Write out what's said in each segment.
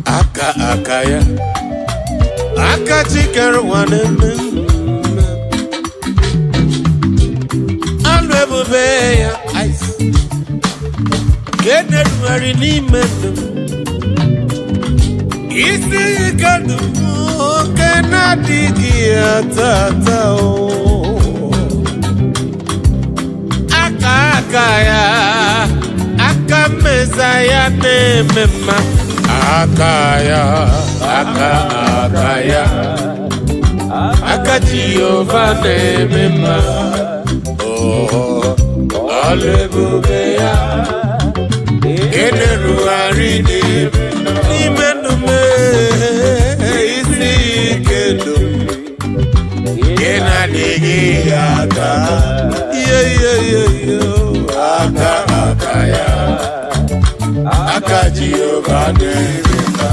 Aka aka ya, aka chikere ụwa na-eme mma. Anụ ebube ya ice ka e na-erugharị n'ime ndụ m. Isi ike ndụ m oke na-adịghị ata ata o. Aka aka ya, aka mmeza ya na-eme mma. Aka ya, aka aka ya, aka Jehova na-eme mma. Oh, ọlụ ebube ya na-erugharị n'ime ndụ m. Isi ike ndụ nke na-adịghị aka ihe ihe ihe ihe, aka aka ya, aka Jehova na-eme mma.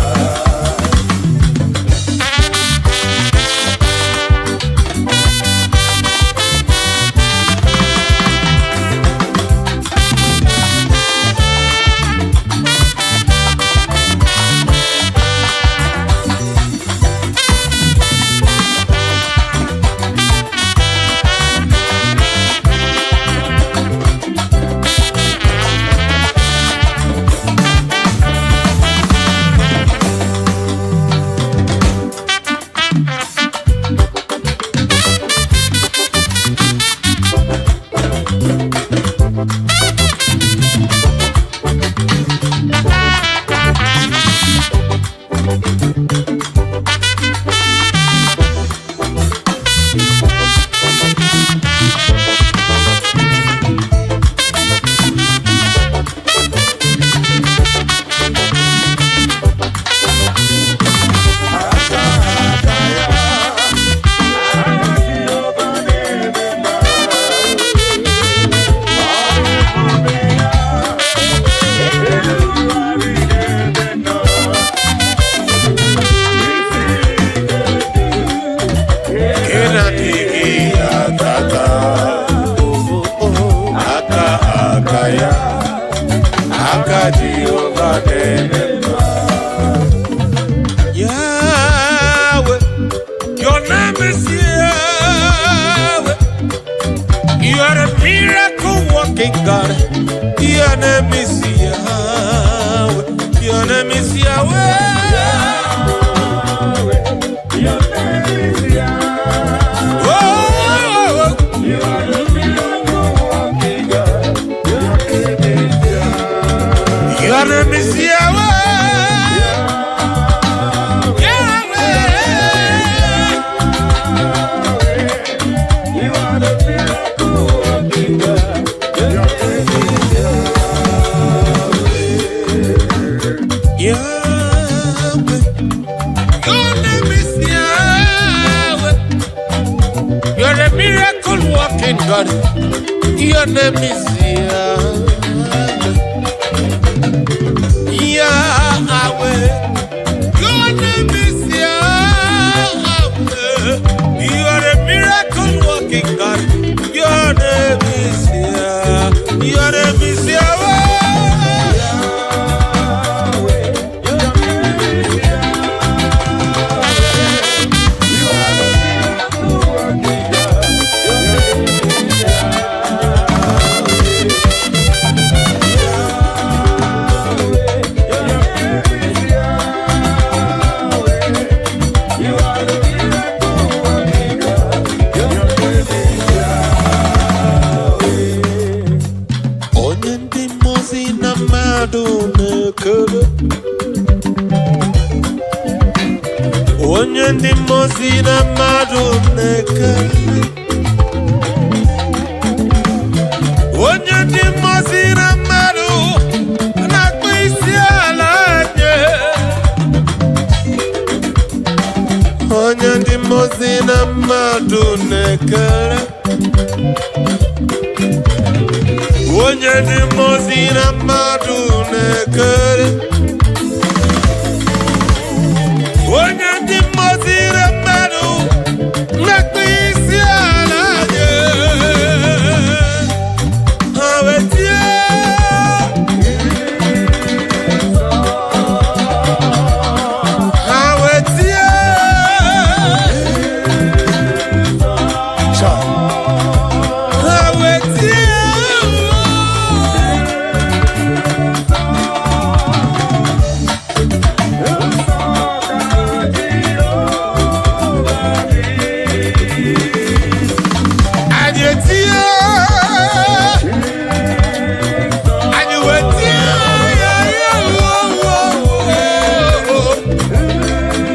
Nke na-adịghị aka aka, aka aka ya, aka Jehova na-eme mma. Yahweh, your name is Yahweh. You are a miracle working God. Your name is Yahweh. Your name is Yahweh. Your name is Yahweh. Oh, You are the miracle working God. Your name is Yahweh. your name is Yahweh. Yahweh. You are the miracle working God. Your name is Yahweh. Your name is Yahweh. You're a miracle working God. Your name is Yahweh. Yahweh. Your name is Yahweh. You are a miracle working God. Your name is Yah. Your name is Yahweh. Yahweh. Your name is Yahweh. You are the miracle working God. Your name is Yahweh. Yahweh. Your name is Yahweh. You are the miracle working God. Your name is Yahweh. Onye ndị mmụọ ozi na mmadụ na-ekele, onye ndị mmụọ ozi na mmadụ na-ekele, onye ndị mmụọ ozi na mmadụ na-akpọ isi. mmadụ na-ekele. Onye ndị mmụọ ozi na mmadụ na-ekele. Onye ndị mmụọ ozi na mmadụ na-akpọ isi ala nye. Ha wee tie. Ha wee tie. Ha wee tie. Anyị etie. Anyị wee tie ya, ya, oh, oh, oh, oh.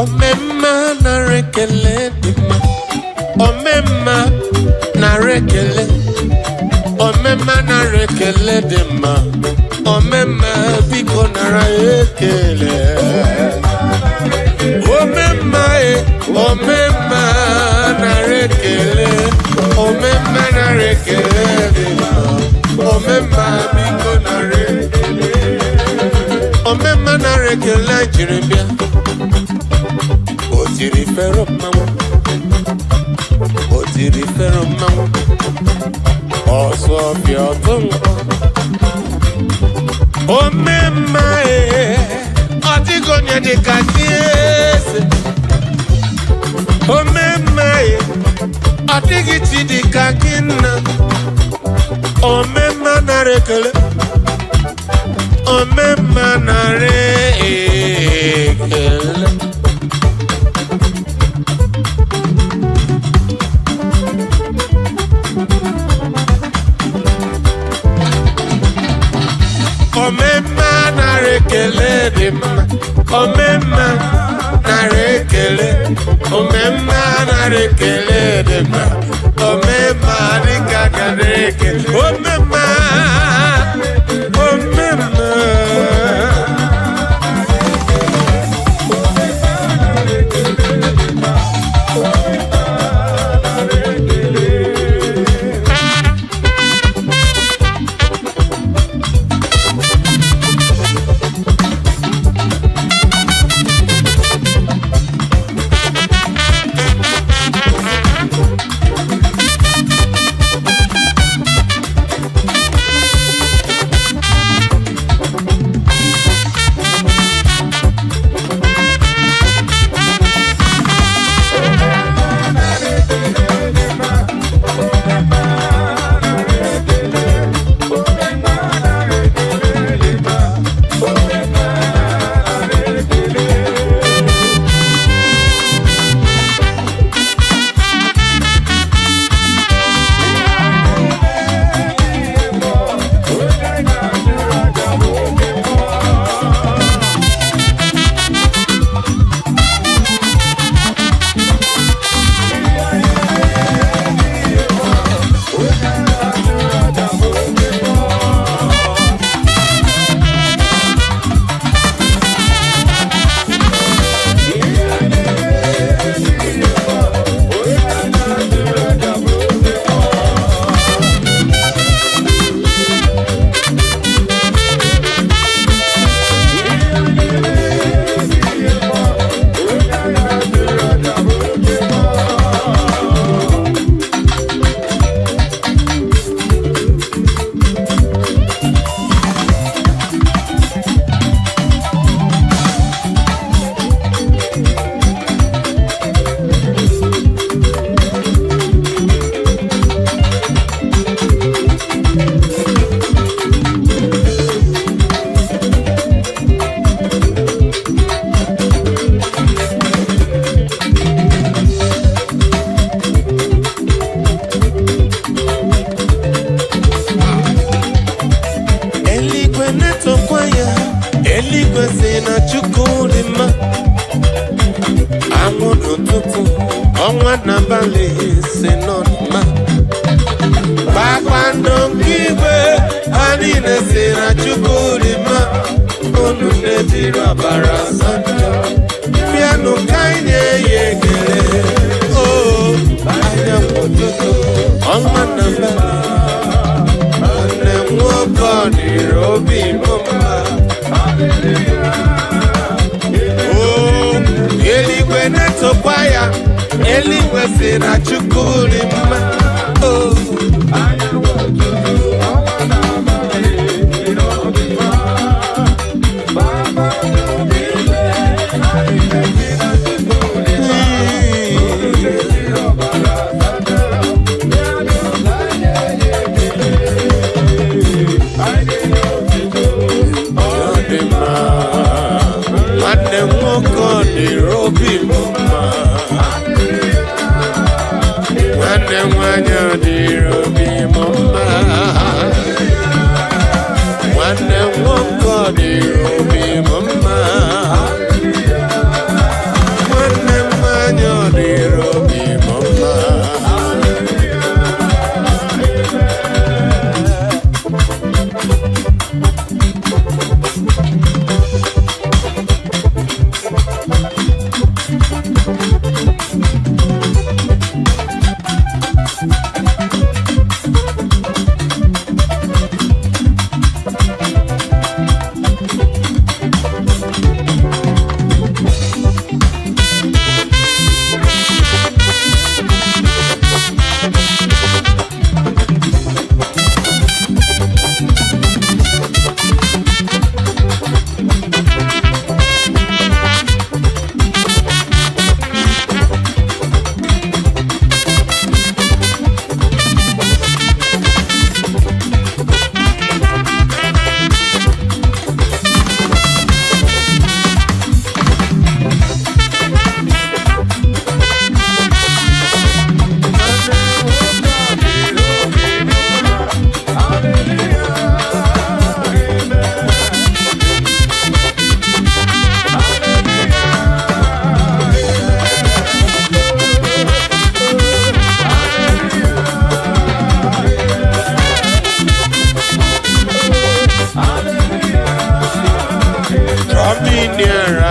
Omemma, nara ekele dị mma. Omemma, nara ekele. Omemma, nara ekele dị mma. Omemma, biko nara ekele. Omemma e, omemma, nara ekele. Omemma, nara ekele dị mma. Omemma, biko nara ekele. Omemma, nara ekele jiri bịa. Fero mmanwụ, o tiri Fero mmanwụ, ọsọ ọfịa ọtụ nkwọ. Omemma e, ọ dịghị onye dị ka gị eze. Omemma e, ọ dịghị chi dị ka gị nna. Omemma nara ekele, omemma nara ekele. Omemma nara ekele dị mma, omemma nara ekele, omemma nara ekele dị mma, omemma dịka nara ekele, omemma, omemma. Eluigwe na-etokwa ya, eluigwe si na Chukwu dị mma. Anwụ n'ụtụtụ, ọnwa n'abalị si nọ dị mma. Kpakpando nke igwe, ha niile si na Chukwu dị mma. Unu na-ejiri ọbara asatọ, bịanụ ka anyị nye ya ekele. O, anyanwụ ụtụtụ, ọnwa n'abalị, nwanne m nwoke ọ dịrị obi m mma. O, eluigwe na-etokwa ya, eluigwe si na Chukwu dị mma. O, ọ dị mma. Nwanne m nwoke ọ dịrị obi m mma. Nwanne m nwanyị ọ dịrị obi m mma. Nwanne m nwoke ọ dịrị obi m mma. Nwanne m nwanyị ọ dịrị obi m mma.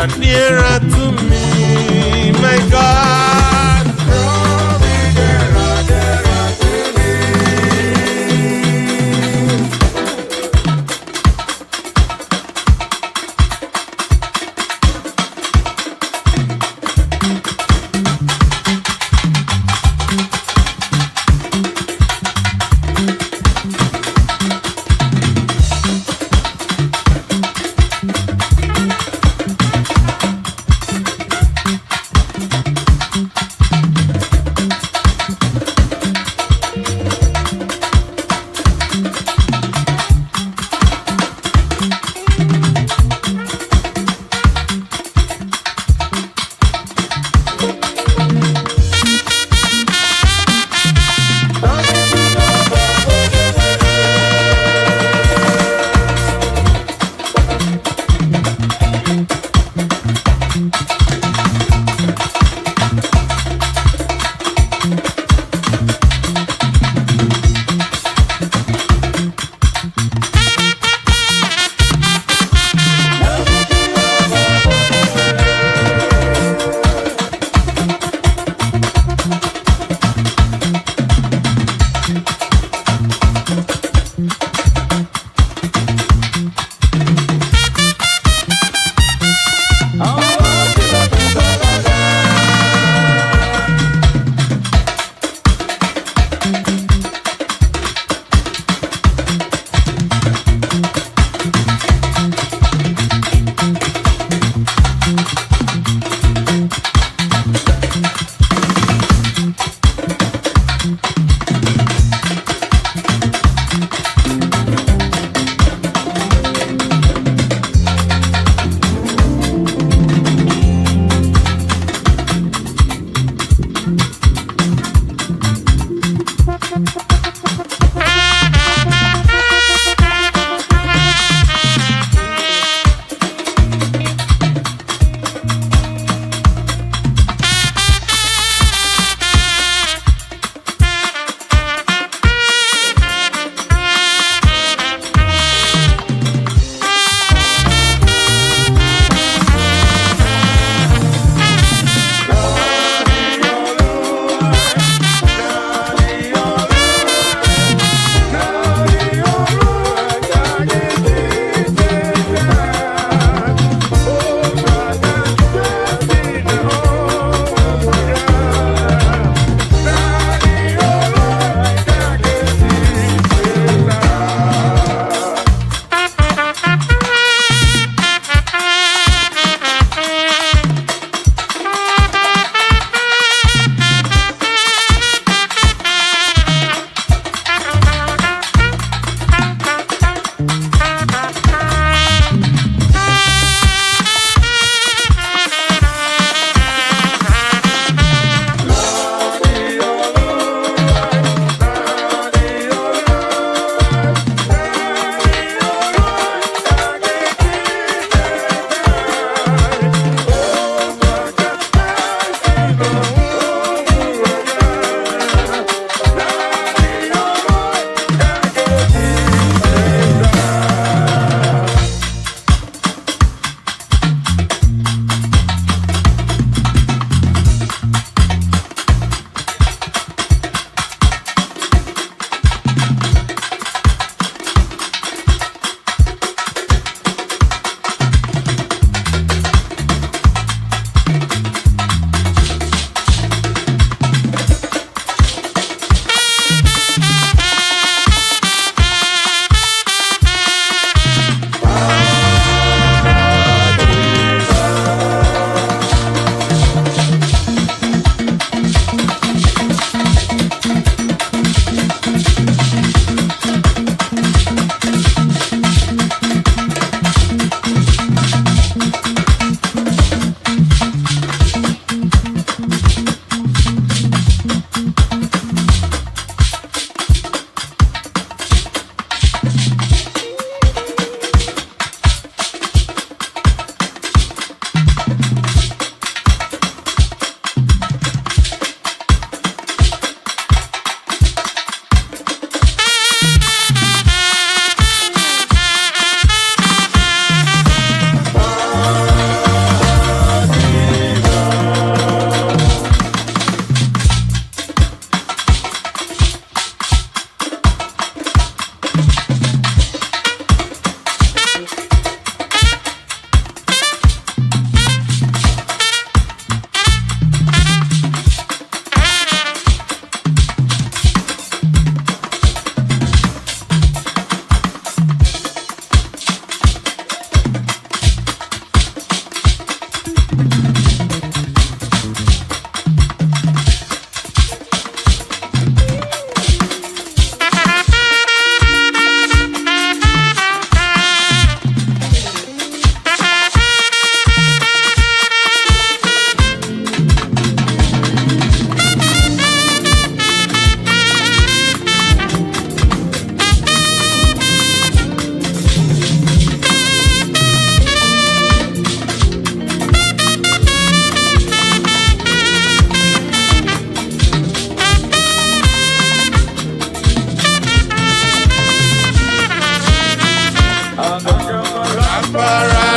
Nearer, nearer to me, my God. Draw me nearer, nearer to thee.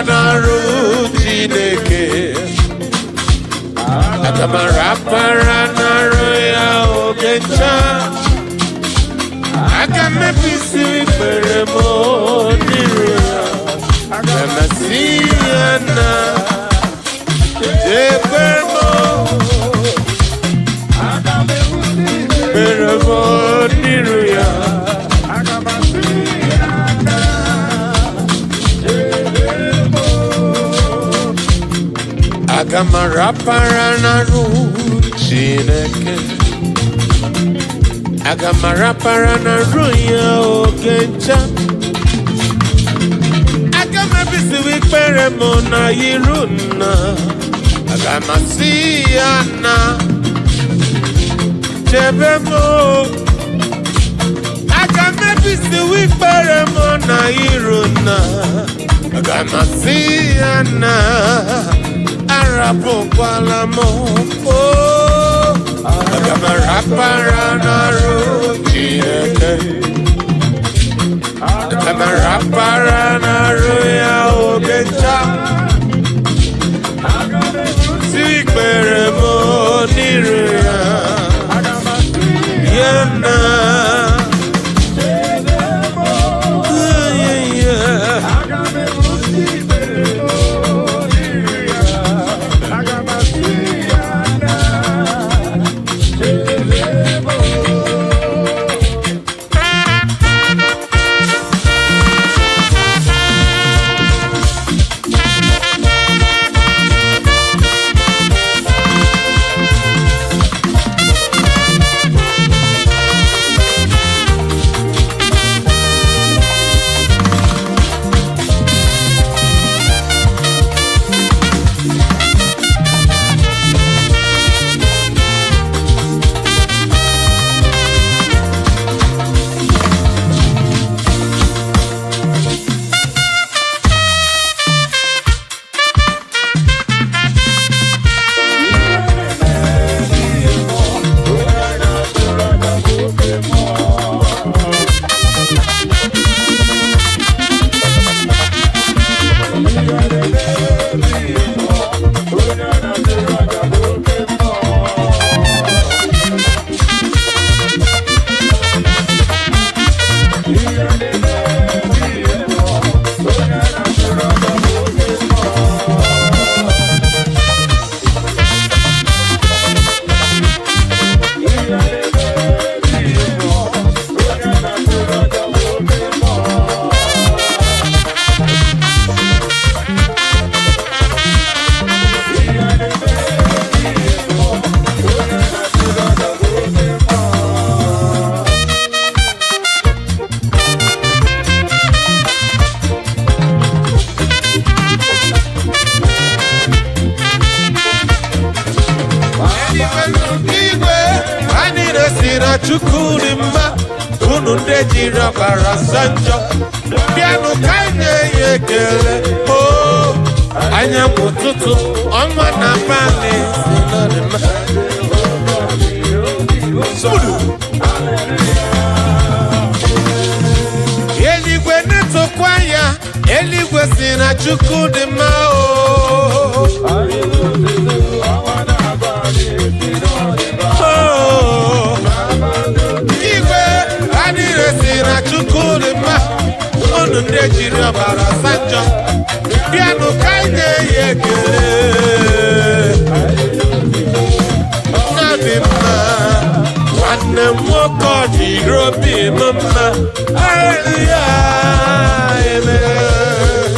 n'arụ Chineke. Aga m arapara n'arụ ya oge ncha. Aga m ebisi ikpere m n'iru ya. Aga m asị ya na chebe m, ikpere m n'iru ya. Aga m asị ya na chebe m. Aga m arapara n'arụ Chineke. Aga m arapara n'arụ ya oge ncha. Aga m ebisiwe ikpere m na iru nna. Aga m asị ya na chebe m. Aga m ebisiwe ikpere m na iru nna. Aga m asị ya na arapụkwala m o. Aga m arapara n'arụ Chineke. Aga m arapara n'arụ ya oge ncha. Aga m ebusi Si ikpere m n'iru ya. Aga m asị Ya na chebe m. yeah. Aga m ebusi ikpere m n'iru ya. Aga m asị ya na chebe m. Igwe anyị na-esi na Chukwu dị mma. Unu ndị jiri ọbara asa njọ, bịanụ ka anyị na-enye ekele. O anyanwụ ụtụtụ, ọnwa na abalị si na dị mma. Smudu. Eluigwe na-etokwa ya, eluigwe si na Chukwu dị mma o. Oh. Igwe adịghị si na Chukwu dị mma. Unu ndị jiri ọbara asa njọ, bịanụ ka anyị na-enye ekele. Nna dị mma, nwanne m nwoke, ọ dịrị obi m mma. Haleluya, amen.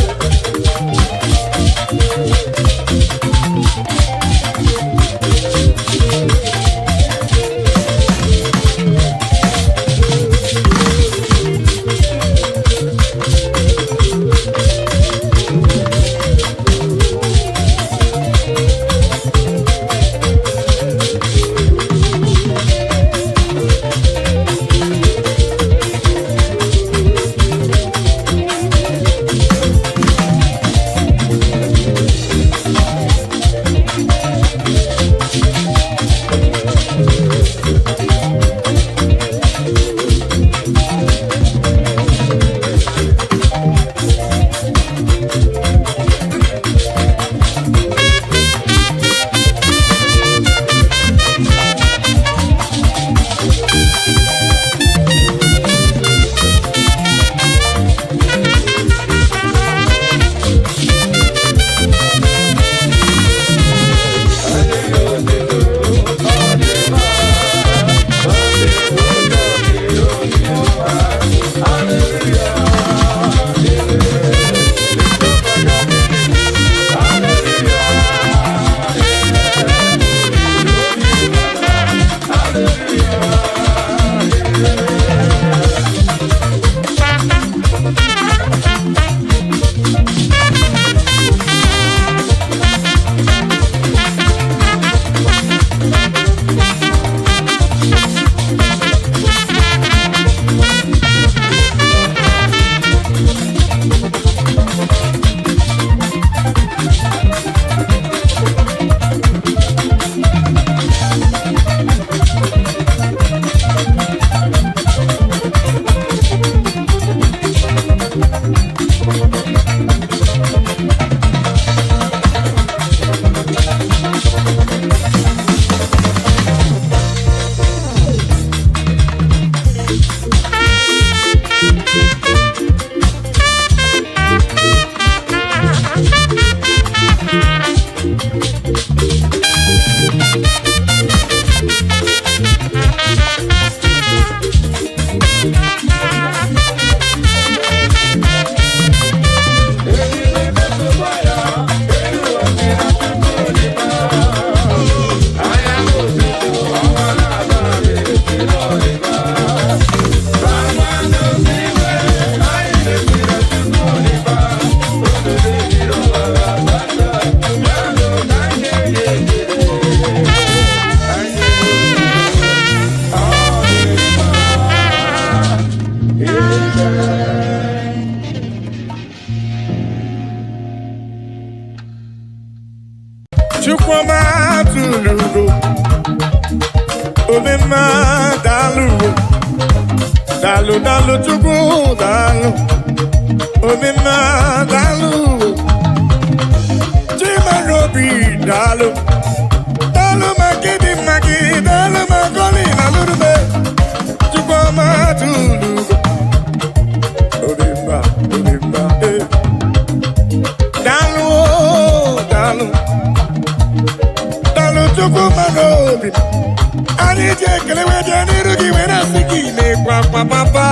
Chukwuma tụrụ ugo, omemma daalụ, daalụ daalụ Chukwu daalụ, omemma daalụ, Chimarobi daalụ, daalụ maka ịdị mma gị, daalụ maka ọlị na lụrụme, Chukwuma tụrụ ugo, omemma omemma eh. Daalụ o, daalụ. Daalụ Chukwu mara obi anyị ji ekele wee bịa n'iru gị were asị gị na-ekwe akwa papa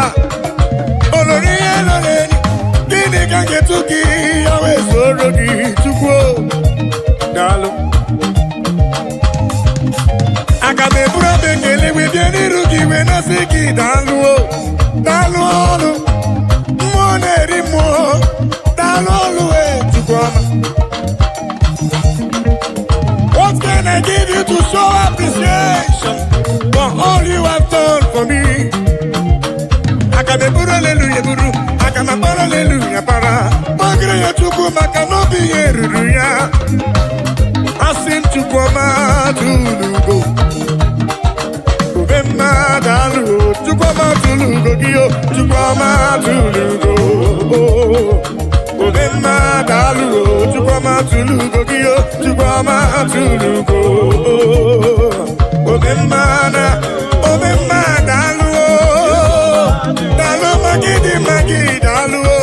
olori ihe lọrọ enyi gịnị ka m ga-etu gị ya wee soro gị Chukwu o? Daalụ, aga m eburu obi ekele wee bịa n'iru gị wee na-asị gị daalụ o, daalụ ọlụ mmụọ na-eri mmụọ, daalụ ọlụ e Chukwu ọma. What can I give you to show appreciation for all you have done for me? Aga m eburu aleluya eburu, aga m akpara aleluya para. Gbagere ya Chukwu maka na obi ya eruru ya. Asị m Chukwu ọma tụrụ ugo. Ube mma daalụ o, Chukwu ọma tụrụ ugo gị o, Chukwu ọma tụrụ ugo. Ube mma daalụ o, Chukwu ọma tụrụ ugo gị o, Chukwu ọma tụrụ ugo. Ube mma na, ube mma daalụ o, daalụ maka ịdị mma gị daalụ o,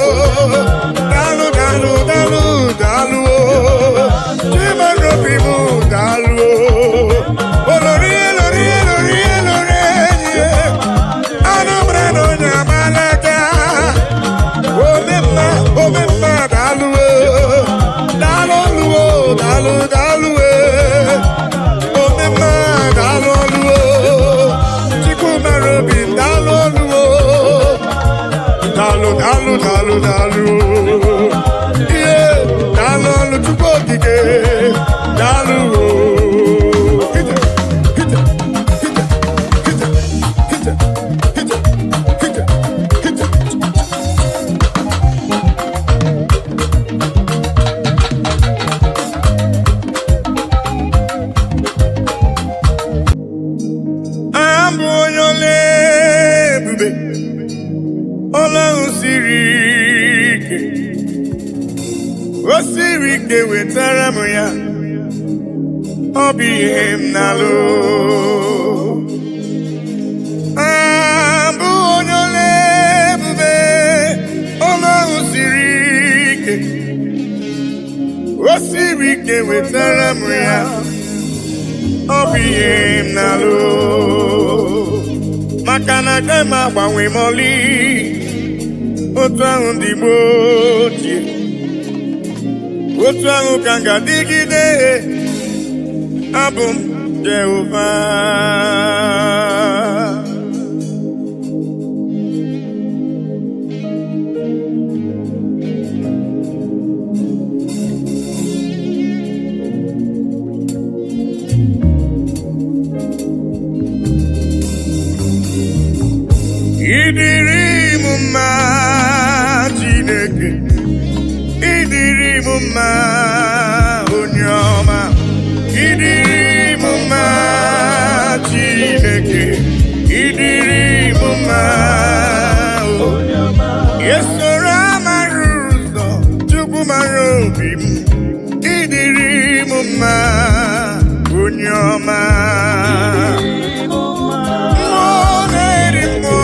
daalụ daalụ daalụ daalụ o, Chimarobi m daalụ o. Olori elori elori elori enyi ya, Anambra na onye amalaka. Omemma, omemma daalụ o, daalụ ọlụ o, daalụ daalụ e. Omemma daalụ ọlụ o, Chukwu mara obi m daalụ ọlụ o. Daalụ daalụ daalụ daalụ o. Ihe daalụ ọlụ Chukwu okike daalụ o. Hije, hije, hije, hije, hije, hije, hije, hije. Abụ onye ọla ebube, ọla ahụ siri ike, o siri ike wetara m ya, ọ bụ ihe m na-alụ. Abụ onye ọla ebube, ọla ahụ siri ike, o siri ike wetara m ya, ọ bụ ihe m na-alụ. Maka na aga m agbanwe m ọlị otu ahụ ndị gboo ochie, otu ahụ ka m ga-adịgide, abụ m Jehova. Ịdịrị m mma Chineke, ịdịrị m mma onye ọma, ịdịrị m mma Chineke, ịdịrị m mma o. Esoro amara ụzọ, Chukwu mara obi m, ịdịrị m mma onye ọma. Mmụọ na-eri mmụọ,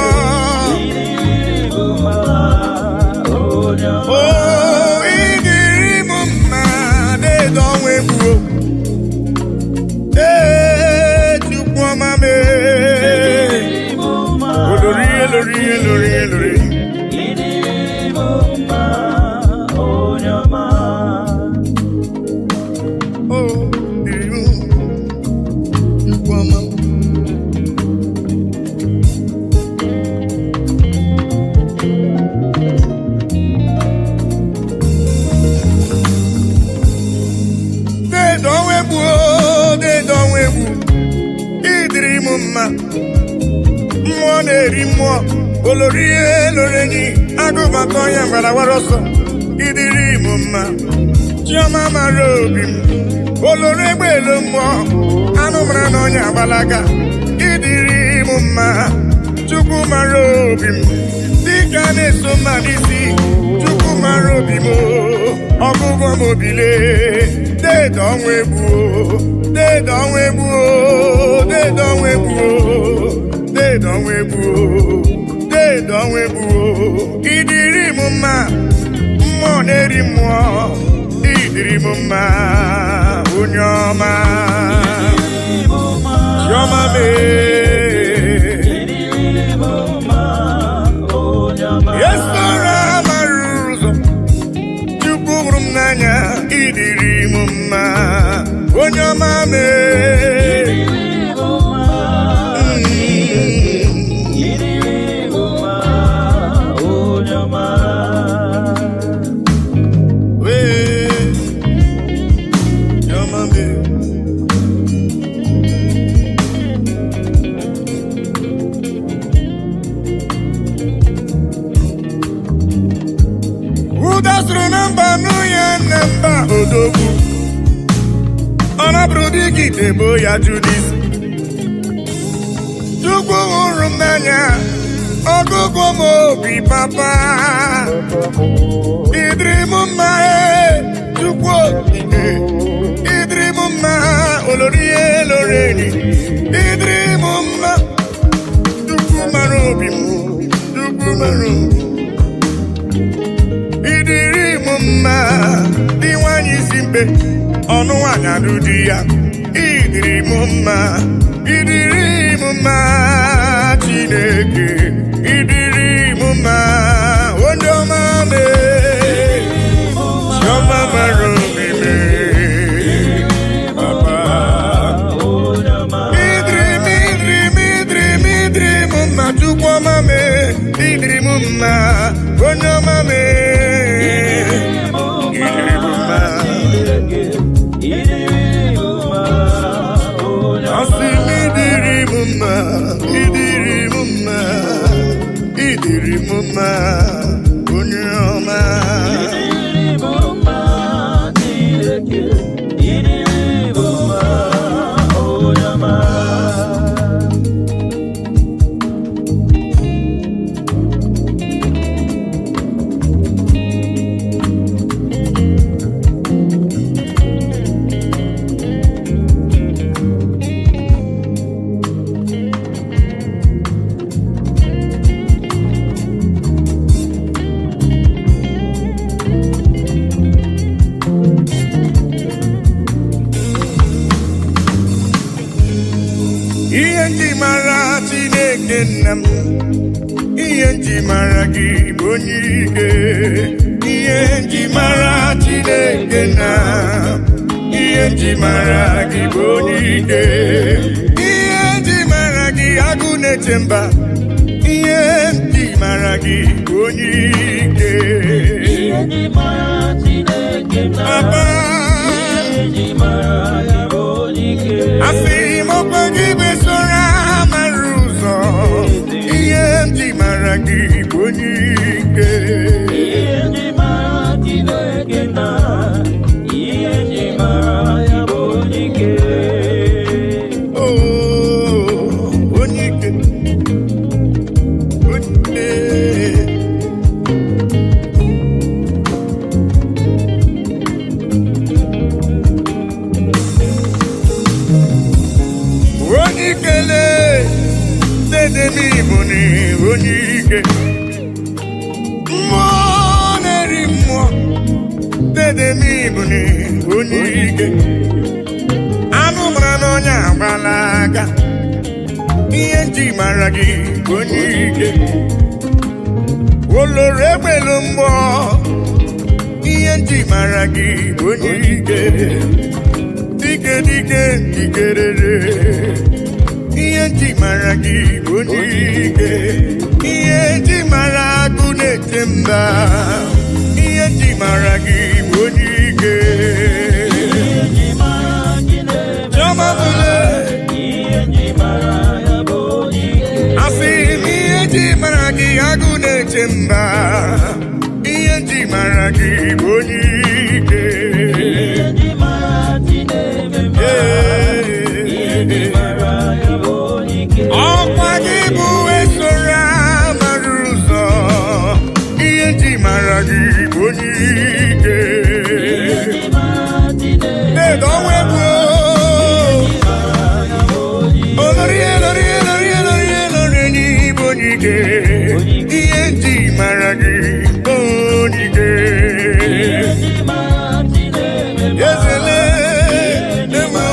Mmụọ na-eri mmụọ, olori elori enyi, agụbata ọnya mgbada ọsọ. Ịdịrị m mma, Chiọma mara obi m. Olori egbe elu mmụọ, anụ mara na ọnya agbalaga. Ịdịrị m mma, Chukwu mara obi m. Dịka na-eso mma n'isi, Chukwu mara obi m. Ọgụgụ m obile, deede ọnwa egbuo, deede ọnwa egbuo, deede ọnwa egbuo, deede ọnwa egbuo, deede ọnwa egbuo. Ịdịrị m mma, mmụọ na-eri mmụọ, ịdịrị m mma, onye ọma. Chiọma mee. Esora mara ụzọ, Chukwu hụrụ m n'anya, ịdịrị m mma, onye ọma mee. Wee, chiọma mee. Ụda sụrụ na mba nụ ya na mba odogwu. Ọ nabụrụ dịgide bo ya jụ n'isi. Chukwu hụrụ m n'anya, ọgụgụ m obi papa. Ịdịrị m mma e, Chukwu okike. Ịdịrị m mma, olori elori enyi. Ịdịrị m mma, Chukwu mara obi m, Chukwu mara obi m. Ịdịrị m mma, dị nwanyị isi mkpe, ọnụ nwanyị adụ di ya. Ịdịrị m mma, ịdịrị m mma, Chineke. Ịdịrị m mma, onye ọma mee. Chiọma mara obi mee. Papa. Ịdịrị m, ịdịrị m, ịdịrị m, ịdịrị m mma, Chukwu ọma mee. Ịdịrị m mma, onye ọma mee. Ịdịrị m mma. Asị m ịdịrị m mma, ịdịrị m mma, ịdịrị m mma, onye ọma. Ihe nji mara Chineke nna m, ihe nji mara gị bụ onye ike. Ihe nji mara Chineke nna m, ihe nji mara gị bụ onye ike. Ihe nji mara gị agụ na-eche mba, ihe nji mara gị bụ onye ike. Papa, asị m ọkwa gị besoro mara ụzọ, ihe m ji mara gị bụ onye ike. Oh, onye ike, onye ike. Onye ikele, dede m Igbo ni onye ike. Mmụọ na-eri mmụọ, dede m Igbo ni onye ike. Anụ mara n'ọnya agbala aga, ihe nji mara gị bụ onye ike. Olori egbelu mmụọ, ihe nji mara gị bụ onye ike. Dike dike dikerere, ihe nji mara gị bụ onye ike. Ihe nji mara agụ na-eche mba, ihe nji mara gị bụ onye ike. Chioma Bule. mba, ihe nji mara gị bụ onye ike. Ihe ji mara chi na-eme mma. Ihe ji mara ya bụ onye ike. Ọkwa gị bụ esoro amara ụzọ, ihe nji mara gị bụ onye ike. Ihe ji mara chi na-eme Dedo ọnwa egwu. mara ya bụ onye ike. Olori elori elori elori elori enyi bụ onye ike. Ihe nji mara gị bụ onye ike. Ihe ji mara chi na-eme mma. Ezele enwe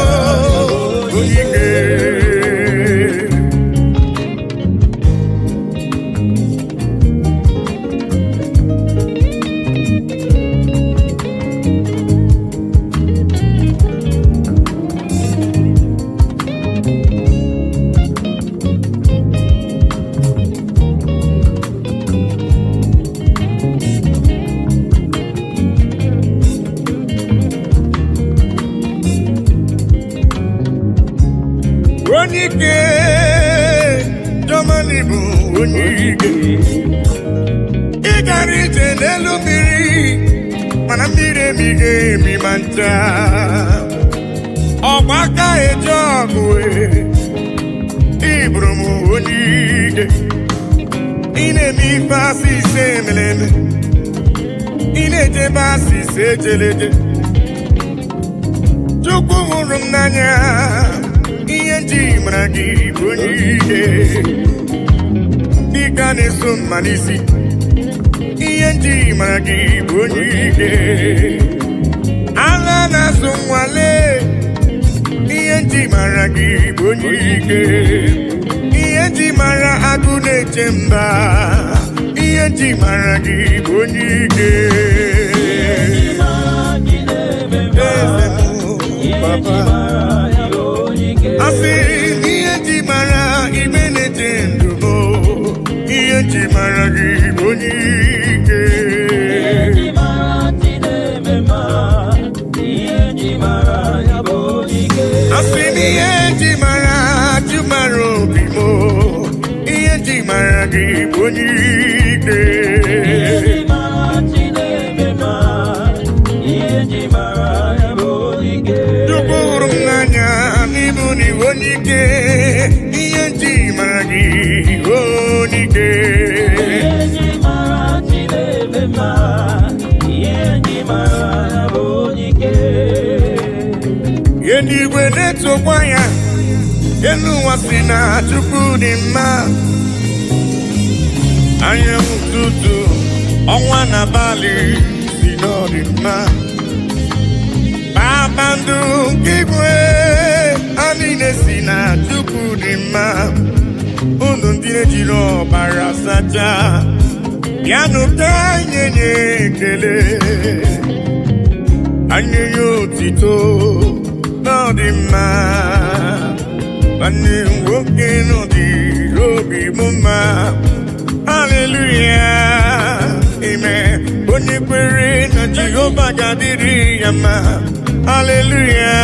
onye ike. Onye ike, Germany bụ onye ike. Ị gara ije n'elu mmiri, mana mmiri emighị emi ma ncha. Ọgba aka eji ọgụ e, ị bụrụ m onye ike. Ị na-eme ife asị ise emere eme, ị na-ejebe asị ise ejeleje. Chukwu hụrụ m n'anya, ihe nji mara gị bụ onye ike. Dịka na-eso mma n'isi, ihe nji mara gị bụ onye ike. Agha na-azụ nwale, ihe nji mara gị bụ onye ike. Ihe nji mara agụ na-eche mba, ihe nji mara gị bụ onye ike. Ihe ji mara chi na-eme mma. Eze m, Ihe ji papa. mara ya bụ onye ike. Asị ihe ji mara igbe na-eche ndụ m, ihe ji mara gị bụ onye ike. Ihe ji mara chi na-eme mma. Ihe ji mara ya bụ onye ike. Asị m ihe ji mara ji mara obi m, ihe ji mara gị bụ onye ike. Ihe ji mara chi na-eme mma. Ihe ji mara ya bụ onye ike. Chukwu hụrụ m n'anya n'ịbụ na iwe onye ike, ihe ji mara gị onye ike. Ihe ji mara chi na-eme mma. Ihe ji mara ya bụ onye ike. Eluigwe na-etokwa ya, elu ụwa si na Chukwu dị mma. Anyanwụ ụtụtụ, ọnwa na abalị si n'ọdị mma. Kpakpando nke igwe, ha niile si na Chukwu dị mma. Unu ndị ejiri ọbara sacha, bịanụ ka anyị nye ekele. Anyị nye otito n'ọdị mma. Nwanne m nwoke n'ọdị obi m mma. Haleluya, amen. Onye kwere na Jehova ga-adịrị ya mma. Haleluya,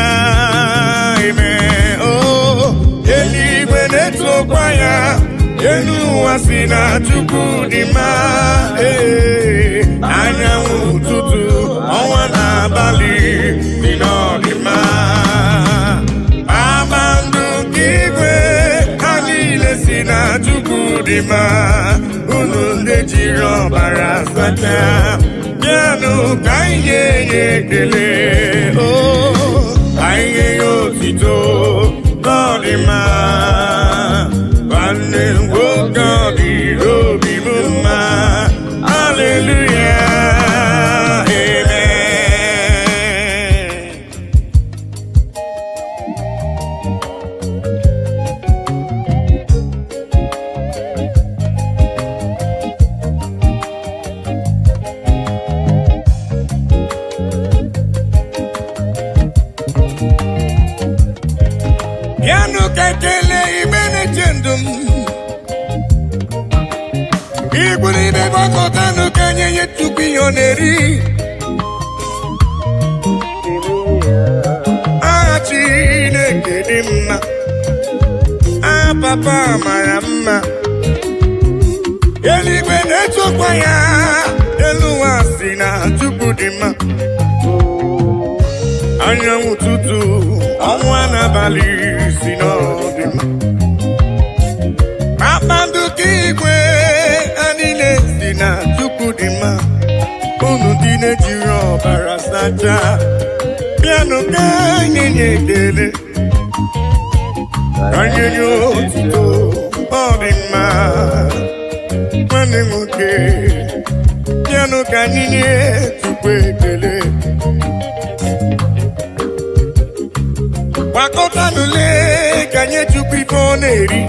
amen. Oh, eluigwe na-etokwa ya, elu ụwa si na Chukwu dị mma. Ee, anyanwụ ụtụtụ, ọnwa na abalị dị n'ọdị mma. Kpakpando nke igwe, ha niile si na Chukwu dị mma. Unu ndị jiri ọbara sacha, bịanụ ka anyị nye ya ekele. O, ka anyị nye ya otito n'ọdị mma. Nwanne m nwoke, ọ dị obi m mma. Haleluya, amen. Bịanụ ka ekele igbe na-eche ndụ m. Igburu ibe gbakọtanụ ka nye ya tupu ihe ọ na-eri. Aha Chineke dị mma. Aha papa mara mma. Eluigwe na na-etokwa ya, elu ụwa si na Chukwu dị mma. Anyanwụ ụtụtụ, ọnwa n'abalị si na ọ dị mma. Kpakpando nke igwe, ha niile si na Chukwu dị mma. Unu ndị na-ejiri ọbara sacha, bịanụ ka anyị nye ekele, ka anyị nye otuto. Ọ dị mma. Nwanne m nwoke, bịanụ ka anyị nye Chukwu ekele. Gbakọtanụle ka nye Chukwu ife ọ na-eri.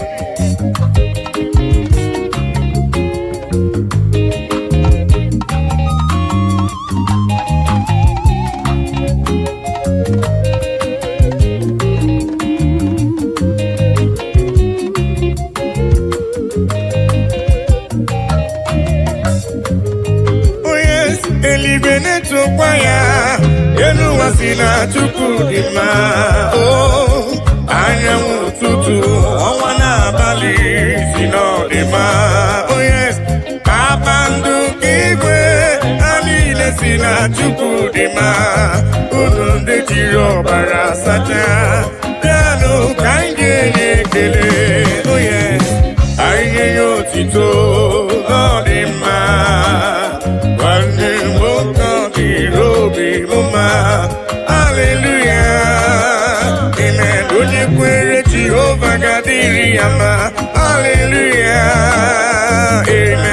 Onye eluigwe na-etokwa ya, elu ụwa si na Chukwu dị mma. O anyanwụ ụtụtụ, ọnwa n'abalị si na ọ dị mma. Oh yes, kpakpando nke igwe, ha niile si na Chukwu dị mma. Unu ndị jiri ọbara sacha, bịanụ ka anyị ga-enye ekele. Oh yes, anyị ga-enye otito. Ọ dị mma. Nwanne m nwoke, ọ dịrị obi m mma. Haleluya, amen. Onye kwere Jehova ga-adịrị ya mma. Haleluya, amen.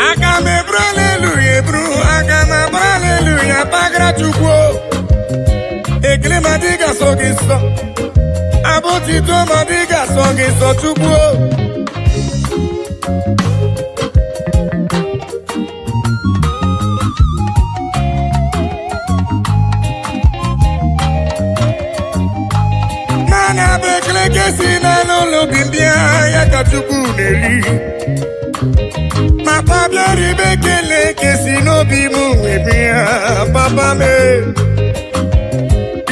Aga m eburu aleluya eburu, aga m abụrụ aleluya pagara Chukwu. Ekele ma dị ga-asọ gị nsọ, abụtito ma dị ga-asọ gị nsọ, Chukwu. Mana bụ ekele ka esi n'elu ụlọ obi bịa ya ka Chukwu na-eri. Papa, bịara ibe ekele ka si n'obi m wee bịa. Papa m,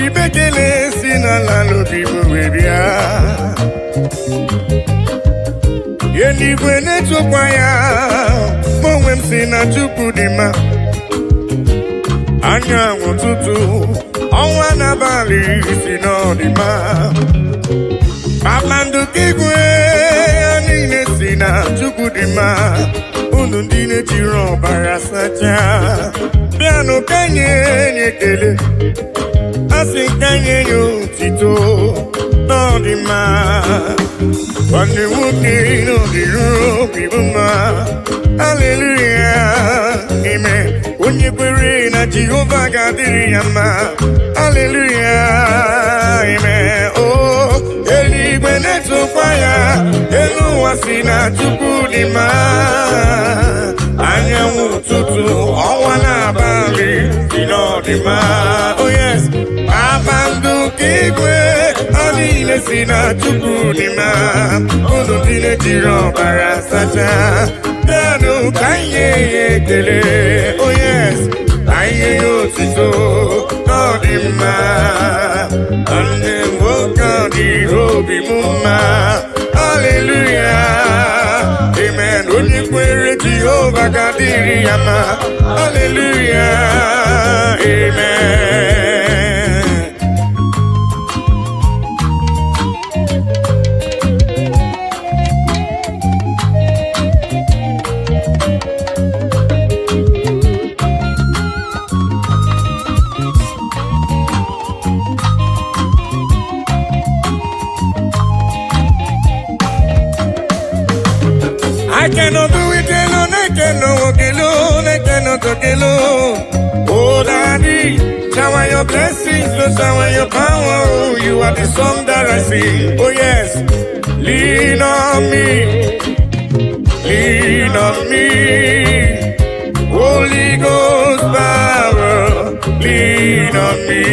ibe ekele si n'ala n'obi m wee bịa. Eluigwe na-etokwa ya, mụ onwe m si na Chukwu dị mma. Anyanwụ ụtụtụ, ọnwa n'abalị si na ọ dị mma. Kpakpando nke igwe, ya niile si na Chukwu dị mma. Unu ndị na-ejiri ọbara sacha, bịanụ ka nye nye ekele, a sị ka nye ya otito na ọ dị mma. Nwanne nwoke, n'ọdịru obi m mma. Haleluya, amen. Onye kwere na Jehova ga-adịrị ya mma. Haleluya, amen. O eluigwe na-etokwa ya, elu ụwa si na Chukwu dị mma. Anyanwụ ụtụtụ, ọnwa n'abalị si na ọ dị mma. Oh yes, kpakpando nke igwe, ha niile si na Chukwu dị mma. Unu ndị na-ejiri ọbara sacha, bịanụ ka anyị nye ya ekele. Oh yes, ka anyị nye ya otito na ọ dị mma. Nwanne m nwoke, ọ dịrị obi m mma. Haleluya, amen. Onye kwere Jehova ga-adịrị ya mma. Haleluya, amen. I cannot do it alone, I cannot walk alone, I cannot talk alone. Oh, Daddy, shower your blessings, Lord, shower your power. Oh, you are the song that I sing. Oh, yes, lean on me, lean Lean on me. Holy Ghost power, lean on me.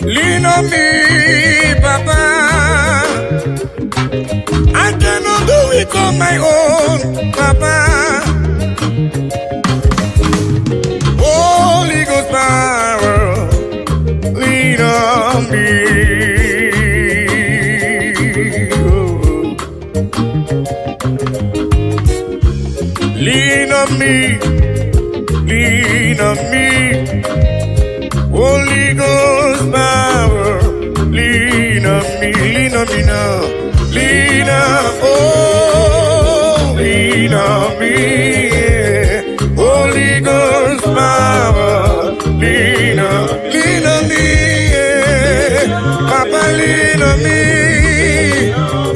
Lean on me, Papa. I cannot do it on my own, Papa. Holy Ghost power, lean on me. Oh. Lean on me, lean on me. Holy Ghost power, lean on me, lean on me now, lean on, oh, lean on me. Yeah. Holy Ghost power, lean on me, yeah. Papa, lean on me.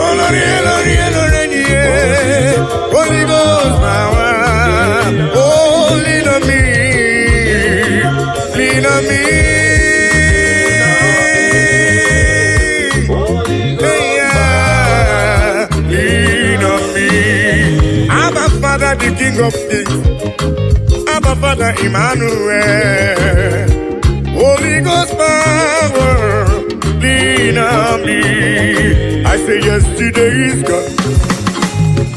Oh, Lord, yeah, Lord, yeah, Lord, yeah. Holy Ghost power, oh, lean on me, lean on me. Yeah, lean on me. Abba Father, the King of Kings. Abba Father, Emmanuel. Holy Ghost power, lean on me. I say yesterday is gone.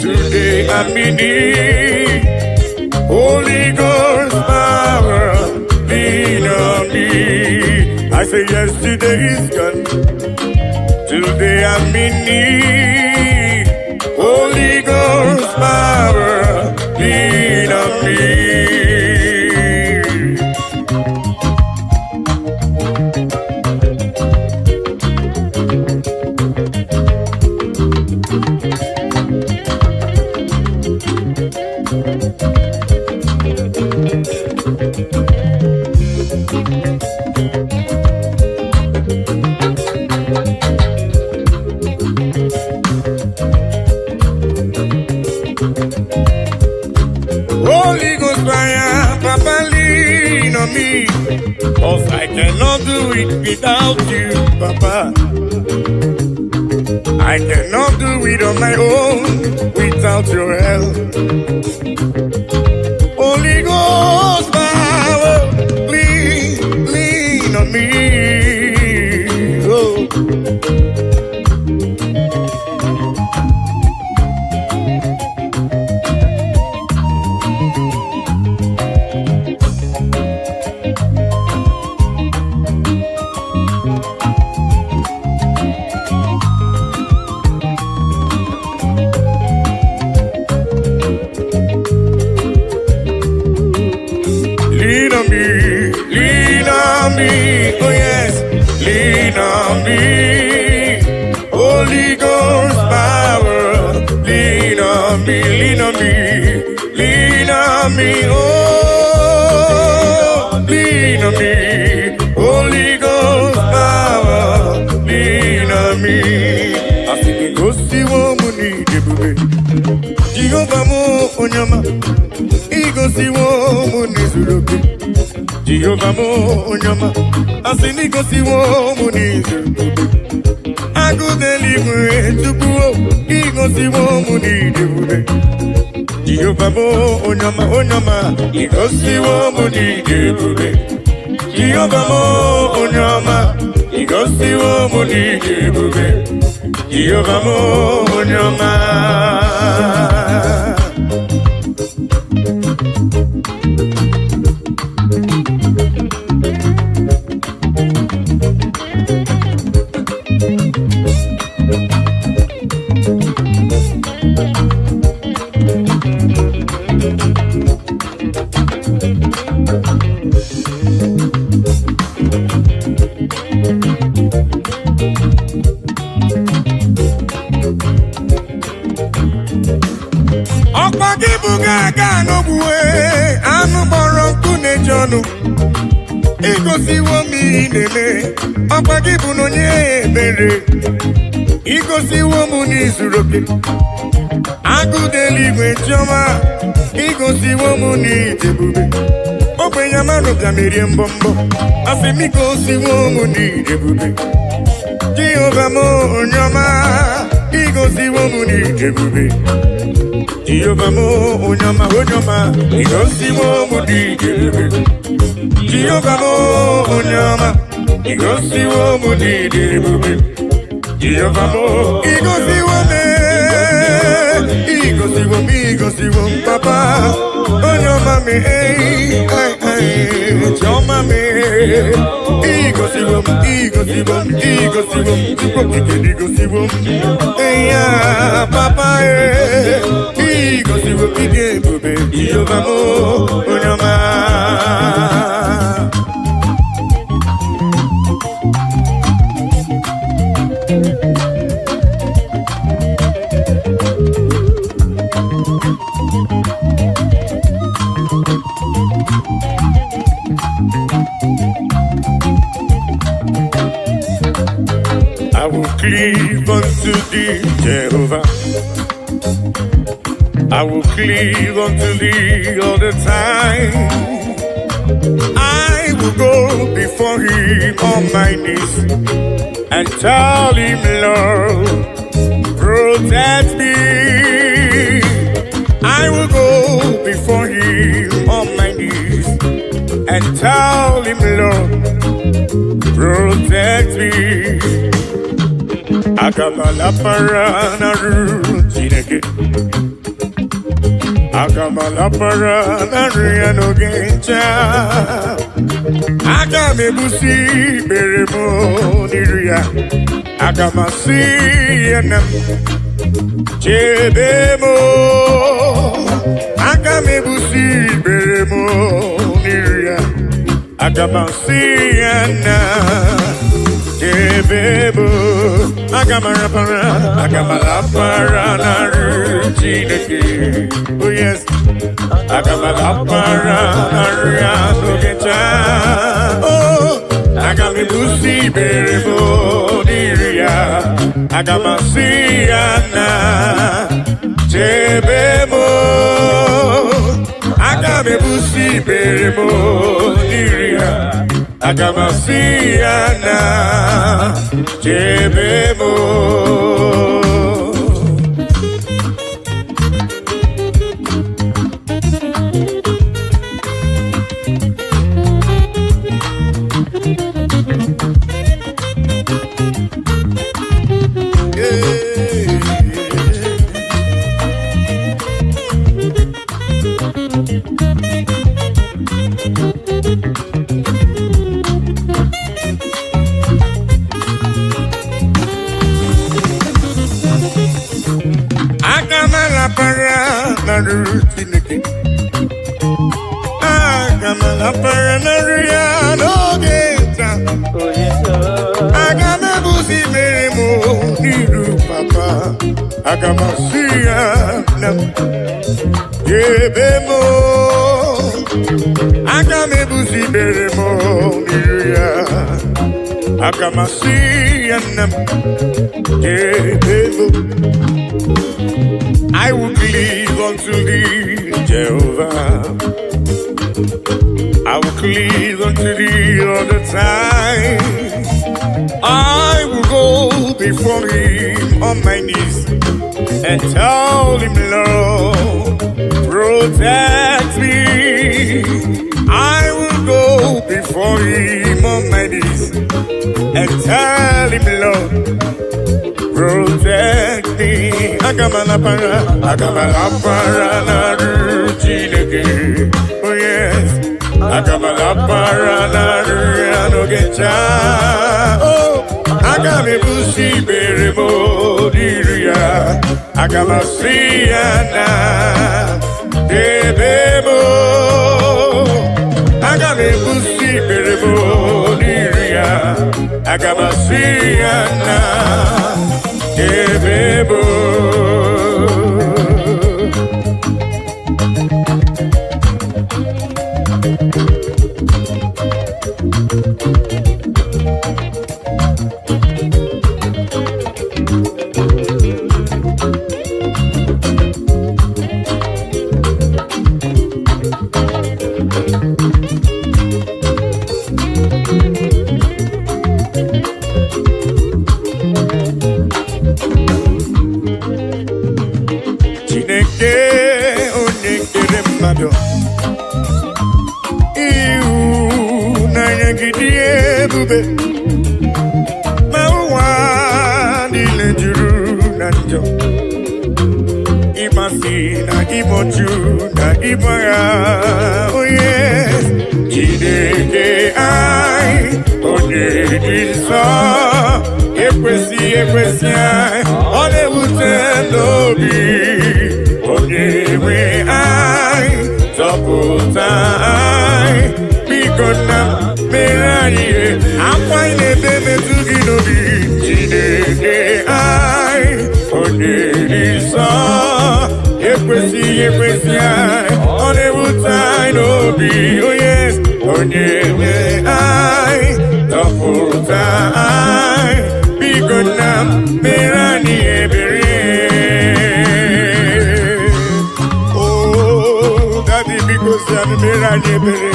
Today I'm in need. Holy Ghost power, lean on me. I say yesterday is gone. Today I'm in need. Holy Ghost power, lean on me. Holy Ghost fire, Papa, lean on me. 'Cause I cannot do it without you, Papa. I cannot do it on my own without your help. Holy Ghost power, lean, lean on me. Oh. Lean on me, lean on me, oh yes, lean on me. Holy Ghost power, lean on me, lean on me, lean on me, oh, lean on me. Holy Ghost power, lean on me. Asị gị gosiwo m n'ịdị ebube, Jehova m onye ọma, igosiwo m n'izuru oke. Jehova m onye ọma, asị na igosiwo m n'izuru oke. Agụ n'eluigwe tupu igosiwo m n'ịdị ebube. Jehova m onye ọma, onye ọma, igosiwo m n'ịdị ebube. Jehova m onye ọma, igosiwo m n'ịdị ebube. Jehova m onye ọma. Ọkwa gị bụ ga-aga n'ogbue anụ kpọrọ nkụ na-eji ọnụ, igosiwo m ihe ị na-eme. Ọkwa gị bụ na onye ebere, igosiwo m n'izuru oke. Agụ n'eluigwe, chiọma. Igosiwo m n'ije ebube. Ogbenye amanụ bịa merie mbọ mbọ. Asị m igosiwo m n'ije ebube. Jehova m onye ọma, igosiwo m n'ije ebube. Jehova m onye ọma, onye ọma, igosiwo m n'ije ebube. Jehova m onye ọma, igosiwo m n'ije ebube. Jehova m, igosiwo m, igosiwo m, igosiwo m, papa, onye ọma m, ei, ai, ai, chiọma m, igosiwo m, igosiwo m, igosiwo m, Chukwu okike igosiwo m, ei, ya, papa, e, igosiwo m ịdị ebube, Jehova m, onye ọma. I will cleave unto thee, Jehovah. I will cleave unto thee all the time. I will go before him on my knees and tell him, "Lord, protect me." I will go before him on my knees and tell him, "Lord, protect me." Aga m alapara n'arụ Chineke. Aga m alapara n'arụ ya n'oge ncha. Aga m ebusi ikpere m n'iru ya. Aga m asị ya na m chebe m. Aga m ebusi ikpere m n'iru ya. Aga m asị ya na chebe m. Aga m arapara, aga m alapara n'arụ Chineke. Oh yes. Aga m alapara n'arụ ya n'oge taa. Oh, aga m ebusi ikpere m n'iru ya. Aga m asị ya na chebe m. Aga m ebusi ikpere m n'iru ya. Aga m asị ya na chebe m. Yeah. Aga m alapara n'arụ Chineke. Aga m alapara n'arụ ya n'oge nta. Aga m ebuzi mere m n'iru papa. Aga m asị ya na m ebe m. Aga m ebuzi mere m n'iru ya. Aga m asị ya na m ebe m. I will cleave unto thee, Jehovah. I will cleave unto thee all the time. I will go before him on my knees and tell him, "Lord, protect me." I will go before him on my knees and tell him, "Lord, protect me." Aga m alapara, aga m alapara n'arụ Chineke. Oh yes. Aga m alapara n'arụ ya n'oge ncha. Oh, aga m ebusi ikpere m n'iru ya. Aga m asị ya na debe m. Aga m ebusi ikpere m n'iru ya. Aga m asị ya na debe m. ebube, ma ụwa niile juru na njọ. Ịmasị na ịmọchu na ịgbagha onye Chineke anyị, onye dị nsọ, ekwesị ekwesị anyị, ọ na-ewute n'obi. Onye nwe anyị, zọpụta anyị, biko nna m, mere anyị ihe. Akwa anyị na-ebe metụ gị n'obi. Chineke anyị, onye dị nsọ, ekwesịghị ekwesị anyị, ọ na-ewute anyị n'obi. Onye nwe anyị, zọpụta anyị, biko nna m, mere anyị ebere. Oh, Daddy, biko si anyị mere anyị ebere.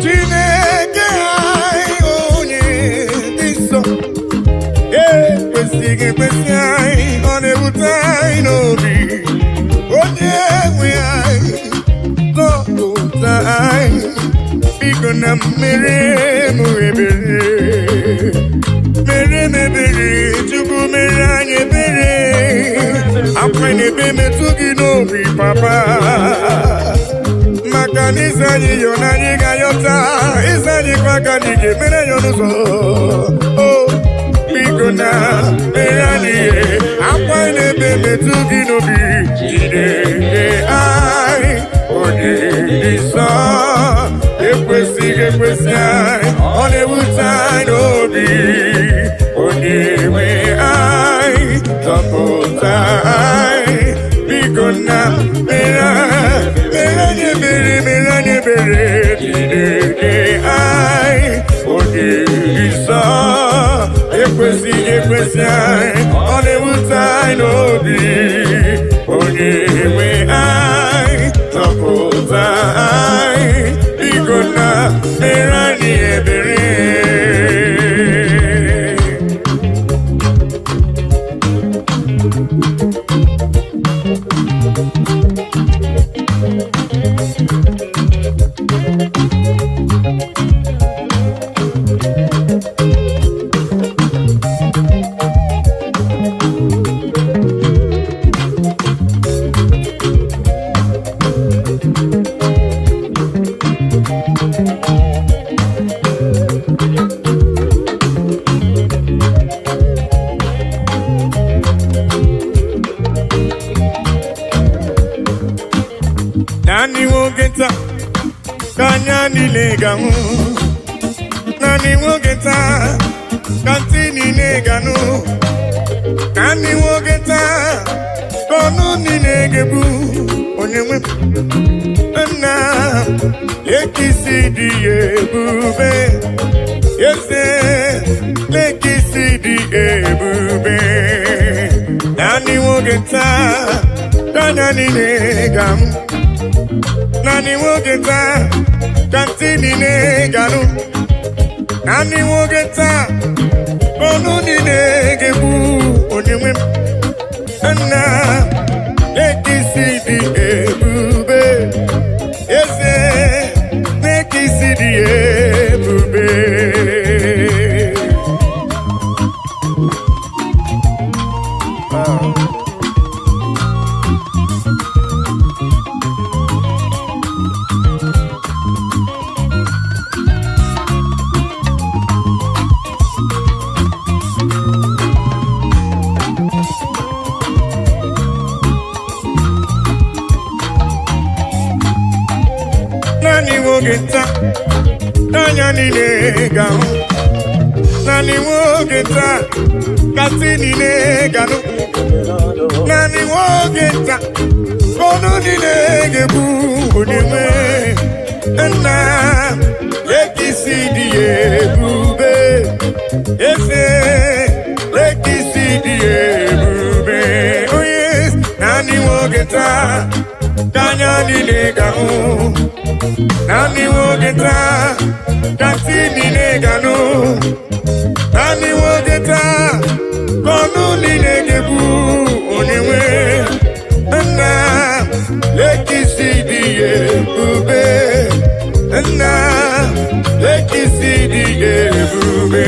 Chineke anyị, onye dị nsọ, ekwesịghị ekwesị anyị, ọ na-ewute anyị n'obi. Onye nwe anyị, zọpụta anyị, biko na mmere m ebere, mere m ebere. Chukwu, mere anyị ebere. Akwa na-ebe metụ gị n'obi, Papa, maka na ịza anyị yọ na anyị ga-ayọta, ịza anyị kwa ka anyị ga-emere ya n'ụzọ. O biko na mere anyị ihe. Akwa na-ebe metụ gị n'obi. Chineke anyị, onye dị nsọ, ekwesịghị ekwesị anyị, ọ na-ewute anyị n'obi. Onye nwe anyị, zọpụta anyị, biko nna, mere mere anyị ebere, mere anyị ebere. Chineke anyị, onye dị nsọ, ekwesịghị ekwesị anyị, ọ na-ewute anyị n'obi. Onye nwe anyị, zọpụta anyị, biko nna, mere anyị ebere. Naanị nwoke nta ka anya niile ga-ahụ, naanị nwoke taa ka ntị niile ga-anụ, naanị nwoke taa ka ọnụ niile ga-ebu. Onye nwe m, nna, lekisi dị ebube, eze, lekisi dị ebube. Naanị nwoke taa ka anya niile ga-ahụ, naanị nwoke taa ka ntị niile ga-anụ, naanị nwoke taa ka ọnụ niile ga-ekwu. Onye nwe m, nna, lekisi dị ebube, eze, lekisi dị ebube. Ah. Naanị nwoke nta n'anya niile ga-ahụ, naanị nwoke nta ka ntị niile ga-anụ, naanị nwoke nta ka ọnụ niile ga-ebu. Onye nwe niile ga-ahụ. Naanị nwoke taa ka ntị niile ga-anụ. Naanị nwoke taa ka ọnụ niile ga-ekwu onye nwe nna lekisi dị ya ebube, nna lekisi dị ya ebube.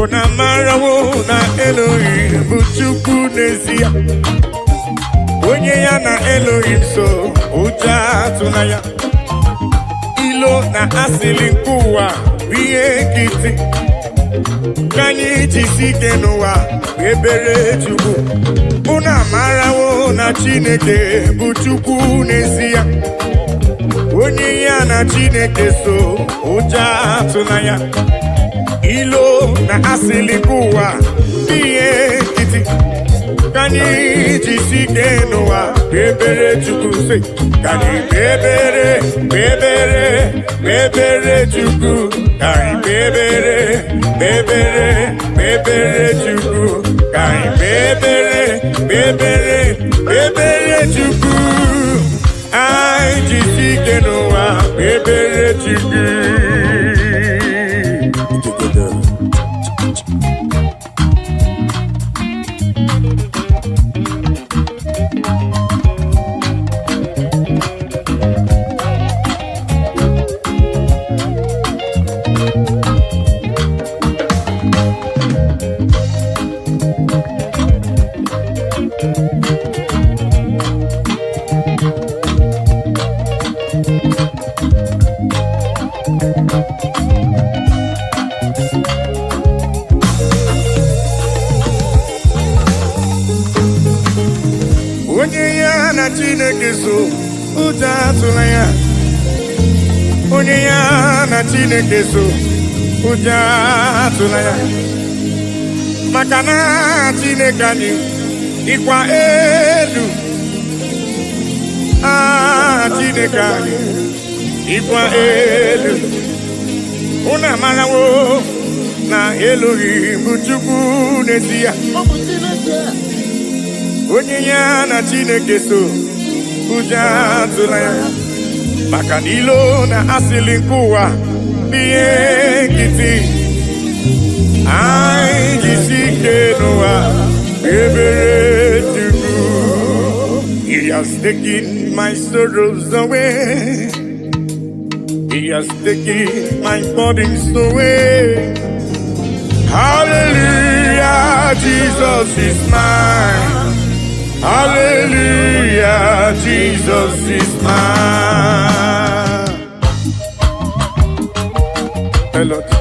Unu amarawo na Elohim bụ Chukwu n'ezie. Onye ya na Elohim so, ụjọ atụla ya. Ilo na asịlị nke ụwa bụ ihe nkịtị. Ka anyị jisi ike n'ụwa ebere Chukwu. Unu amarawo na Chineke bụ Chukwu n'ezie. Onye ya na Chineke so, ụjọ atụla ya. Ilo na asịlị nke ụwa bụ ihe nkịtị. Ka anyị jisi ike n'ụwa ebere Chukwu sị. Ka anyị kpebere, kpebere, kpebere Chukwu. Ka anyị kpebere, kpebere, kpebere Chukwu. Ka anyị kpebere, kpebere, kpebere Chukwu. Anyị jisi ike n'ụwa kpebere Chukwu. Onye ya na Chineke so, ụjọ atụla ya. Onye ya na Chineke so, ụjọ atụla ya. Maka na Chineke anyị dịkwa elu. Ah, Chineke anyị dịkwa elu. Unu amarawo na Elohim bụ Chukwu n'ezie. Ọ bụ Chineke. Onye ya na Chineke so, ụjọ atụla ya. Maka na ilo na asịlị nke ụwa bụ ihe nkịtị. Anyị jisi ike n'ụwa ebere Chukwu. He has taken my sorrows away. He has taken my burdens away. Hallelujah, Jesus is mine. Hallelujah, Jesus is mine. Melody.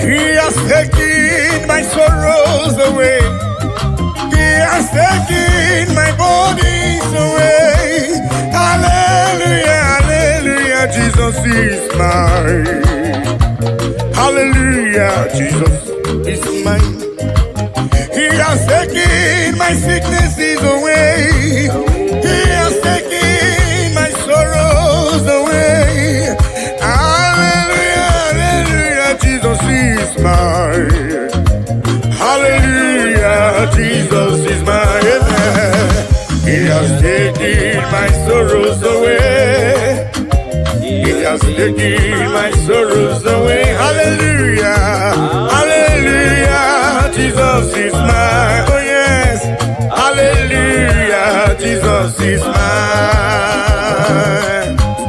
He has taken my sorrows away. He has taken my burdens away. Hallelujah, hallelujah, Jesus is mine. Hallelujah, Jesus is mine. He has taken my sicknesses away. He has taken my sorrows away. Hallelujah, hallelujah, Jesus is mine. Hallelujah, Jesus is mine. He has taken my sorrows away. He has taken my sorrows away. Hallelujah, hallelujah, Jesus is mine. Oh yes, hallelujah, Jesus is mine.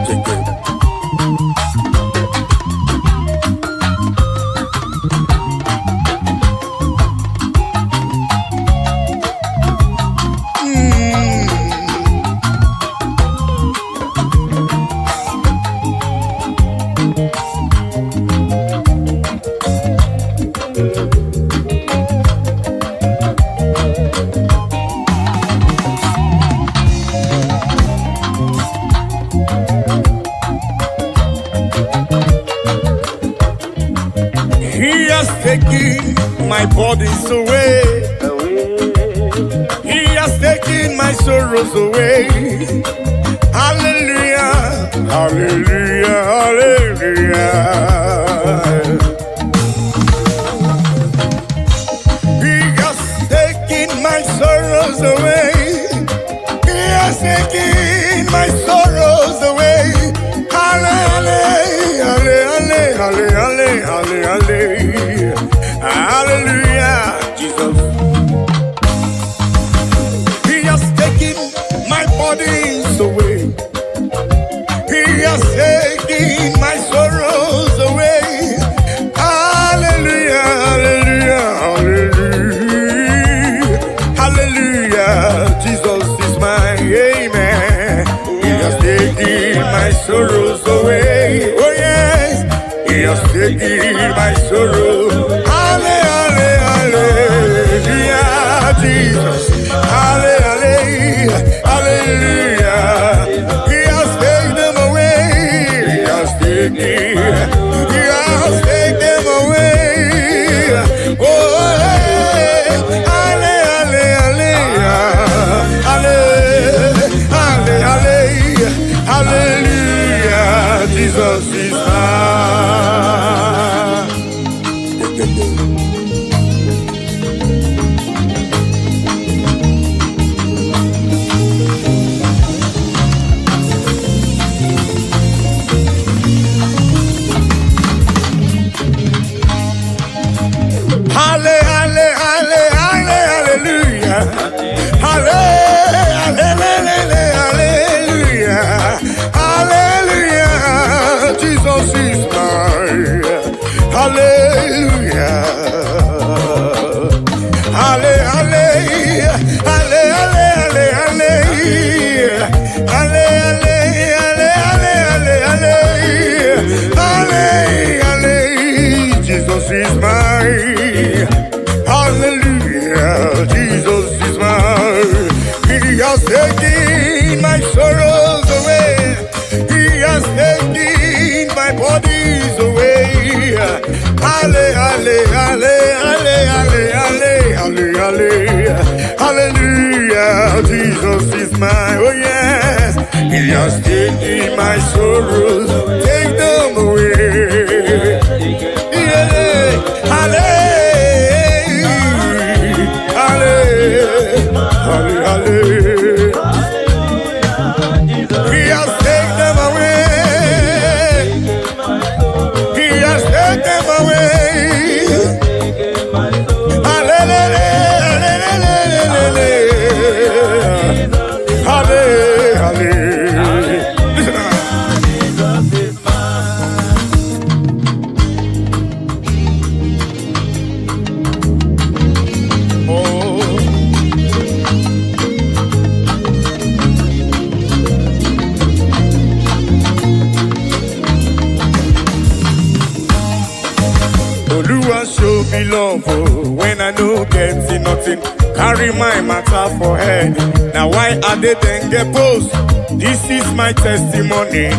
Take it. taken my burdens away. He has taken my sorrows away. Hallelujah, hallelujah, hallelujah. He has taken my sorrows away. He has taken my sorrows away. Hallelujah, hallelujah, hallelujah, hallelujah, hallelujah, Jesus. He has taken my burdens away. He has taken my sorrows away. Hallelujah, hallelujah, hallelujah. Hallelujah, Jesus is mine, amen. He has taken my sorrows away. Oh yes, He has taken my sorrow. Hallelujah, hallelujah, Jesus. Hallelujah, hallelujah. He has taken them away. He has taken, He has taken them away. Oh, hey, hallelujah, hallelujah, hallelujah, hallelujah. Jesus is mine. Halle, halle, halle, halle, hallelujah. Halle, halle, hallelujah. Hallelujah. Jesus is mine. Hallelujah. Halle, halle, halle, halle, halle, halle. Halle, halle, halle, halle, halle, halle. Halle, Jesus is mine. Hallelujah, Jesus is mine. He has taken my sorrows away. He has taken my burdens away. Halle, halle, halle, halle, halle, halle, halle, halle. Hallelujah, Jesus is mine. Oh yes, He has taken my sorrows, take them away. Yeah, halle, halle, halle, halle. He has taken them away. He has taken them away. Hallelujah, hallelujah, hallelujah. Listen now. Jesus is mine. Oh. Oluwa show me love, oh, when I no get nothing. Carry my matter for head. Now why I dey then get post? This is my testimony.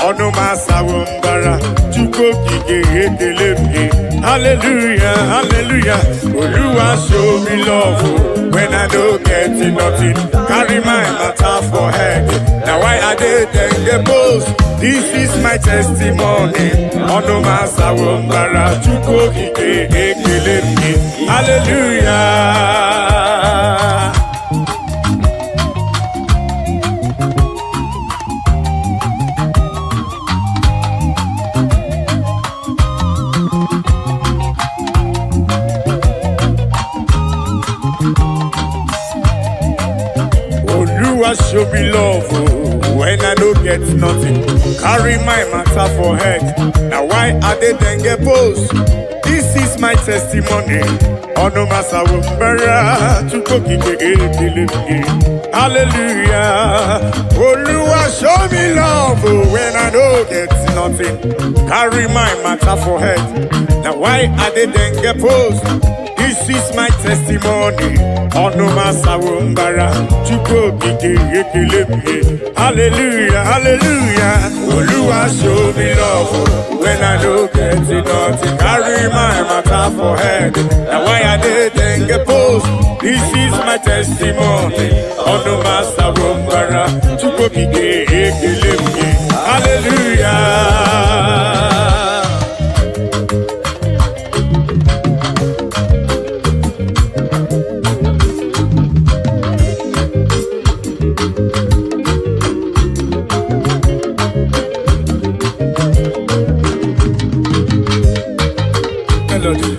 Ọnụ m asawo mbara, Chukwu okike ekele m gị. Hallelujah, hallelujah. Oluwa show me love, oh, when I no get nothing. Carry my matter for head. Now why I dey then get post? This is my testimony. Ọnụ m asawo mbara, Chukwu okike ekele m gị. Hallelujah. Oluwa show me love, oh, when I no get nothing. Carry my matter for head. Now why I dey then get post? This is my testimony. Ọnụ m asawo mbara, Chukwu okike ekele m gị. Hallelujah. Oluwa show me love, oh, when I no get nothing. Carry my matter for head. Now why I dey then get post? This is my testimony. Testimony. Ọnụ m asawo mbara. Chukwu Okike, ekele m gị. Hallelujah, hallelujah. Oluwa show me love when I no get nothing. Carry my matter for head. Na why I dey dengue post. This is my testimony. Ọnụ m asawo mbara. Chukwu Okike, ekele m gị. Hallelujah. Melody.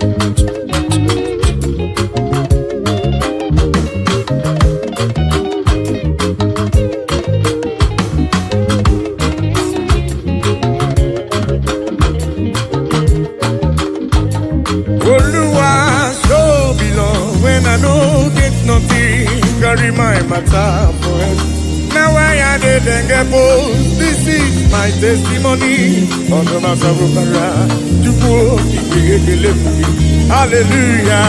Oluwa show me love when I no get nothing. Carry my matter for head. Now why I dey dengue post? This is my testimony. Ọ̀nà máa sọ̀rọ̀ bàrà. Chukwu Okike, ekele m gị. Hallelujah.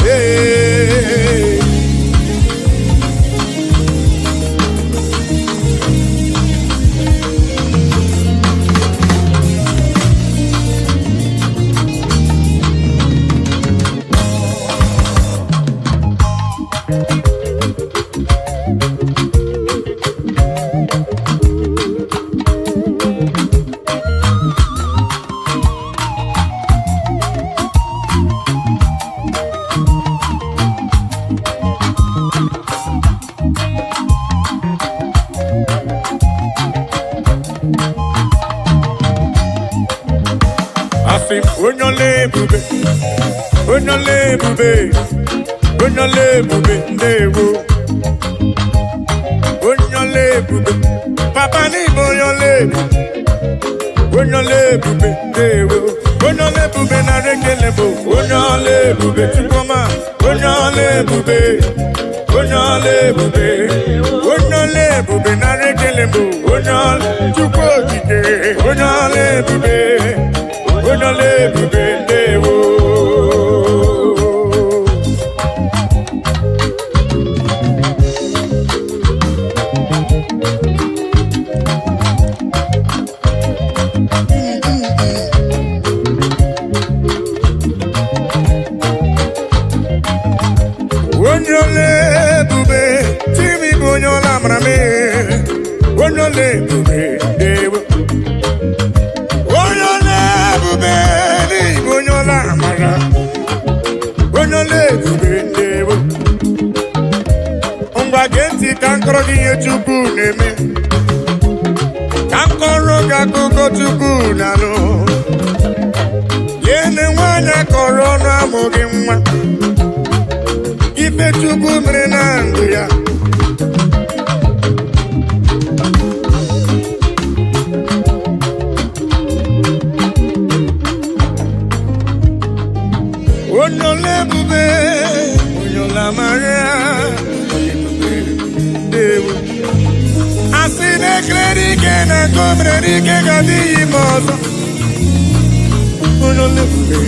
Hey. Asị m, onye ọla ebube, onye ọla ebube, onye ọla ebube, ndewo. Onye ọla ebube, papa n'ịbụ onye ọla ebube, onye ọla ebube, ndewo. Onye ọla ebube, nara ekele bụ onye ọla ebube. Chukwuma, onye ọla ebube, onye ọla ebube, onye ọla ebube, nara ekele bụ onye ọla. Chukwu Okike, onye ọla ebube, onye ọla ebube, ndewo. Onye ọla ebube, timi bụ onye ọla amara m. Onye ọla ebube, ndewo. Onye ọla ebube, n'ịbụ onye ọla amara. Onye ọla ebube, ndewo. Ngwa, gee ntị ka nkọrọ gị ihe Chukwu na-eme, ka nkọrọ gị akụkọ Chukwu na-alụ. Yene nwaanyị akọrọ ọnụ amụghị nwa, ife Chukwu mere na ndụ ya. Onye ọla ebube, onye ọla amara, ebube, ndewo. Asị na ekele dike na nke o mere dike ga-adịghị ime ọzọ. Onye ọla ebube,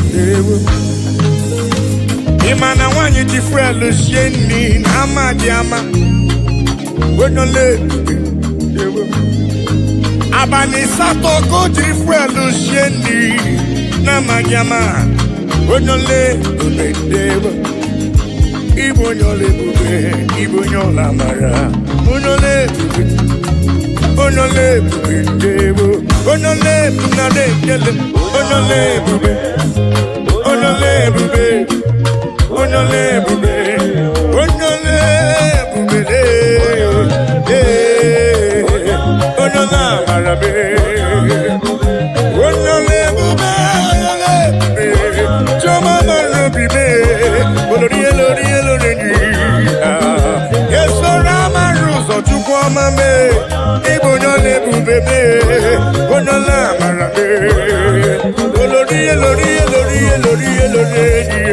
ndewo. Ị ma na nwaanyị ji fuel sie nri na ama dị ama? Onye ọla ebube, ndewo. Abalị 8 ka o jiri fuel sie nri na-amaghị ama. Onye ọla ebube, ndewo. Ịbụ onye ọla ebube, ịbụ onye ọla amara, onye ọla ebube, onye ọla ebube, ndewo. Onye ọla ebube, nara ekele. Onye ọla ebube, onye ọla ebube, onye ọla ebube, onye ọla ebube, ee, onye ọla amara mee. Onye ọla ebube, onye ọla ebube, chiọma mara obi mee. Olori elori elori enyi esoro amara ụzọ. Chukwu ọma mee, ịbụ onye ọla ebube mee, onye ọla amara mee. Olori elori elori elori elori enyi,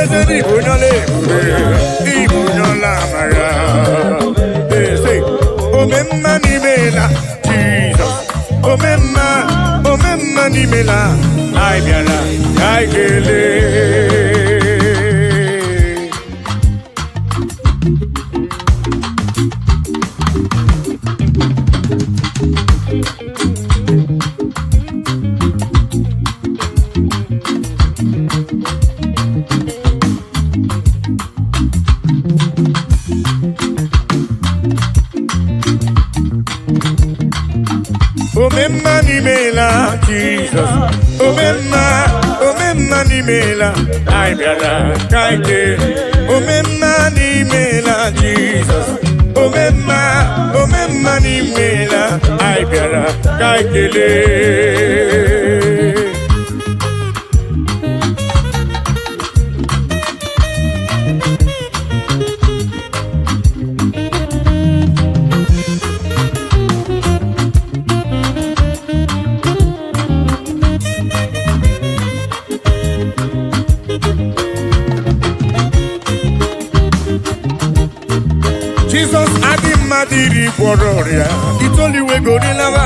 eze dị, ịbụ onye ọla ebube, ịbụ onye ọla amara. Eze omemma n'imela, Jizọs omemma, omemma n'imela. Anyị bịara ka anyị kelee. Omemma, omemma n'imela, anyị bịara ka anyị kelee. Omemma n'imela, Jizọs. Omemma, omemma n'imela, anyị bịara ka anyị kelee. Jizọs adị mmadụ iri gwọrọ ọrịa itoliwegorilawa,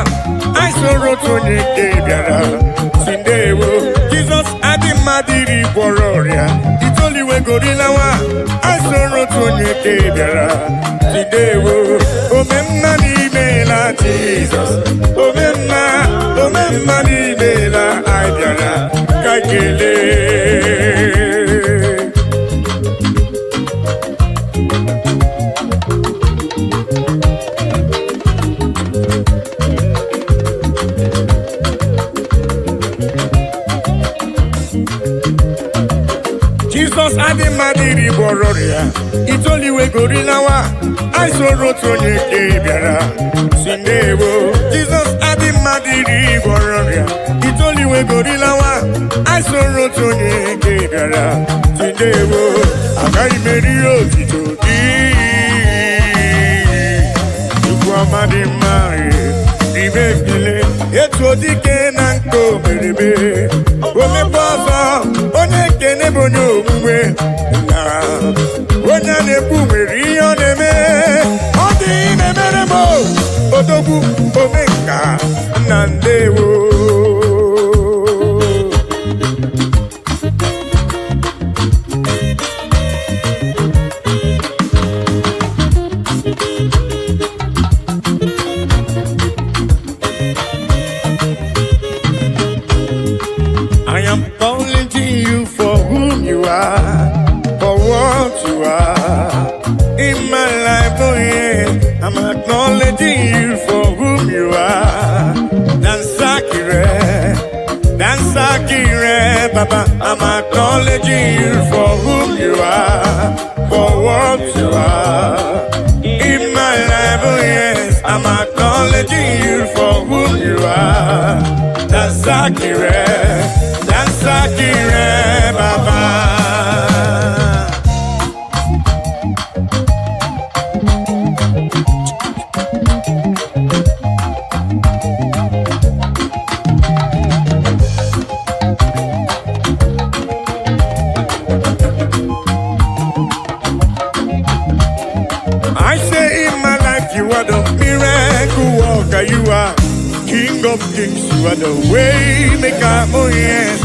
anyị soro otu onye nke bịara si ndewo. Jizọs adị mmadụ iri gwọrọ ọrịa itoliwegorilawa, anyị soro otu onye nke bịara si ndewo. Omemma n'imela, Jizọs, omemma, omemma n'imela, anyị bịara ka anyị kelee. Jizọs adị mmadụ iri gwọrọ ọrịa itoliwegorilawa, anyị soro otu onye nke bịara si ndewo. Jizọs adị mmadụ iri gwọrọ ọrịa itoliwegorilawa, anyị soro otu onye nke bịara si ndewo. Agaghị m eri otito gị, Chukwu ọma dị mma, ribe ekele etu odike na nke omereme omekpe ọzọ. Onye ekene bụ onye omume na onye a na-ekwu nwere ihe ọ na-eme, ọ dị na-emere m o. Odogwu omenka na ndewo. I am calling to you for whom you are, for what you are. In my life, oh yeah, I'm acknowledging you for whom you are. Dansakire, Dansakire, Baba, I'm acknowledging you for whom you are, for what you are. In my life, oh yes, I'm acknowledging you for whom you are. Dansakire, Dansakire, Baba. I say in my life you are the miracle worker, you are King of kings, you are the way maker, oh yes.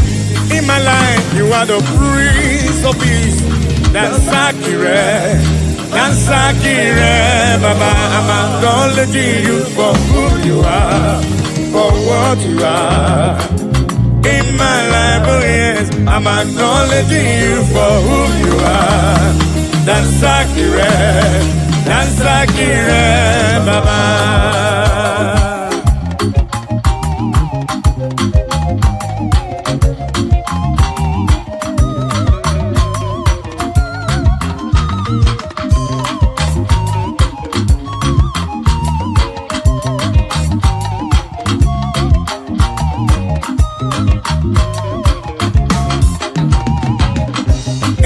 In my life you are the Prince of Peace. Dansakire, Dansakire, Baba, I'm acknowledging you for who you are, for what you are. In my life, oh yes, I'm acknowledging you for who you are. Dansakire, Dansakire, Baba.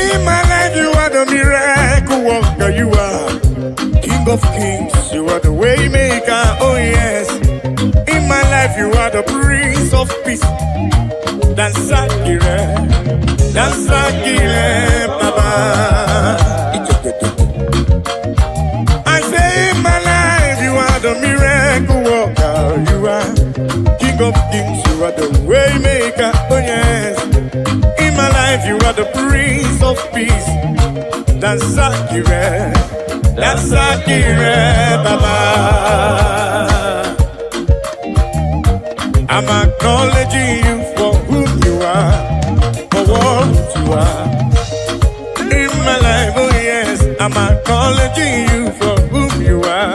In my life, you are the miracle worker. You are King of kings. You are the way maker. Oh yes. In my life, you are the Prince of Peace. Dansakire, Dansakire, Baba. I say in my life, you are the miracle worker. You are King of kings. You are the way maker. Oh yes. In my life, you are the Prince of Peace. Dansakire, Dansakire, Baba. I'm acknowledging you for whom you are, for what you are. In my life, oh yes, I'm acknowledging you for whom you are.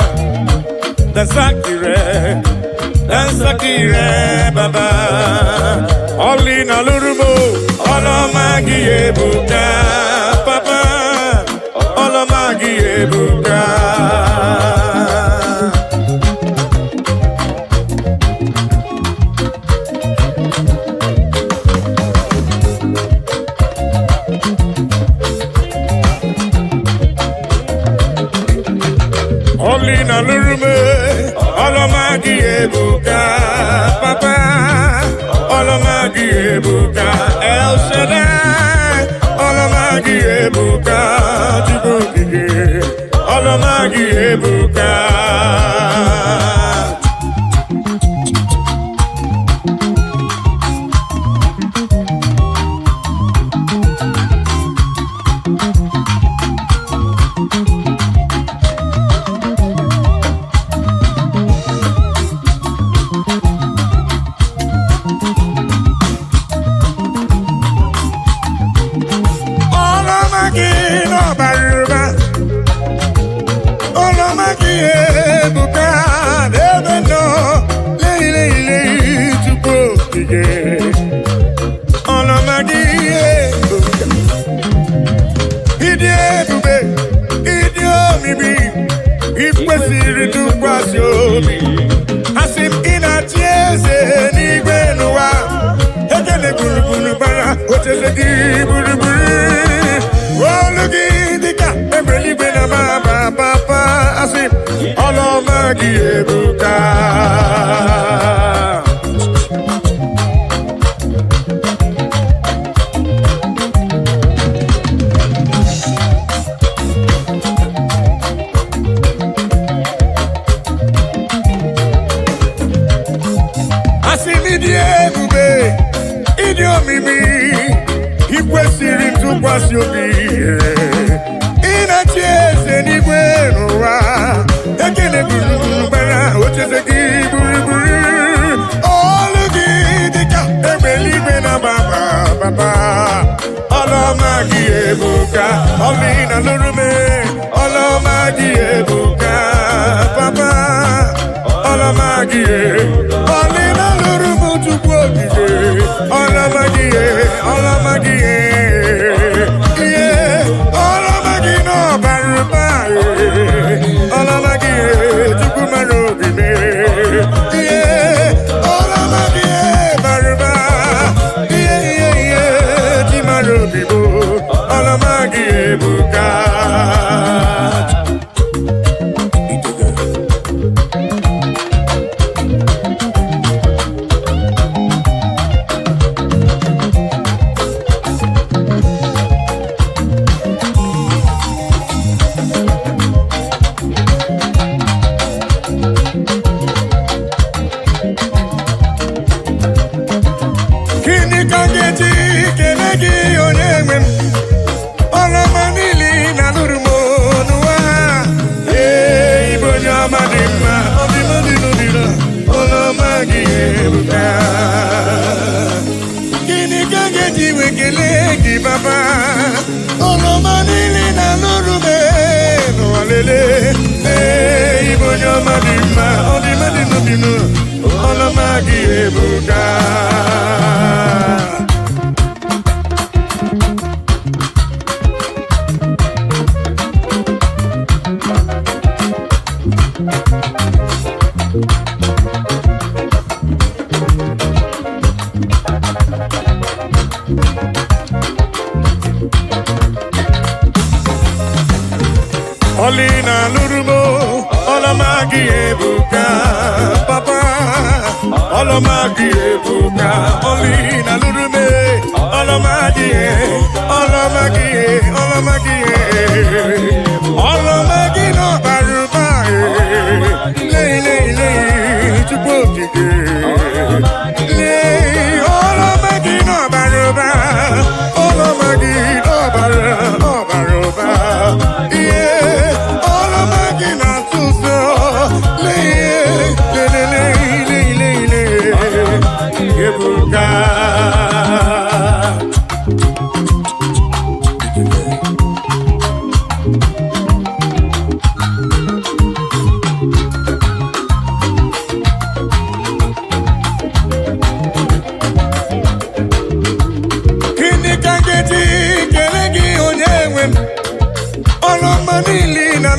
Dansakire, Dansakire, Baba. All ebuka, papa. Ọlọma gị ebuka. Ọlị na lụrụ m, ọlọma gị ebuka, papa. Ọlọma gị ebuka, El Shaddai. Ọlọma gị ebuka, Chukwu okike. Ọlọma gị ebuka. Ọlọma gị n'ọbara ụba. Ọlọma gị ebuka n'ebe nọ. Leyi leyi leyi, Chukwu okike. Ọlọma gị ebuka. Ịdị ebube, ịdị omimi, ị kwesịrị ntụkwasị obi. Asị m ị na-achị eze n'igwe n'ụwa. Ekele gburugburu gbara ocheze gị gburugburu. Olu gị dịka egbe eluigwe na mama papa. Asị m ọlọma gị ebuka. Asị m ịdị ebube, ịdị omimi, ị kwesịrị ntụkwasị obi. Ị na-achị eze n'igwe n'ụwa. Ekele gburugburu gbara ocheze gị gburugburu. Olu gị dịka egbe eluigwe na baba baba. Ọlọma gị ebuka, ọlị na lụrụ m. Ọlọma gị ebuka, papa. Ọlọma gị, ọlị na lụrụ m, Chukwu okike. Ọlọma gị, ọlọma gị, ihe ọlọma gị n'ọbara ụba. Ọlọma gị, Chukwu mara obi m. Ihe ọlọma gị bara ụba. Ihe ihe ihe ji mara obi m. Ọlọma gị ebuka. Gịnị ka m ga-eji kele gị, onye nwe m? Ọlọma niile na lụrụ m n'ụwa. Ee, ịbụ onye ọma dị mma. Ọdịmma dị n'ụdịrị. Ọlọma gị ebuka. Gịnị ka m ga-eji wee kelee gị, baba? Ọlọma niile na lụrụ m n'ụwa lele. Ee, ịbụ onye ọma dị mma. Ọdịmma dị n'ụdịrị. Ọlọma gị ebuka. Ọlị na lụrụ m, ọlọma gị ebuka, papa. Ọlọma gị ebuka. Ọlị na lụrụ m, ọlọma gị, ọlọma gị, ọlọma gị, ọlọma gị n'ọbara ụba. Lei lei lei, Chukwu okike. Lei, ọlọma gị n'ọbara ụba. Ọlọma gị n'ọbara ọbara ụba. Ihe ọlọma gị na-atụ ụzọ. Lei lei lei lei lei lei, ebuka.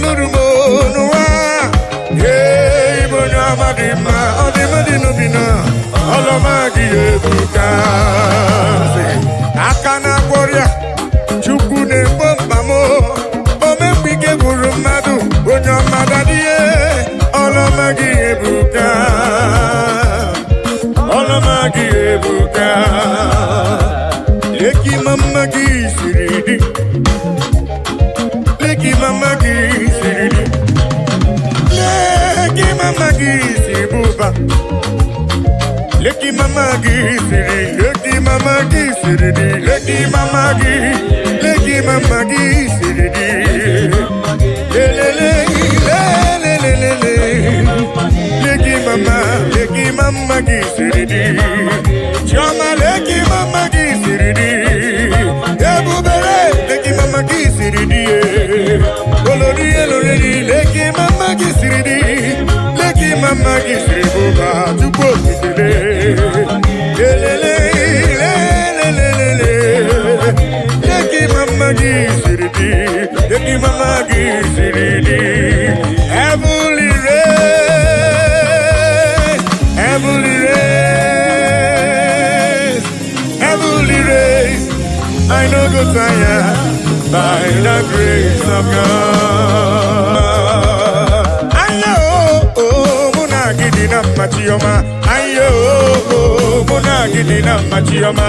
na-alụrụ m n'ụwa. Ee, ịbụ onye ọma dị mma, ọ dị mma dị n'obi na ọlọma gị ebuka. Aka na-agwọ ọrịa, Chukwu na-egbo mkpa m, omemgbe ike gwụrụ mmadụ, onye ọma dadie, ọlọma gị ebuka. Ọlọma gị ebuka. Leki mama gị siri dị. Leki mama gị siri dị. Leki mama gị si bụba. Leki mama gị siri, leki mama gị siri dị. Leki mama gị, leki mama gị siri dị. Lelele, lelelelele. Leki mama, leki mama gị siri dị. Chioma, leki mama gị siri dị. Ebubere, leki mama gị siri dị. Olori eloriri, leki mama gị siri dị. Leki mama gị siri bụba tupu okikele. Lelele, lelelelele. Leki mama gị siri dị. Leki mama gị siri dị. Heavenly rain, heavenly rain, heavenly rain. I no go tire by the grace of God. Ayo, oh, mụ na gị dị na mma, Chioma. Ayo, oh, mụ na gị dị na mma, Chioma.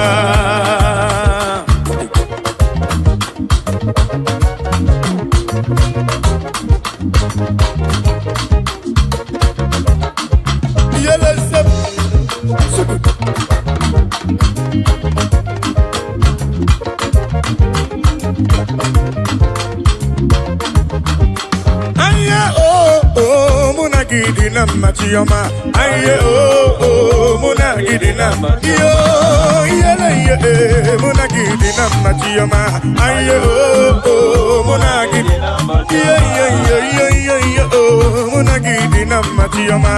Yele sep, subu. Anya oh oh, mụ na gị dị na mma, Chioma. Anya oh oh, mụ na gị dị na mma. Iyo iyele iye eh, mụ na gị dị na mma, Chioma. Anya oh oh, mụ na gị dị. Iye iye iye iye iye iye oh, mụ na gị dị na mma, Chioma.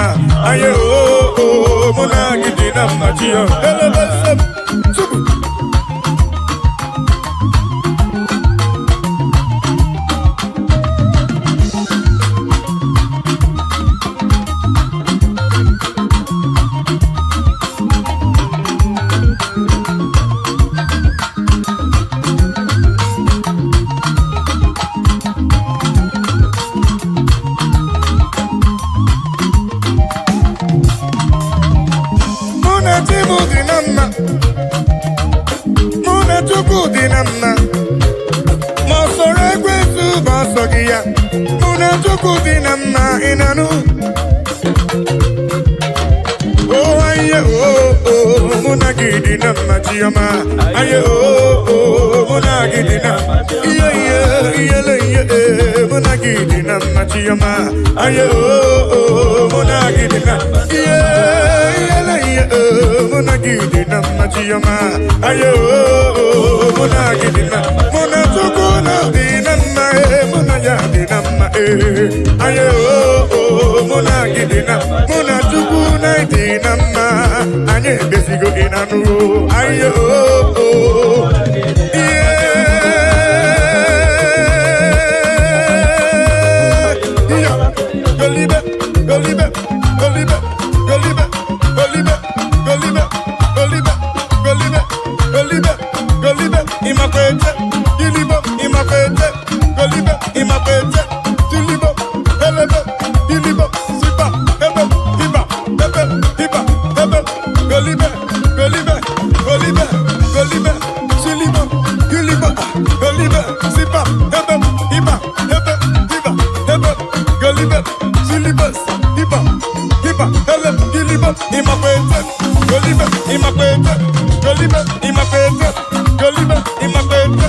Anya oh oh, mụ na gị dị na mma, Chioma. Elebe sep, subu. Mụ na chi m dị na mma, mụ na Chukwu dị na mma, ma ọ sọrọ ekwensu bụ ọsọ gị ya. Mụ na Chukwu dị na mma, ị na-anụ? Oh, aye, oh, oh, mụ na gị dị na mma, Chioma. Aye, oh, oh, mụ na gị dị na iye iye iyele iye eh, mụ na gị dị na mma, Chioma. Aye, oh, oh, mụ na gị dị na iye iyele iye eh, mụ na gị dị na mma, Chioma. Aye, oh, oh, mụ na gị dị na mụ na Chukwu na dị na mma eh, mụ na ya dị na mma eh. Aye, oh, oh, mụ na gị dị na mụ na Chukwu na dị na mma, anyị emezigo gị na nụ. Aye, oh, oh. Yeah. Golibe, golibe, golibe, golibe, golibe, golibe, golibe, golibe, golibe, golibe, imakwete, gilibo, imakwete, golibe, imakwete, tilibo, elebe, gilibo, sipa, ebe, hiba, ebe, hiba, ebe, golibe, golibe, golibe, golibe, silibo, gilibo, golibe, sipa, ebe, hiba, ebe, hiba, ebe, golibe, silibus, hiba, hiba, ele, gilibo, imakwete, golibe, imakwete, golibe, imakwete, golibe, imakwete,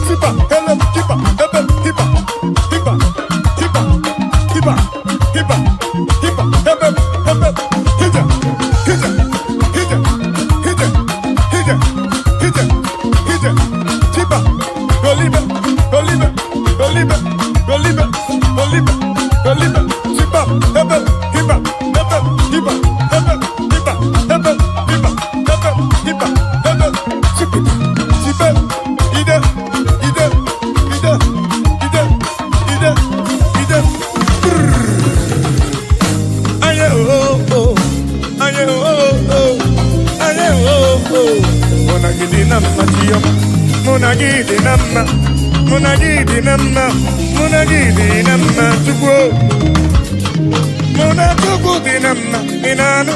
sipa, ele, hiba, ebe, hiba, hiba, hiba, hiba, hiba, hiba, ebe, ebe, hija, hija, hija, hija, hija, hija, hija, tiba, golibe, golibe, golibe, golibe, golibe, golibe, tiba, ebe, hiba, ebe, hiba, ebe, hiba, ebe, hiba, ebe, hiba, ebe, sipi, sipe, ide, ide, ide, ide, ide, ide, Mụ na gị dị na mma, mụ na gị dị na mma, mụ na gị dị na mma, Chukwu. Mụ na Chukwu dị na mma, ị na-anụ?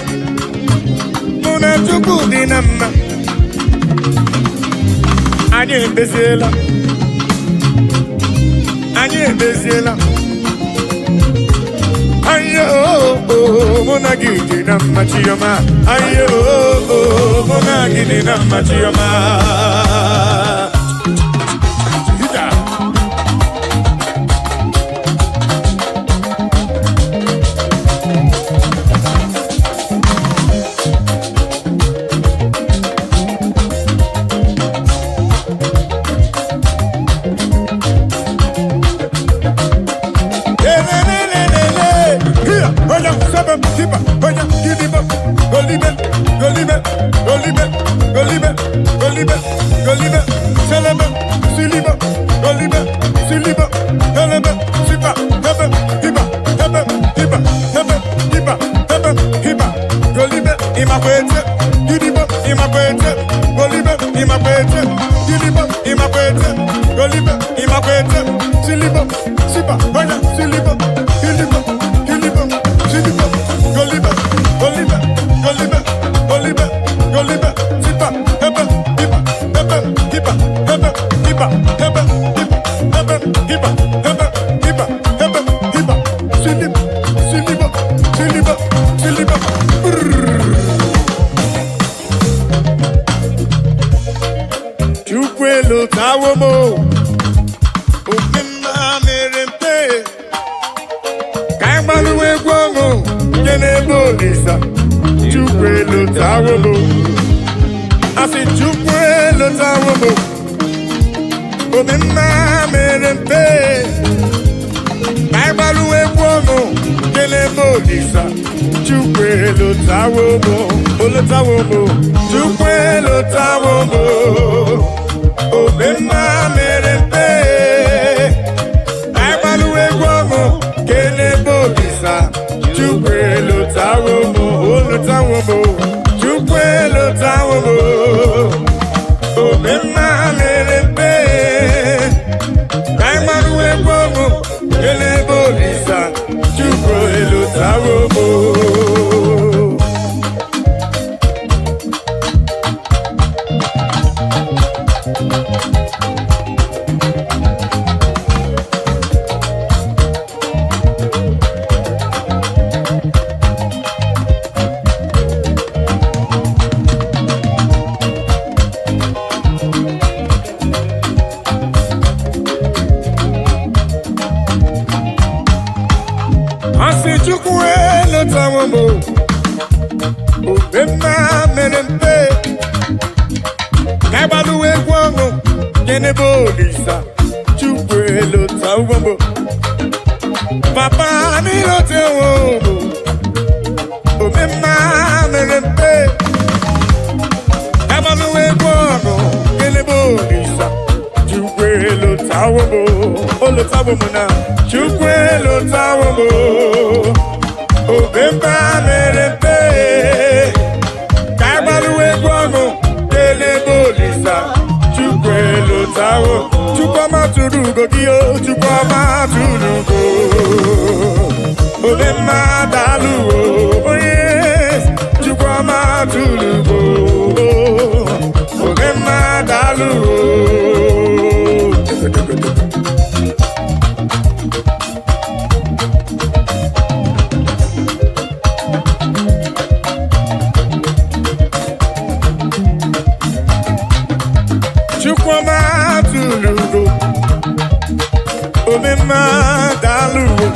Mụ na Chukwu dị na mma. Anyị emeziela, anyị emeziela. Ayo, mụ na gị dị na mma, Chioma. Ayo, mụ na gị dị na mma, Chioma. Hita. Lelelelelele. Here, oya, sebe, tiba, oya, gidibo, golibe, golibe, golibe, golibe, golibe, golibe, selebe, silibo, golibe, silibo, helebe, sipa, hebe, hiba, hebe, hiba, hebe, hiba, hebe, hiba, golibe, imakwete, gidibo, imakwete, golibe, imakwete, gidibo, imakwete, golibe, imakwete, silibo, sipa, oya, silibo, gilibo, gilibo, silibo, golibe, golibe, golibe, golibe, golibe, sipa, hebe, hiba, hebe, hiba, hebe, hiba, hebe, hiba, hebe, hiba, hebe, hiba, hebe, hiba, silibo, silibo, silibo, silibo. Brrr. Chukwu elotawo m o, omemma mere mpe, ka anyị gbalụwa egwu ọṅụ nke n'ebe Olisa. Chukwu elotawo m o, asị Chukwu elotawo m o, omemma mere mpe, ka anyị gbalụwa egwu ọṅụ nke n'ebe Olisa. Chukwu elotawo m o, olotawo m o, Chukwu elotawo m o, omemma mere mpe, anyị gbalụwa egwu ọṅụ kele ebe Olisa. Chukwu elotawo m o, olotawo m o, Chukwu elotawo m o, omemma mere mpe, anyị gbalụwa egwu ọṅụ kele ebe Olisa. Chukwu elotawo m o. Asị Chukwu elotawo m o, omemma mere mpe, ka anyị gbalụwa egwu ọṅụ nke n'ebe Olisa. Chukwu elotawo m o, papa n'ilotewo m o, omemma mere mpe, ka anyị gbalụwa egwu ọṅụ nke n'ebe Olisa. Chukwu elotawo m o, olotawo m na Chukwu elotawo m o, omemma mere mpe, ka anyị gbalụwa egwu ọṅụ kelee ebe Olisa. Chukwu elotawo. Chukwu ọma tụrụ ugo gị o, Chukwu ọma tụrụ ugo, omemma daalụ o, onye Chukwu ọma tụrụ ugo, omemma daalụ o. Chukwuma tụrụ ugo, omemma daalụ o,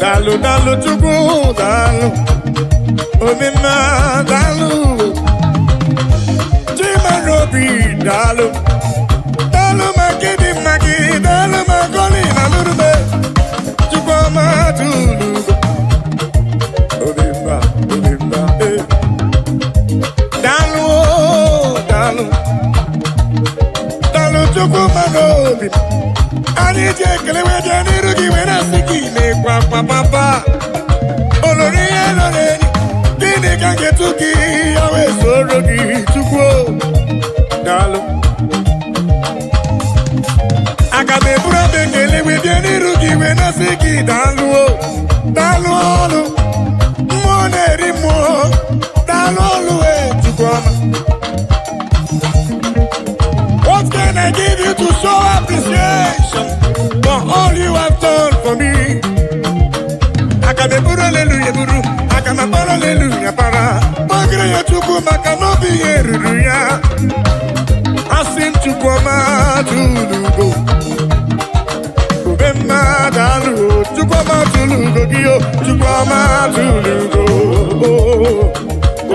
daalụ daalụ Chukwu daalụ, omemma daalụ o, Chimarobi daalụ, daalụ maka ịdị mma gị, daalụ maka ọlị na lụrụme. Chukwuma tụrụ ugo, omemma, omemma, eh. Daalụ o, daalụ, daalụ Chukwu mmadụ obi. Anyị ji ekele wee bịa n'iru gị wee na-asị gị na-ekwe akwa papa olori ihe lọrọ enyi. Gịnị ka m ga-etu gị ya wee soro gị, Chukwu o? Daalụ. Can I give you to show appreciation for all you have done for me? Aga m eburu aleluya eburu, aga m akpọrọ aleluya para. Kpọgịrị ya Chukwu maka na obi ya eruru ya. Asị m Chukwu ọma tụlugo. Ube mmadụ alụ Chukwu ọma tụlugo gị o, Chukwu ọma tụlugo.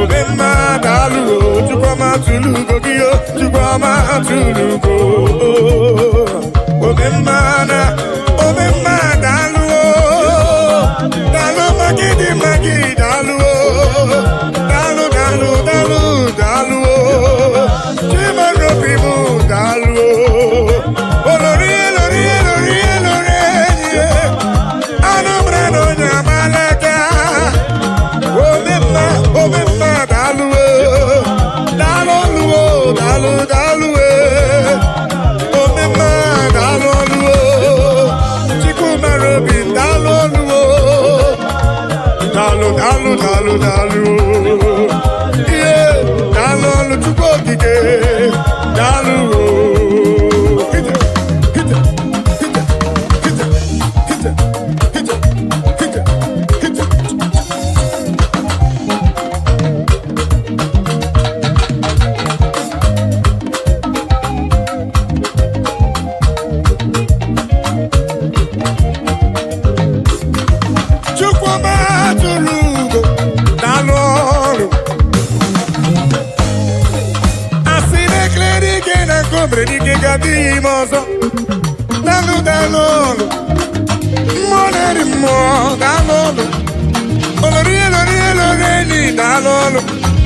Ube mmadụ alụ Chukwu ọma tụlugo gị o, Chukwu ọma tụlugo. Ome mmadụ, ome mmadụ alụ daalụ maka ịdị mma gị daalụ daalụ daalụ daalụ daalụ Chimarobi m daalụ olori elori elori elori enyi anụ mara na onye amalaka ome mma ome mma daalụ daalụ ọlụ daalụ daalụ ome mma daalụ ọlụ Chukwumarobi daalụ ọlụ daalụ daalụ daalụ daalụ ihe daalụ ọlụ Chukwu okike daalụ o. Hije, hije, hije, hije, hije, hije, hije, hije. Chukwuma tụrụ ugo daalụ ọrụ asị na-ekele dike na nke obere dike ga-adịghị ime ọzọ daalụ daalụ ọrụ mmụọ na-eri mmụọ daalụ ọrụ olori elori elori enyi daalụ ọrụ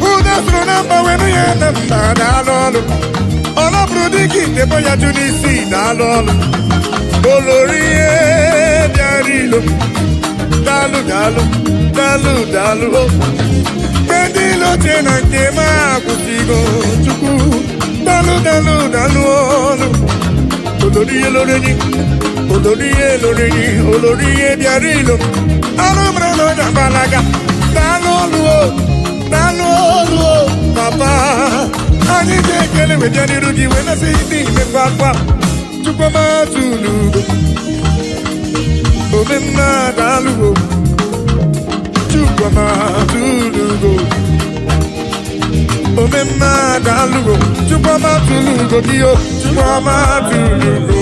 ụda soro na mba wee ya na mba daalụ ọrụ ọlọbụrụ dike itebo ya jụ n'isi daalụ ọrụ olori ihe bịara ilo daalụ daalụ daalụ daalụ o mgbe ndị ilo che na nke m akwụsịgo Chukwu daalụ daalụ daalụ ọlụ olori ihe lori enyi olori ihe lori enyi olori ihe bịara ilo anụ mara na ọnya gbalaga daalụ ọlụ o daalụ ọlụ o papa anyị ji ekele wee bịa n'iru gị wee na-asị ndị imekwa akwa Chukwu ọma tụlugo ome mma daalụ o Chukwu ọma tụlugo ome mma daalụ o Chukwu ọma tụlugo gị o Chukwu ọma tụlugo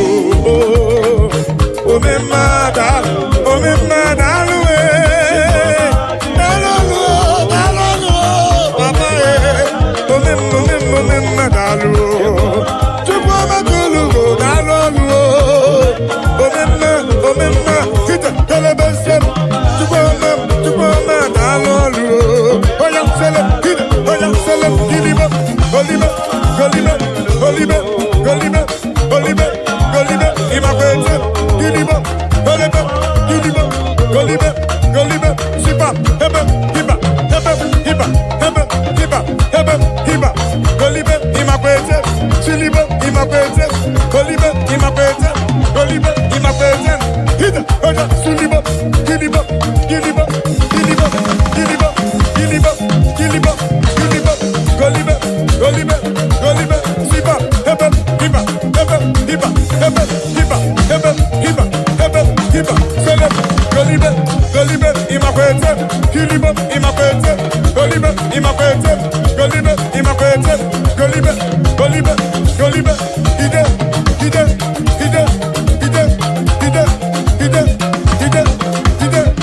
ome mma daalụ ome mma daalụ ee daalụ o daalụ o papa ee ome mma ome mma ome mma daalụ o Chukwu ọma tụlugo daalụ ọlụ o ome mma ome mma hita telebe nsem Chukwu ọma Chukwu ọma daalụ ọlụ o onye sele hita onye sele gilibe olibe golibe olibe golibe olibe golibe ịmakwa ete gilibe olibe gilibe golibe golibe sipa ebe hiba ebe hiba ebe hiba ebe hiba golibe ịmakwa ete silibe ịmakwa ete golibe ịmakwa ete golibe ịmakwa ete hita oja sulibe gilibe gilibe gilibe gilibe gilibe gilibe gilibe golibe golibe golibe sipa ebe hiba ebe hiba ebe hiba ebe hiba ebe hiba sele golibe golibe ịmakwa ete gilibe ịmakwa ete golibe ịmakwa ete golibe ịmakwa ete golibe golibe golibe ide ide ide ide ide ide ide ide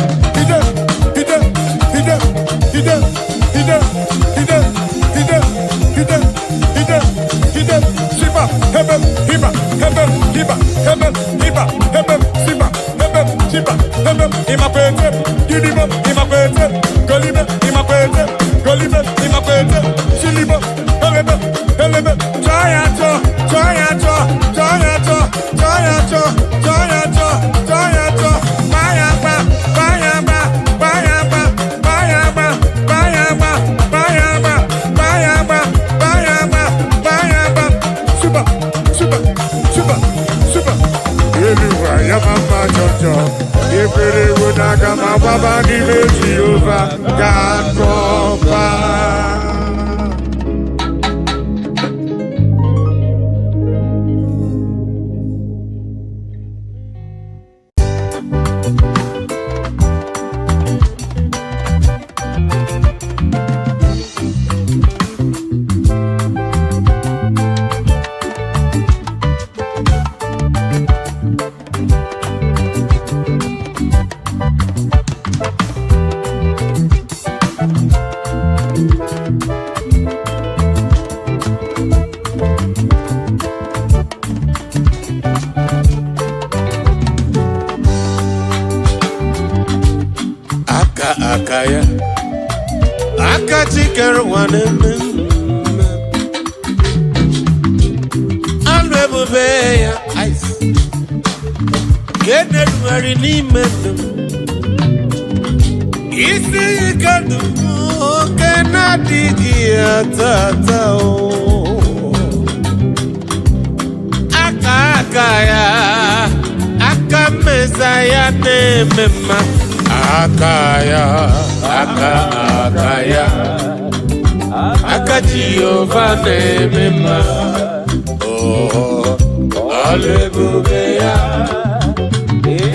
ide ide ide ide ide ide ide ide ide ide sipa ebe hiba ebe hiba ebe hiba ebe sipa ebe sipa ebe ịmakwa ete gilibe ịmakwa ete golibe ịmakwa ete golibe ịmakwa ete silibe elebe elebe chọọ ya chọọ chọọ ya chọọ chọọ ya chọọ chọọ ya chọọ chọọ ya chọọ chọọ ya chọọ gbaa ya gba gbaa ya gba gbaa ya gba gbaa ya gba gbaa ya gba gbaa ya gba gbaa ya gba gbaa ya gba gbaa ya gba supa supa supa supa elu ụwa ya ma mma jọjọ ekwere ewu n'aka ma gbaba n'ime Jehova ga-akọpa. Aka ya, aka chikere ụwa na-eme mma. Anụ ebube ya ice ka e na-erugharị n'ime ndụ m. Isi ike ndụ m oke na-adịghị ata ata o. Aka aka ya, aka mmeza ya na-eme mma. Aka ya, aka aka ya, aka Jehova na-eme mma. Oh, ọlụ ebube ya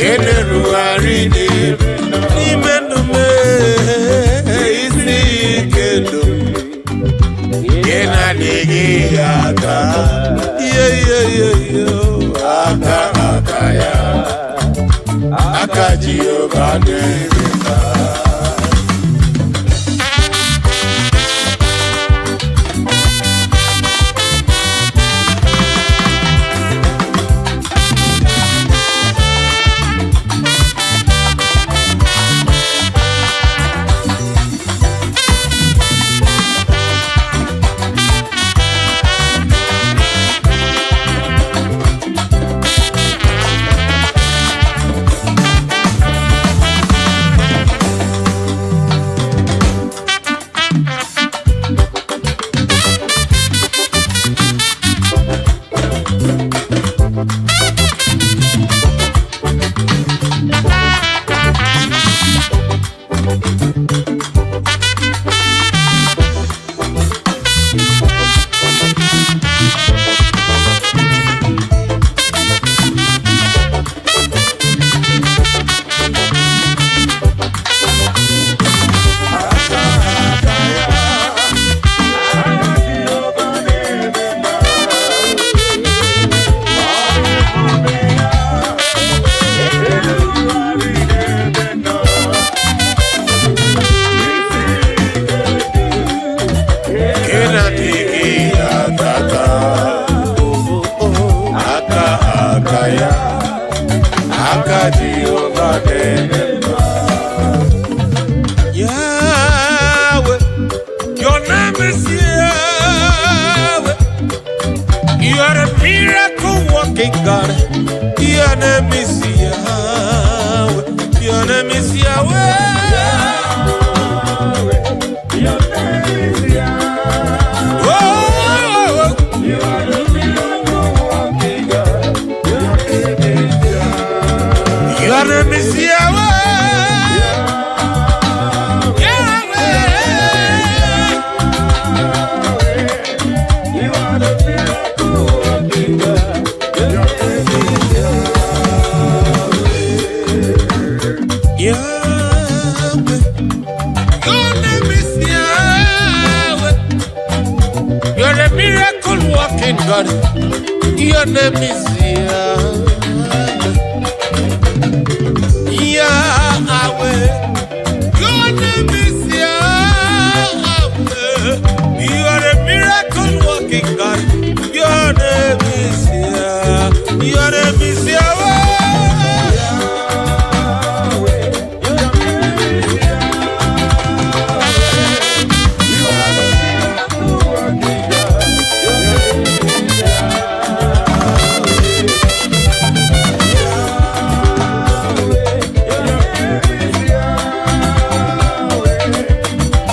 ị na-erugharị n'ime ndụ m. Isi ike ndụ ị na-adịghị aka ihe ihe ihe ihe. Aka aka ya, aka Jehova na-eme mma. Ị na-adịghị aka aka aka ya, aka Jehova na-eme mma. Yahweh, your name is Yahweh. You are a miracle working God. Your name is Yahweh. Your name is Yahweh. Your name is Yahweh. Oh, You are the miracle working God. Your name is Yahweh. your name is Yahweh. Yahweh. You are the miracle working God. Your name is Yahweh. Your name is Yahweh. You're a miracle working God. Your name is Yahweh. Yahweh. Your name is Yahweh. You are a miracle working God. Your name is Yahweh. Your name is Yahweh. Yahweh. Your name is Yahweh. You are the miracle working God. Your name is Yahweh. Yahweh. Your name is Yahweh.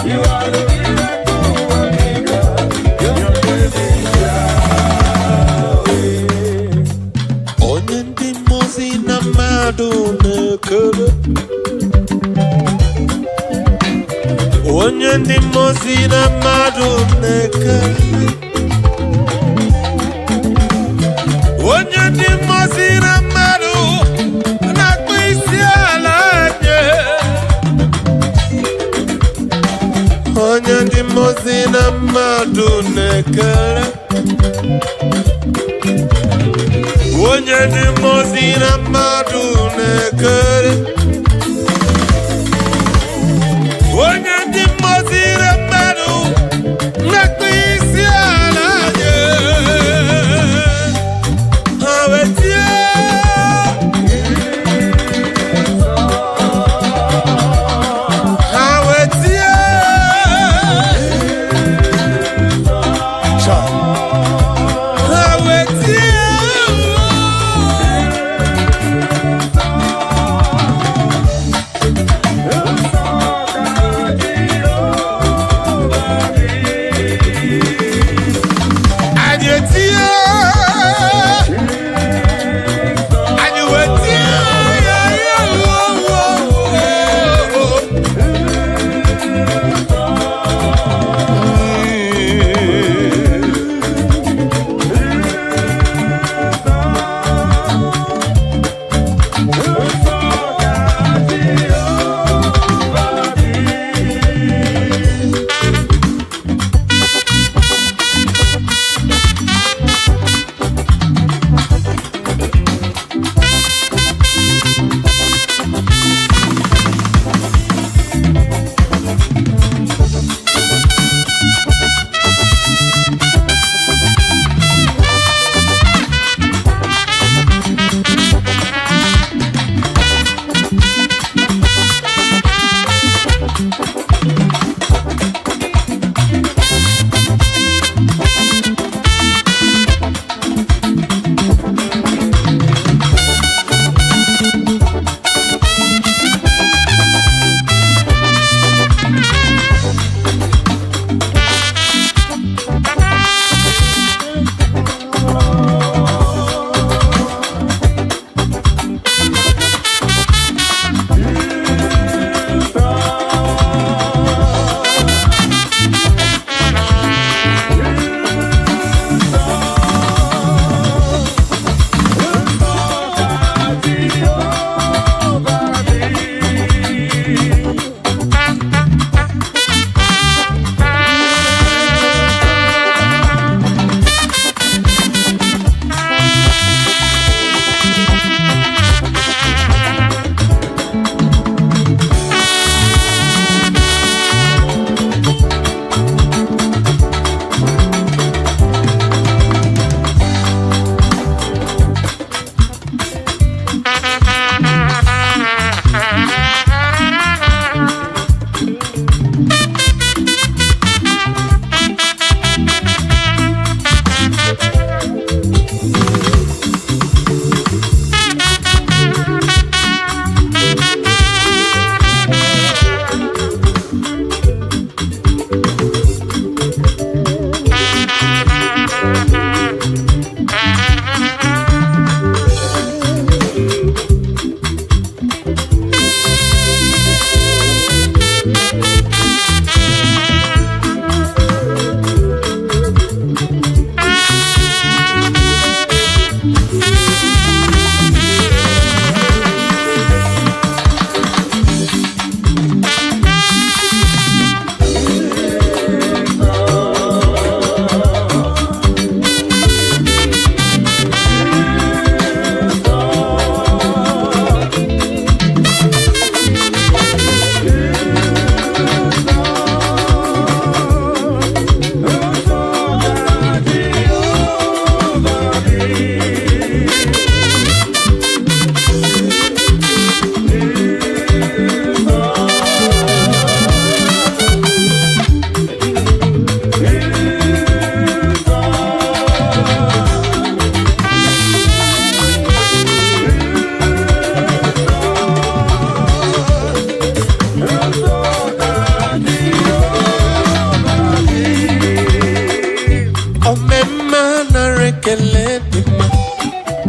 You are the miracle working God. Your name is Yahweh. Onye ndị mmụọ ozi na mmadụ na-ekele, onye ndị mmụọ ozi na mmadụ na-ekele, onye ndị mmụọ ozi na mmadụ na-akpụ isi ala nye, onye ndị mmụọ ozi na mmadụ na-ekele, onye ndị mmụọ ozi na mmadụ na-ekele, onye ndị mmụọ ozi na mmadụ na-akpụ isi ala nye. Ha wee tie, ha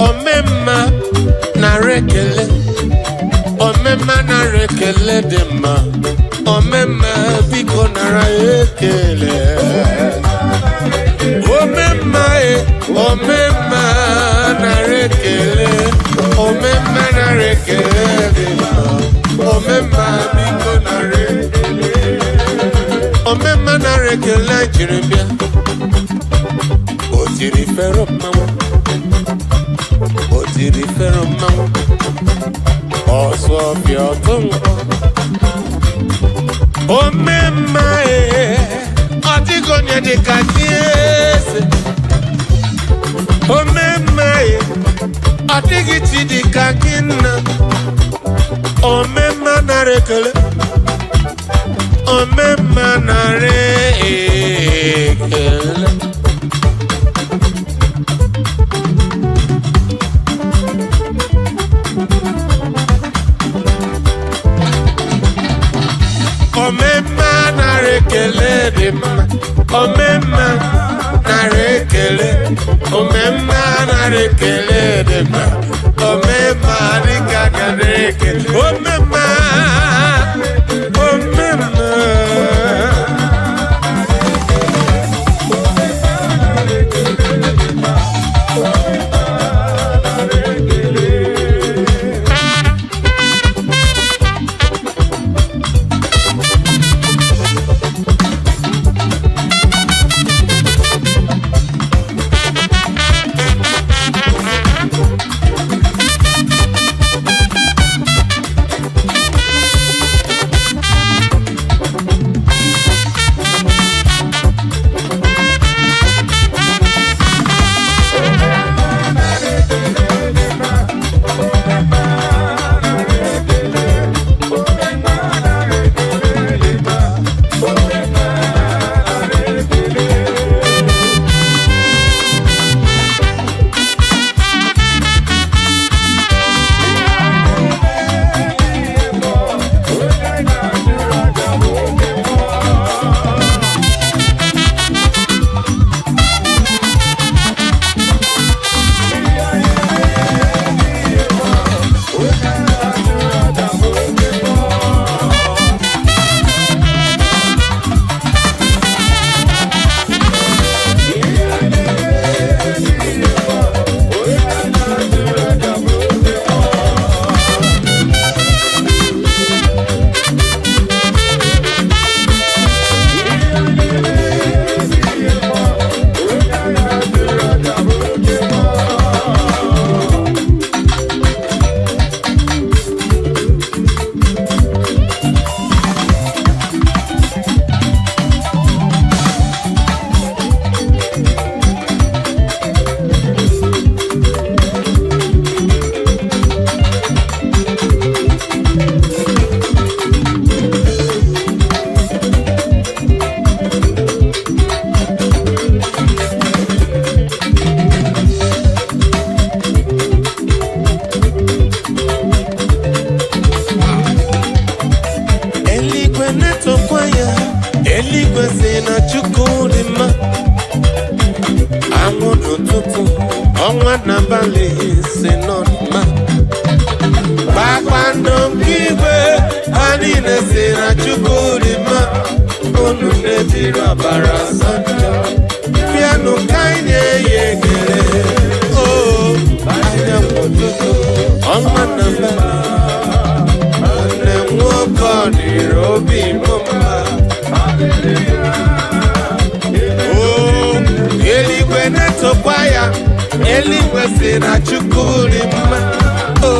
Omemma, nara ekele. Omemma, nara ekele dị mma. Omemma, biko nara ekele. Omemma e, omemma, nara ekele. Omemma, nara ekele dị mma. Omemma, biko nara ekele. Omemma, nara ekele jiri bịa. O tiri fero mmanwụ, o tiri fero mmanwụ, ọsọ ọbịa ọtụ nkwọ. Omemma e, ọ dịghị onye dịka gị, eze. Omemma e, ọ dịghị chi dịka gị, nna. Omemma, nara ekele. Omemma, nara ekele. Omemma, nara ekele dị mma. Omemma, nara ekele. Omemma, nara ekele dị mma. Omemma, dịka nara ekele. Omemma, omemma. Eluigwe na-etokwa ya. Eluigwe si na Chukwu dị mma. Anwụ n'ụtụtụ, ọnwa n'abalị si nọ dị mma. Kpakpando nke igwe, ha niile si na Chukwu dị mma. Unu na-ejiri ọbara sọnjọ, bịanụ ka anyị nye ya ekele. O anyanwụ ụtụtụ, ọnwa n'abalị, nwanne m nwoke, ọ dịrị obi m mma. O eluigwe na-etokwa ya. Eluigwe si na Chukwu dị mma. O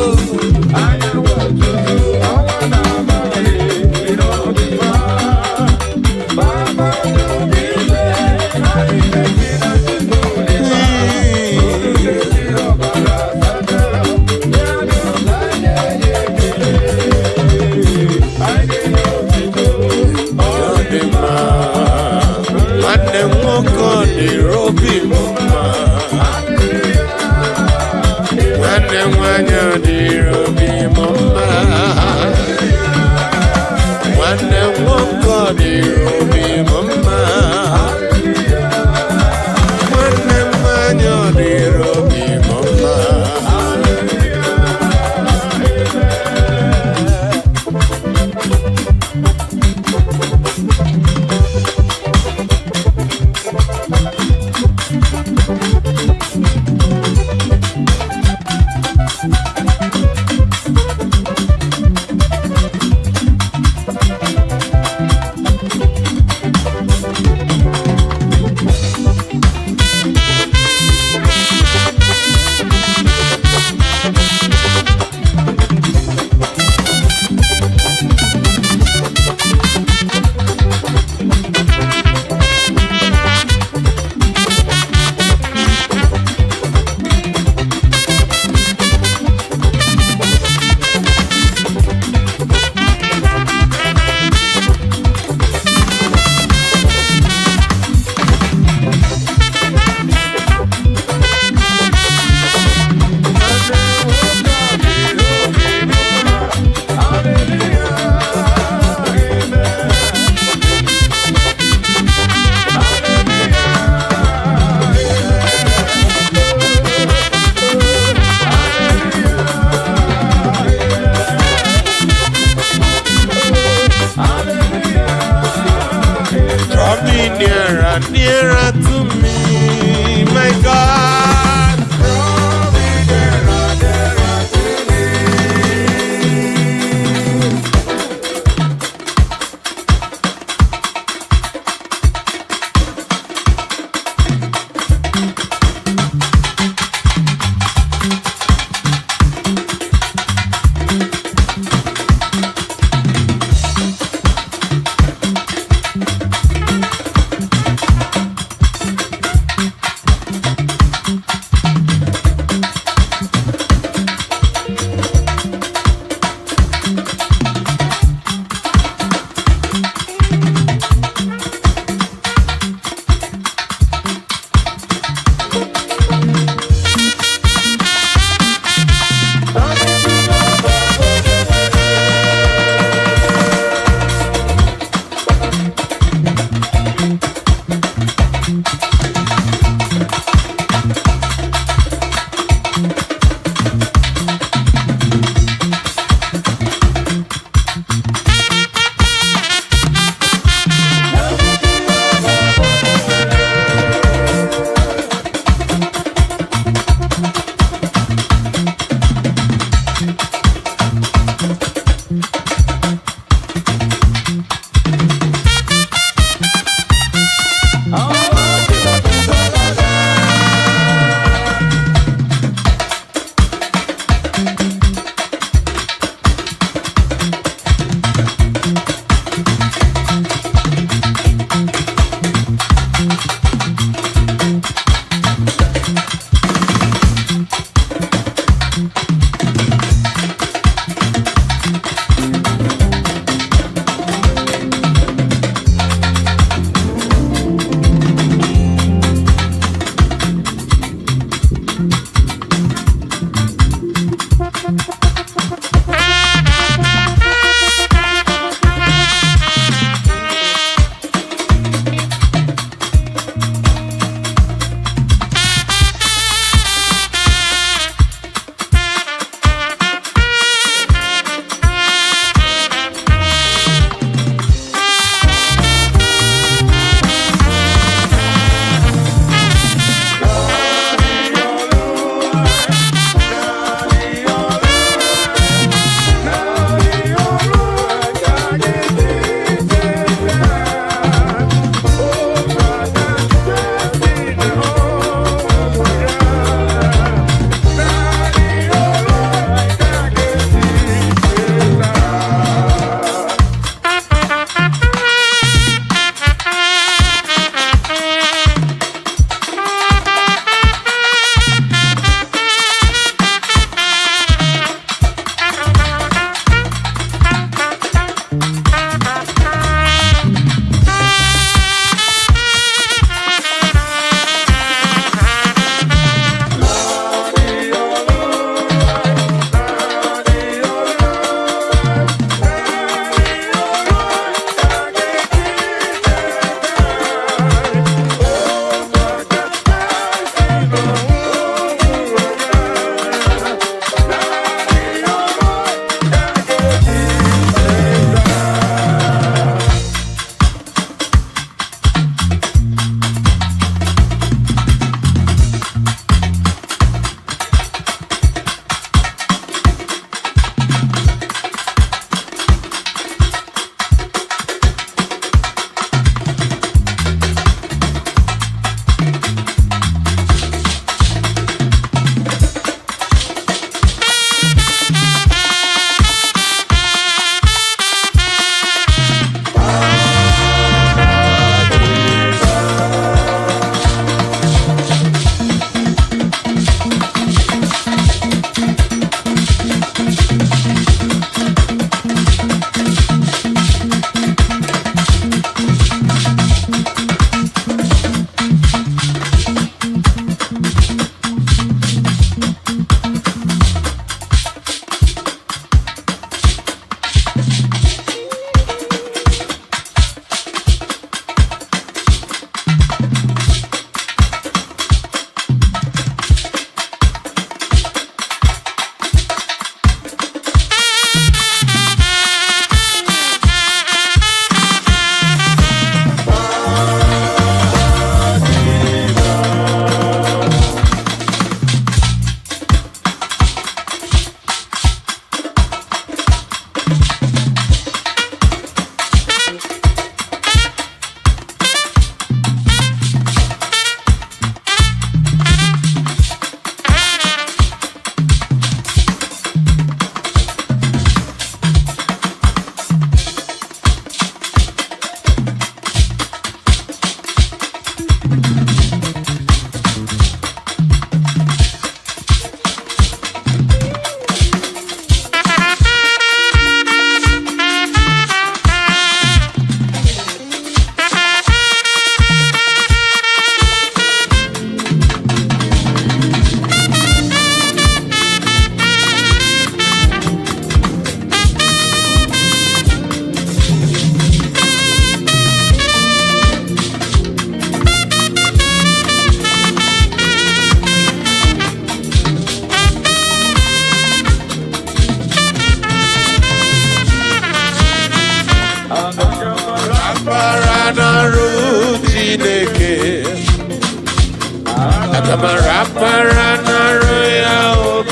Anyanwụ ụtụtụ, ọnwa n'abalị, dị n'ọdịmma. Kpakpando niile, ha niile si na Chukwu dị mma. Ejiri ọbara sachaa, bịanụ ka anyị nye ya ekele. Anyị nye otito, ọ dị mma. Nwanne m nwoke, ọ dịrị obi m mma. Nwanne m nwanyị.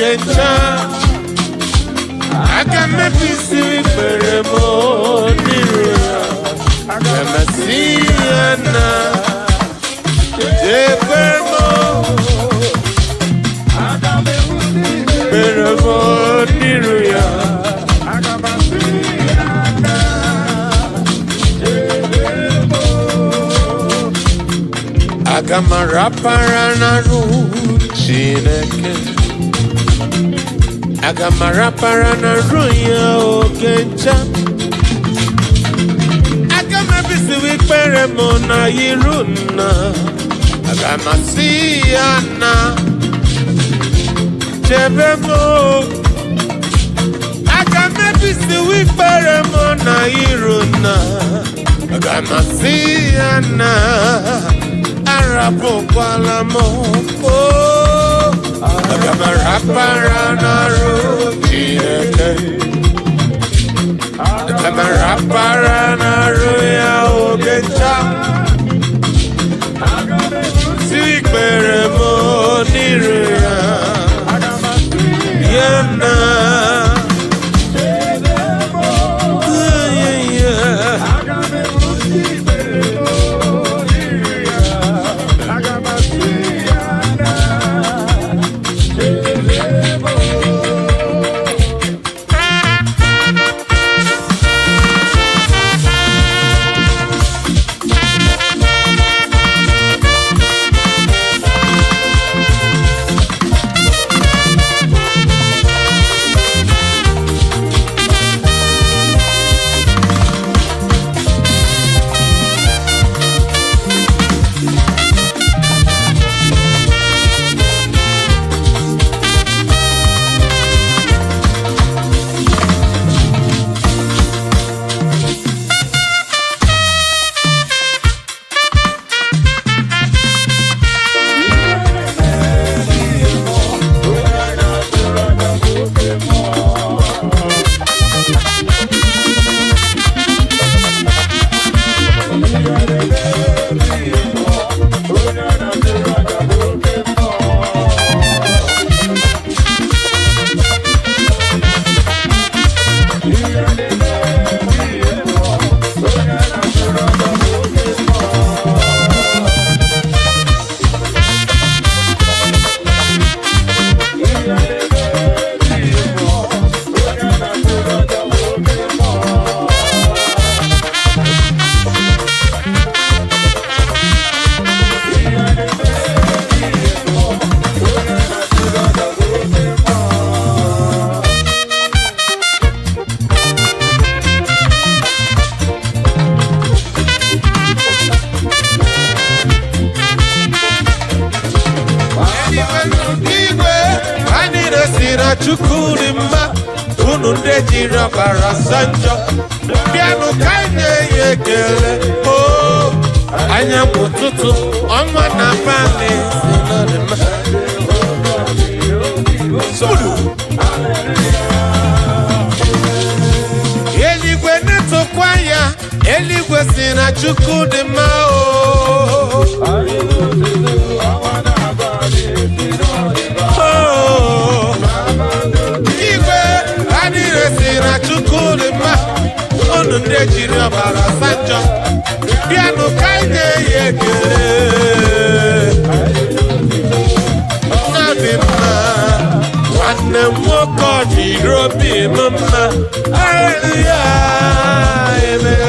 oge ncha. Aga m ebisi ikpere m n'iru ya. Aga m asị ya na chebe m, ikpere m n'iru ya. Aga m asị ya na chebe m. Aga m arapara n'arụ Chineke. Aga m arapara n'arụ ya oge ncha. Aga m ebisiwe ikpere m na iru nna. Aga m asị ya na chebe m. Aga m ebisiwe ikpere m na iru nna. Aga m asị ya na arapụkwala m o. Aga m arapara n'arụ Chineke. Aga m arapara n'arụ ya oge ncha. Aga m ebusi Si ikpere m n'iru ya. Aga m asị Ya na chebe m. Yeah. Aga m ebusi ikpere m n'iru ya. Aga m asị ya na chebe m. Igwe ha niile si na Chukwu dị mma. Unu ndị jiri ọbara sa njọ, bịanụ ka anyị na-enye ekele. O anyanwụ, ụtụtụ, ọnwa na abalị si na ọ dị mma. Sudu. Eluigwe na-etokwa ya. Eluigwe si na Chukwu dị mma o. Oh. Igwe ha niile si na Chukwu dị mma. Unu ndị ejiri ọbara sa njọ, bịanụ ka anyị na-enye ekele. Nna dị mma, nwanne m nwoke, ọ dịrị obi m mma. Haleluya, amen.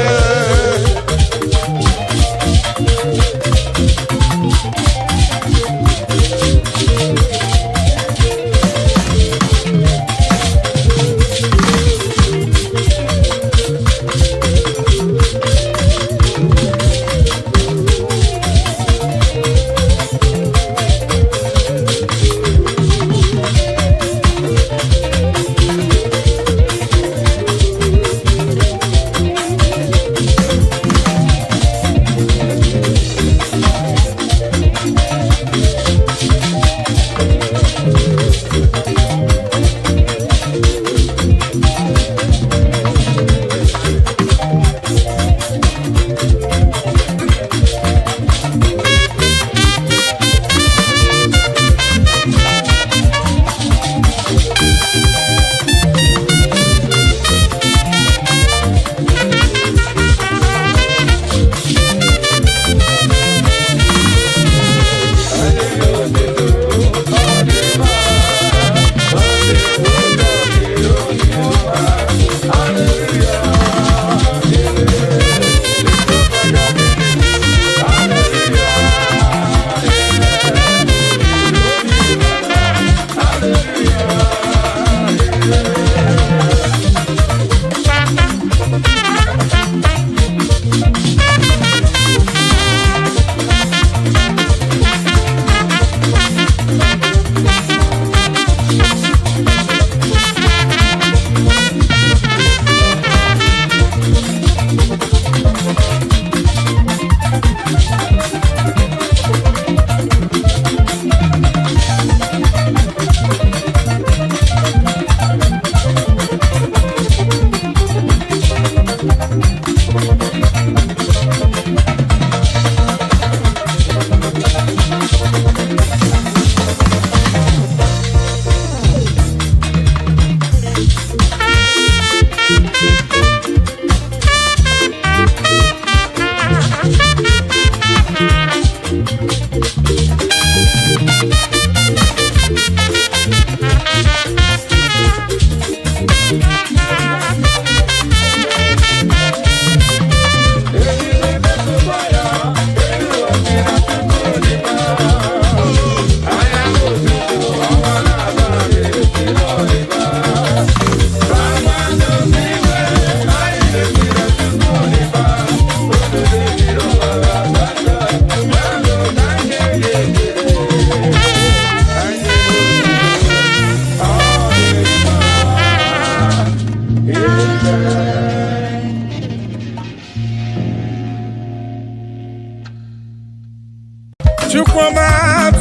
Chukwuma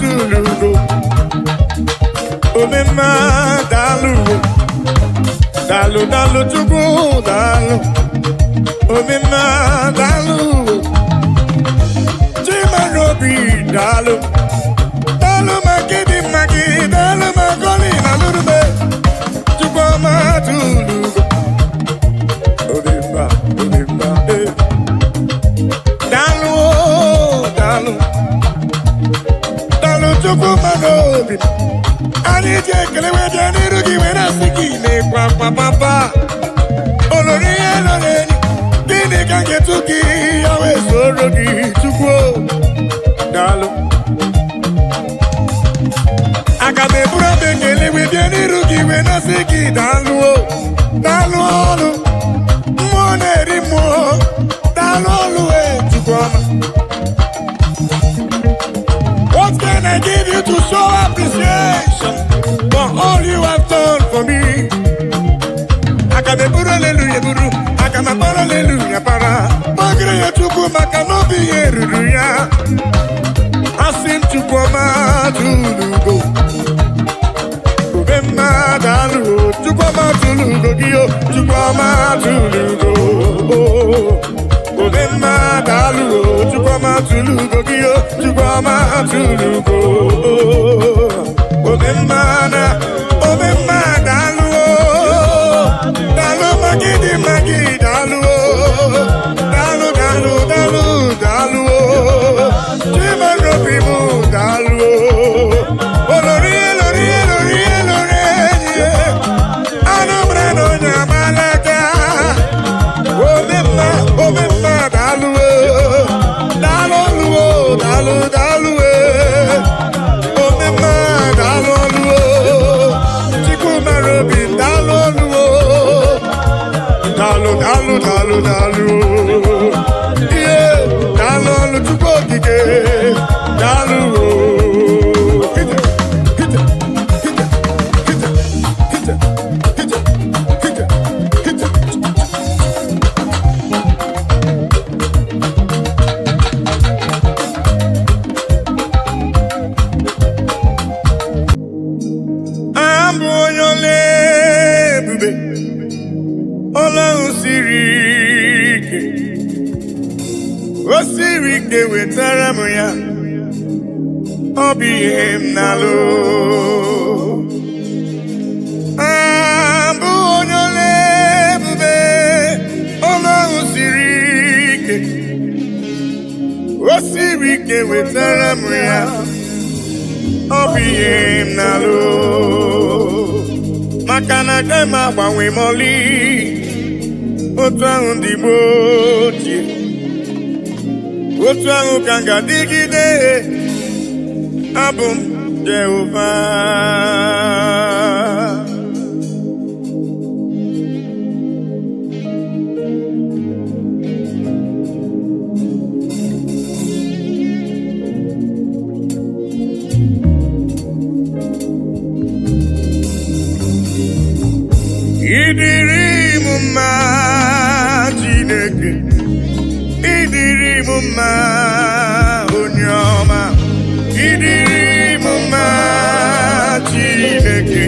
tụrụ ugo, omemma daalụ, daalụ daalụ Chukwu daalụ, omemma daalụ, Chimarobi daalụ, daalụ maka ịdị mma gị, daalụ maka ọlị na lụrụme, Chukwuma tụrụ ugo, omemma omemma eh. Daalụ o, daalụ. Daalụ Chukwu mmadụ obi anyị ji ekele wee bịa n'iru gị wee na-asị gị na-ekwe akwa papa olori ihe nọ n'enyi gịnị ka m ga-etu gị ya wee soro gị Chukwu o? Daalụ aga m eburu abụ ekele wee bịa n'iru gị wee na-asị gị daalụ o, daalụ ọlụ mmụọ na-eri mmụọ, daalụ ọlụ e Chukwu ọma. What can I give you to show appreciation for all you have done for me? Aga m eburu aleluya eburu, aga m akpọrọ aleluya para. Gbagere ya Chukwu maka na obi ya ruru ya. Asị m Chukwu ọma tụrụ ugo. Ube mma daalụ o, Chukwu ọma tụrụ ugo gị o, Chukwu ọma tụrụ ugo. Ube mma daalụ o, Chukwu ọma tụrụ ugo gị o, Chukwu ọma tụrụ ugo. Ube mma na, ube mma daalụ o, daalụ maka ịdị mma gị daalụ o, daalụ daalụ daalụ daalụ o, Chimarobi m daalụ o, olori elori elori elori enyi ya, anụ mara na onye amalaka. Omemma, omemma, daalụ o, daalụ ọlụ o, daalụ daalụ e. Omemma, daalụ ọlụ o, Chukwu mara obi, daalụ ọlụ o, daalụ daalụ daalụ daalụ o. Ihe, daalụ ọlụ Chukwu okike, daalụ o. Ije, ije, ije, ije, ije, ije, ije, ije. Abụ onye ọla ebube, ọla ahụ siri ike, o siri ike wetara m ya, ọ bụ ihe m na-alụ. Abụ onye ọla ebube, ọla ahụ siri ike, o siri ike wetara m ya, ọ bụ ihe m na-alụ. Maka na agaghị m agbanwe ma ọlị, otu ahụ ndị gboo ochie, otu ahụ ka m ga-adịgide. Abụ m Jehova. Ịdịrị m mma, Chineke. Ịdịrị m mma, onye ọma. Ịdịrị m mma, Chineke.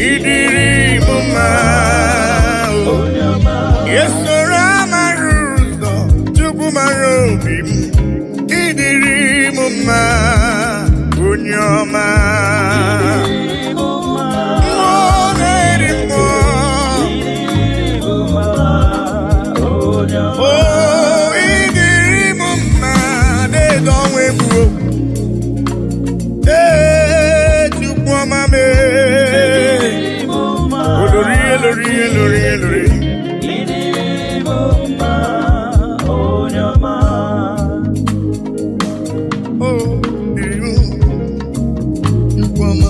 Ịdịrị m mma o. Esoro amara ụzọ, Chukwu mara obi m. Ịdịrị m mma, onye ọma. Mmụọ na-eri mmụọ. O, ịdịrị m mma, deede ọnwa egbuo. Ee, Chukwu ọma mee. Olori, elori, elori, elori. O, dịrị m, Chukwu ọma.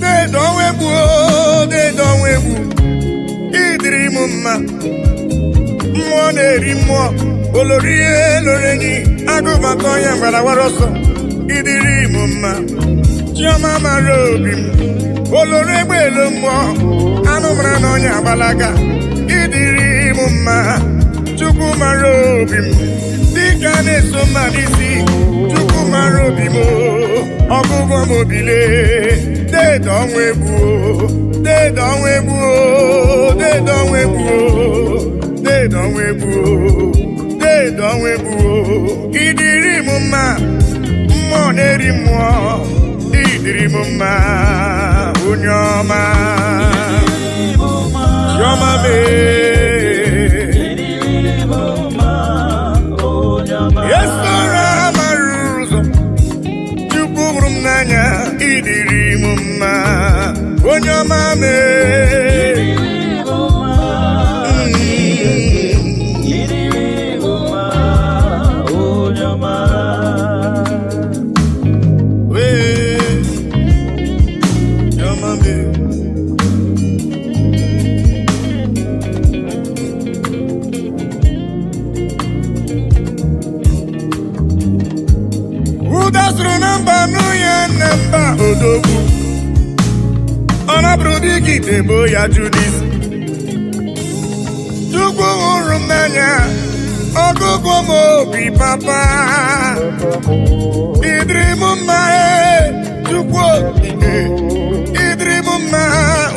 Deede ọnwa egbuo, deede ọnwa egbu. Ịdịrị m mma. Mmụọ na-eri mmụọ, olori elori enyi, agụbata ọnya gbara wara ọsọ. Ịdịrị m mma. Chiọma mara obi m. Olori egbe elu mmụọ, anụ mara na ọnya agbalaga. Ịdịrị m mma. Chukwu mara obi m. Dịka na-eso mma n'isi, Chukwu mara obi m o. Ọgụgụ m obile, deede ọnwa egbu o, deede ọnwa egbu o, deede ọnwa egbu o, deede ọnwa egbu o, deede ọnwa egbu o. Ịdịrị m mma, mmụọ na-eri mmụọ, ịdịrị m mma, onye ọma. Chiọma mee. Esoro amara ụzọ, Chukwu hụrụ m n'anya, ịdịrị m mma, onye ọma mee. Wee, chiọma mee. Ụda sụrụ na mba nụ ya na mba odogwu. Ọ napụrụ dịka ite bo ya jụ n'isi. Chukwu hụrụ m n'anya, ọgụgụ m obi papa. Ịdịrị m mma ee, Chukwu okike. Ịdịrị m mma,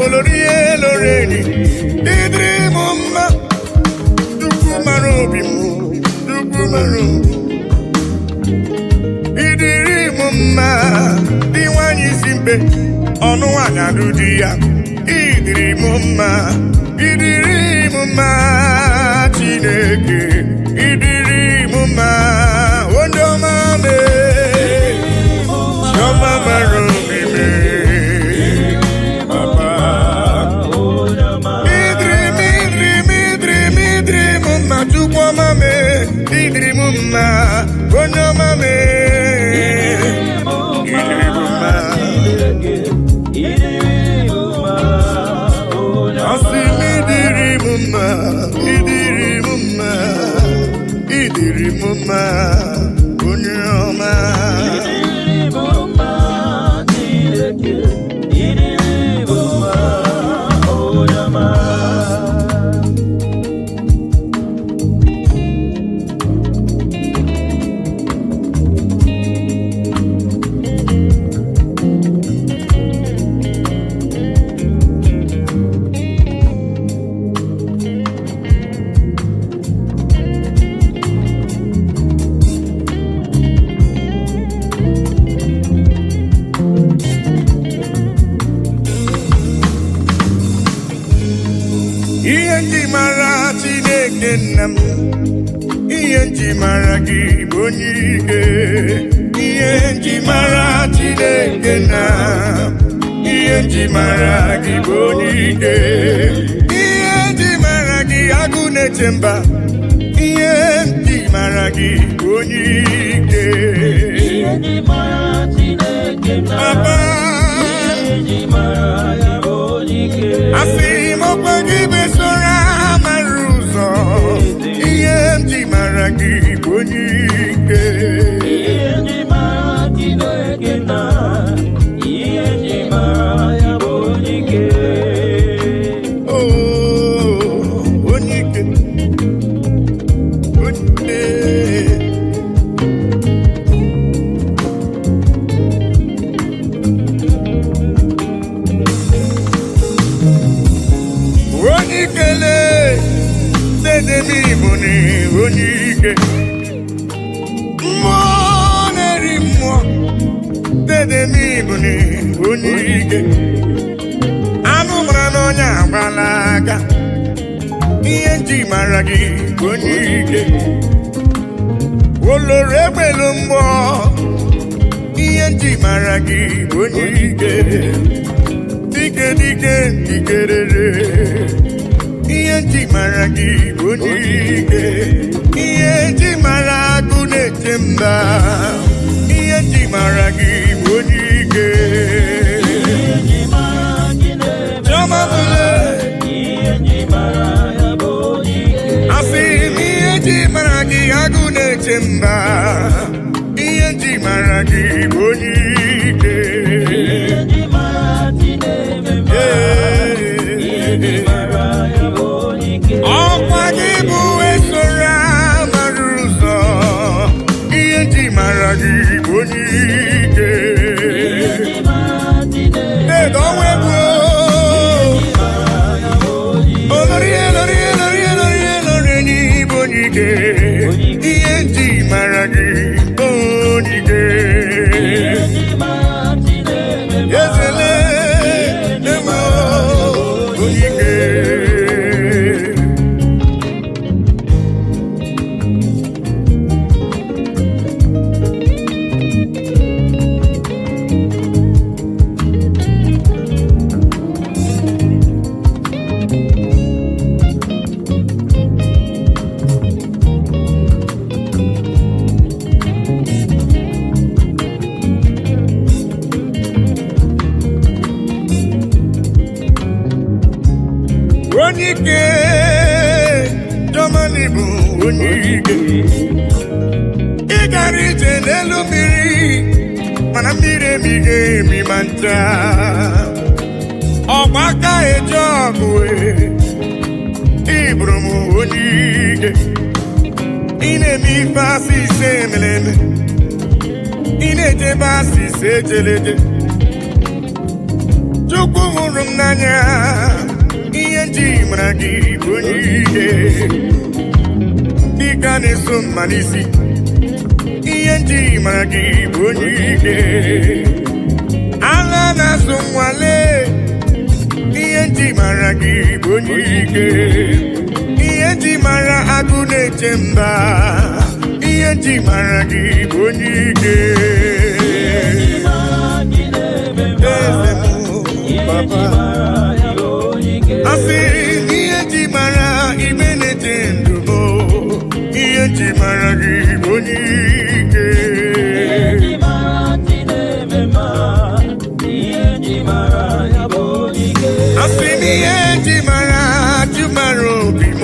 olori elori enyi. Ịdịrị m mma, Chukwu mara obi m, Chukwu mara obi m. Ịdịrị m mma, dị nwanyị isi mkpe, ọnụ nwanyị alụ di ya. Ịdịrị m mma, ịdịrị m mma, Chineke. Ịdịrị m mma, onye ọma mee. Chiọma mara obi mee, papa. Ịdịrị m, ịdịrị m, ịdịrị m, ịdịrị m mma, Chukwu ọma mee. Ịdịrị m mma, onye ọma mee. Ịdịrị m mma. Asị m ịdịrị m mma, ịdịrị m mma, ịdịrị m mma, onye ọma. Nna m, ihe nji mara gị bụ onye ike. Ihe nji mara Chineke nna, ihe nji mara gị bụ onye ike. Ihe nji mara gị, agụ na-eche mba. Ihe nji mara gị bụ onye ike. Ihe ji mara Chineke na Papa. Ihe ji mara ya bụ onye ike. Asị m, ọkwa gị besoro mara ụzọ. Ihe m ji mara gị bụ onye ike. Ihe ji mara Chineke na ihe ji mara ya bụ onye ike. Oh, onye ike, onye ike. Onye ikele dedem Igbo na onye ike. Mmụọ na-eri mmụọ, dedem Igbo na onye ike. Anụ mara n'ọnya agbala aka. Ihe nji mara gị bụ onye ike. Oloro egbelu mmụọ. Ihe nji mara gị bụ onye ike. Dike, dike, dikerere. Ihe nji mara gị bụ onye ike. Ihe nji mara agụ na-eche mba. Ihe nji mara gị bụ onye ike. Ihe ji mara Chineke. Chiọma bụle. Ihe ji mara ya bụ onye ike. Asị m, ihe ji mara gị, agụ na-eche mba. Ihe ji mara gị bụ onye ike. Ihe ji mara Chineke mma. Ihe ji mara ya bụ onye ike. Ọkwa gị bụ esoro amara ụzọ. Ihe ji mara gị bụ onye ike. Ihe ji mara Chineke. Dedo ọnwa egwu. Mara ya bụ onye ike. Olori elori elori elori elori enyi bụ onye ike. Ihe ji mara gị bụ onye ike. Ihe ji mara Chineke mma. Ezele emo onye ike. Onye ike, Germany bụ onye ike. Ị gara ije n'elu mmiri, mana mmiri emighị emi ma ncha. Ọgba aka eje ọgụ e, ị bụrụ m onye ike. Ị na-eme ife asị ise emere eme. Ị na-ejebe asị ise ejeleje. Chukwu hụrụ m n'anya. Ihe nji mara gị bụ onye ike. Dịka na-eso mma n'isi. Ihe nji mara gị bụ onye ike. Ala na-azụ nwale. Ihe nji mara gị bụ onye ike. Ihe nji mara agụ na-eche mba. Ihe nji mara gị bụ onye ike. Ihe ji mara Chineke mma. Eze m. Ihe ji Papa. mara ya bụ onye ike. Asị ihe ji mara ime na-eche ndụ m. Ihe ji mara gị bụ onye ike. Ihe ji mara Chineke mma. Ihe ji mara ya bụ onye ike. Asị m, ihe ji mara ji mara obi m.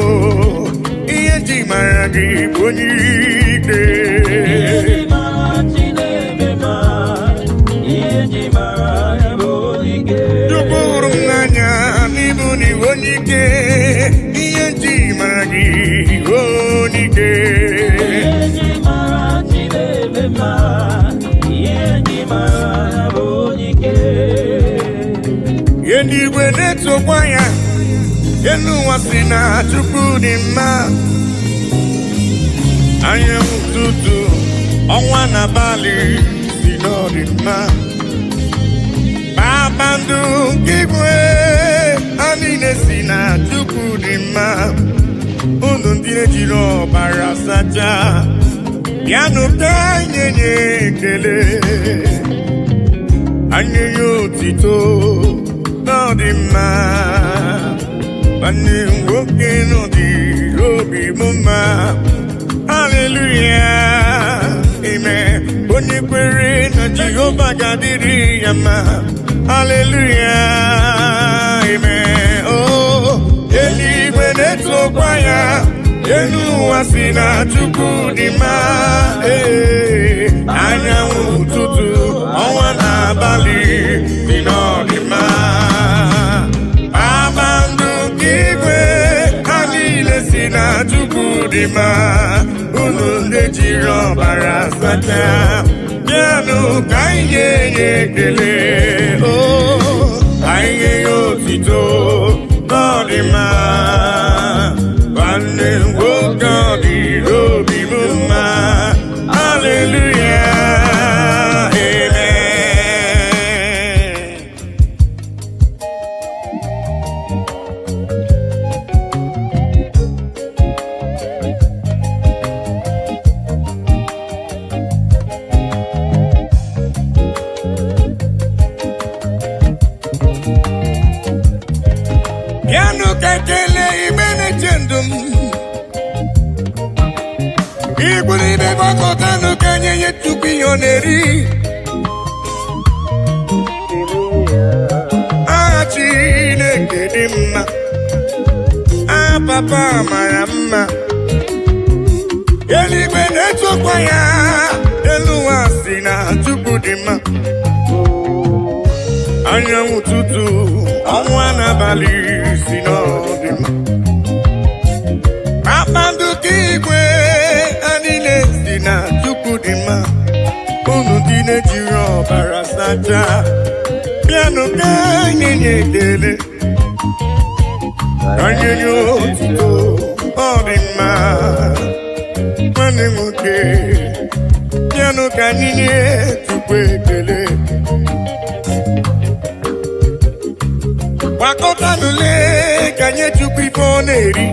Ihe ji mara gị bụ onye ike. Ihe ji mara Chineke mma. Ihe ji mara ya bụ onye ike. Chukwu hụrụ m n'anya n'ịbụ na iwe onye ike. Ihe ji mara gị onye ike. Ihe ji mara Chineke mma. Ihe ji mara ya bụ onye ike. Eluigwe na-etokwa ya. Elu ụwa si na Chukwu dị mma. Anyanwụ ụtụtụ, ọnwa n'abalị si n'ọdị mma. Kpakpando nke igwe, ha niile si na Chukwu dị mma. Unu ndị na-ejiri ọbara sacha, bịanụ ka anyị nye ekele, anyị nye otito n'ọdị mma. Nwanne m nwoke n'ọdị obi m mma. Haleluya, amen. Onye kwere na Jehova ga-adịrị ya mma. Haleluya, amen. Oh, eluigwe na-etokwa ya, elu ụwa si na Chukwu dị mma. Ee, anyanwụ ụtụtụ, ọnwa na abalị dị n'ọdị mma. Kpakpando nke igwe, ha niile si na Chukwu dị mma. Unu ndị jiri ọbara sacha, bịanụ ka anyị nye ya ekele. O, anyị nye ya otito n'ọdị mma. Nwanne m nwoke, ọ dịrị obi m mma. Haleluya, amen. Bịanụ ka ekele igbe na-eche ndụ m. Igwe niile gbakọtanụ ka nye ya tupu ihe ọ na-eri. Aha Chineke dị mma. Aha papa mara mma. Eluigwe na-etokwa ya. Elu ụwa si na Chukwu dị mma. Anyanwụ ụtụtụ, ọnwa n'abalị si n'ọdị mma. Kpakpando nke igwe, ha niile si na Chukwu dị mma. Unu ndị na-ejiri ọbara sacha, bịanụ ka anyị nye ekele. Ka anyị nye otuto, ọ dị mma. Nwanne m nwoke, bịanụ ka anyị nye Chukwu ekele. Gbakọtanụle ka nye Chukwu ife ọ na-eri.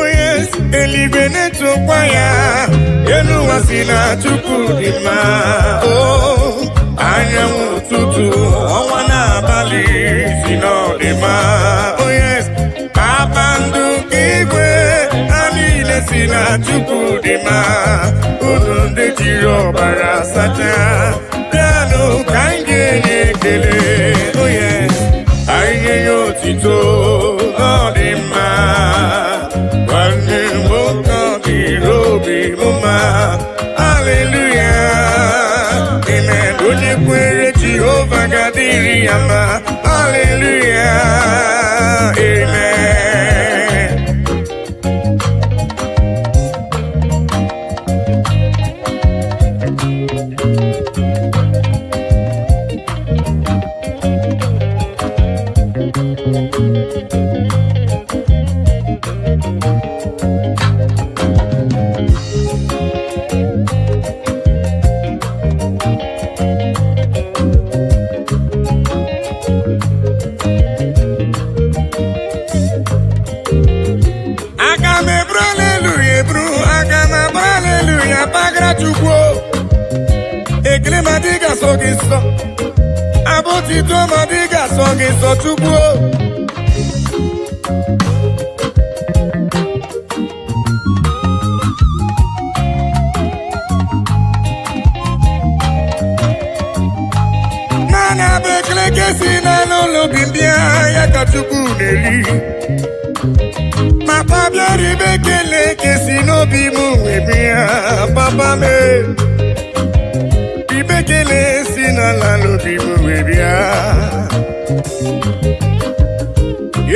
Onye eluigwe na-etokwa ya, elu ụwa si na Chukwu dị mma. O, anyanwụ ụtụtụ, ọnwa n'abalị si na ọ dị mma. Oh yes, kpakpando nke igwe, ha niile si na Chukwu dị mma. Unu ndị jiri ọbara sacha, bịanụ ka anyị ga-enye ekele. Oh yes, anyị ga-enye otito, ọ dị mma. Nwanne m nwoke, ọ dịrị obi m mma. Haleluya, amen. Onye kwere Jehova ga-adịrị ya mma. Haleluya, amen. Aga m eburu aleluya eburu, aga m abụrụ aleluya bagara Chukwu. Ekele ma dị ga-asọ gị nsọ, abụ otito ma dị ga-asọ gị nsọ, Chukwu. Naanị abụ ekele ka esi n'ala ụlọ obi m bịa ya ka Chukwu na-eri. Papa, bịara ibe ekele ka esi n'obi m wee bịa. Papa m, ibe ekele si n'ala n'obi m wee bịa.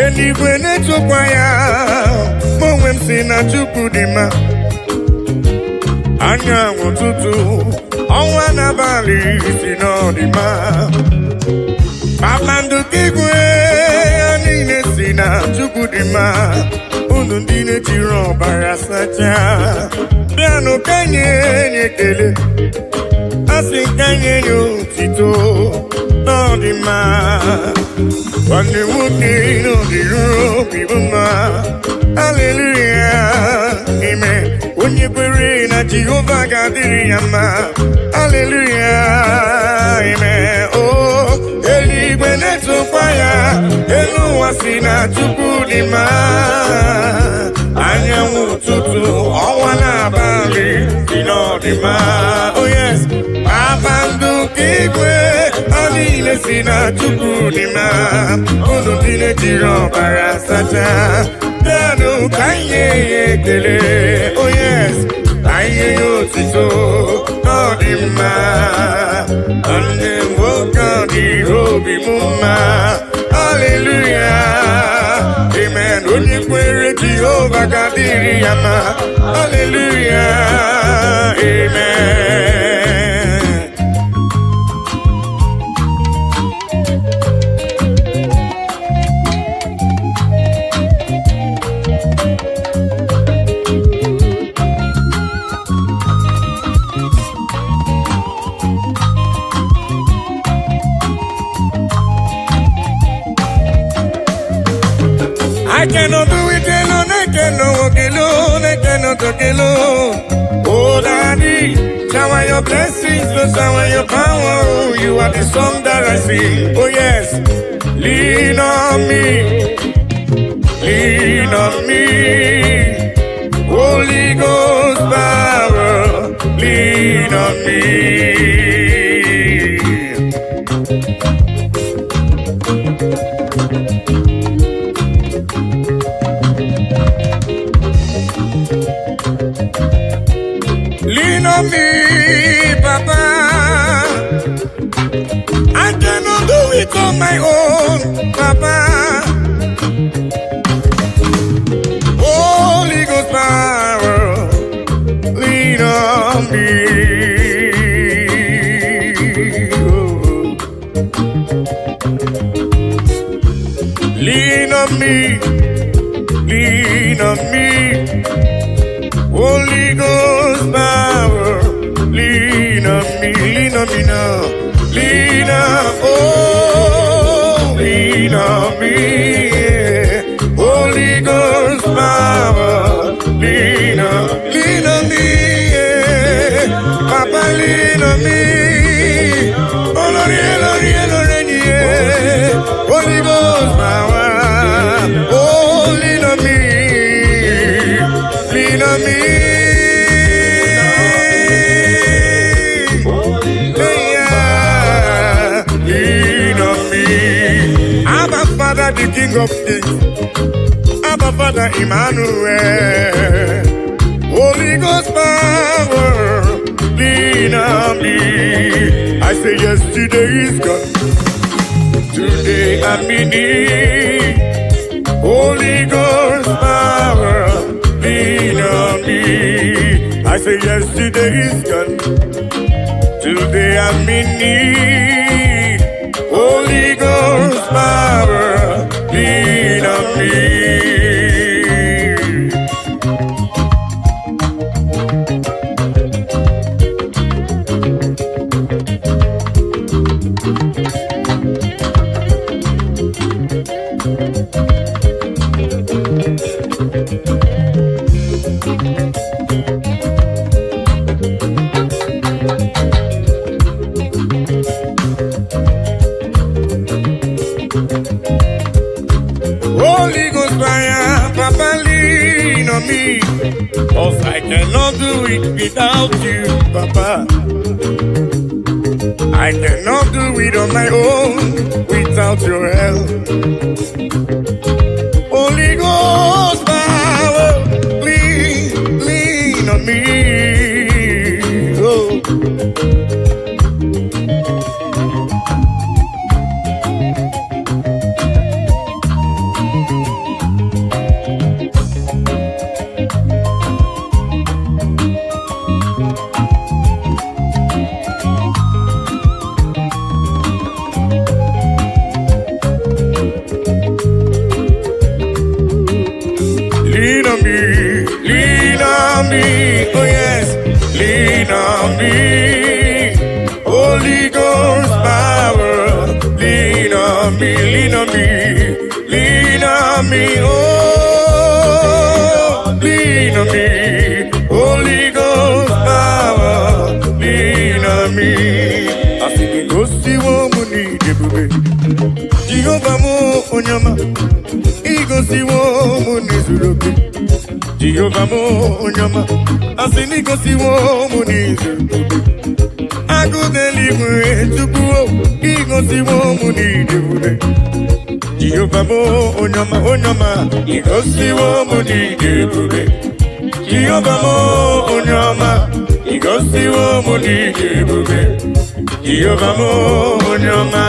Eluigwe na-etokwa ya, mụ onwe m si na Chukwu dị mma. Anyanwụ ụtụtụ, ọnwa n'abalị si n'ọdị mma. Kpakpando nke igwe ha niile si na Chukwu dị mma. Unu ndị na-ejiri ọbara sachaa, bịanụ ka anyị nye ekele. Asị ka anyị nye otito n'ọdị mma. Nwanne nwoke n'ọdịru obi bụ mma. Haleluya, amen. Onye kwere na Jehova ga-adịrị ya mma. Haleluya, amen. Oh, eluigwe na-etokwa ya, elu ụwa si na Chukwu dị mma. Anyanwụ ụtụtụ, ọnwa n'abalị si n'ọdị mma. Oh yes, kpakpando nke igwe ha niile si na Chukwu dị mma. Unu ndị na-ejiri ọbara sachaa, bịanụ ka anyị nye ya ekele. Oh yes, ka anyị nye ya otito n'ọdị mma. Nwanne m nwoke, ọ dị obi m mma. Haleluya, amen. Onye kwere Jehova ga-adịrị ya mma. Haleluya, amen. I cannot do it alone, I cannot walk alone, I cannot talk alone. Oh, Daddy, shower your blessings, Lord, shower your power. Oh, you are the song that I sing. Oh, yes, lean on me, lean on me. Holy Ghost power, lean on me. Lean on me, Papa. I cannot do it on my own, Papa. Holy Ghost power, lean on me. Oh. Lean on me, lean on me. Holy Ghost power, lean on me, lean on me now. Lean on, oh, lean on me. Yeah. Holy Ghost power, lean on me. Yeah. Papa, lean on me. Olori, olori, olori, yeah. Holy Ghost power, oh, lean on me. Lean on me. Yeah, lean on me. Abba Father, the King of Kings. Abba Father, Emmanuel. Holy Ghost power, lean on me. I say yesterday is gone. Today I'm in need. Holy Ghost power, lean on me. I say yesterday is gone. Today I'm in need. Holy Ghost power, lean on me. Holy Ghost fire, Papa, lean on me. 'Cause I cannot do it without you, Papa. I cannot do it on my own without your help. Holy Ghost power, lean, lean on me. Oh. on me, oh, lean on me, Holy Ghost power, lean on me. Asị gị gosiwo m n'ịdị ebube, Jehova m onye ọma, igosiwo m n'izuru oke. Jehova m onye ọma, asị na igosiwo m n'izuru oke. Agụ n'eluigwe tupu igosiwo m n'ịdị ebube. Jehova m onye ọma, onye ọma, igosiwo m n'ịdị ebube. Jehova m onye ọma, igosiwo m n'ịdị ebube. Jehova m onye ọma.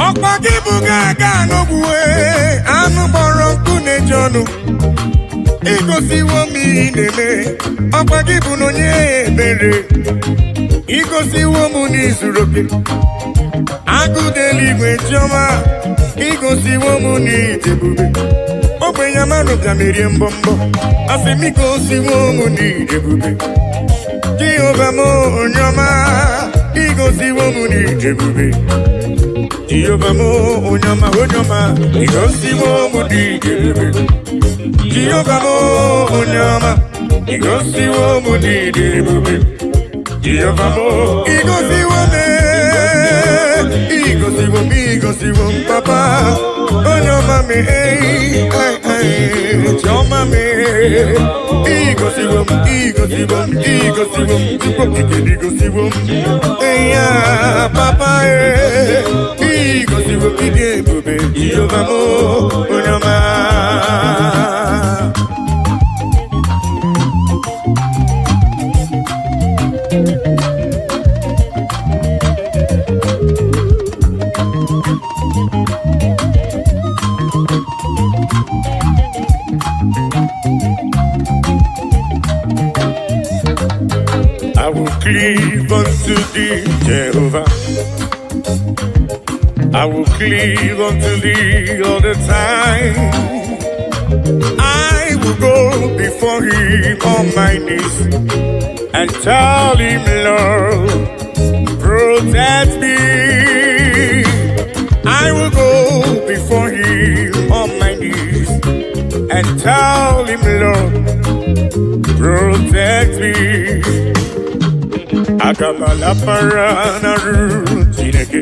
Ọkwa gị bụ ga-aga n'ogbuwe anụ kpọrọ nkụ na-eji ọnụ. Igosiwo m ihe ị na-eme, ọkwa gị bụ na onye ebere. Igosiwo m n'izuru oke. Agụ n'eluigwe chiọma, igosiwo m n'ije ebube. Ogbenye amanụ bịa merie mbọ mbọ, asị m igosiwo m n'ije ebube. Jehova m onye ọma, igosiwo m n'ije ebube. Jehova m onye ọma, onye ọma, igosiwo m n'ije ebube. Jehova m onye ọma, igosiwo m n'ịdị ebube. Jehova m, igosiwo m, igosiwo m, igosiwo m, papa. Onye ọma m, ei, ai, ai, chiọma m, igosiwo m, igosiwo m, igosiwo m, Chukwu okike igosiwo m. Ei, ya, papa, igosiwo m ịdị ebube. Jehova m onye ọma. I will cleave unto thee, Jehovah. I will cleave unto thee all the time. I will go before him on my knees and tell him, "Lord, protect me." I will go before him on my knees and tell him, "Lord, protect me." Aga m alapara n'arụ Chineke.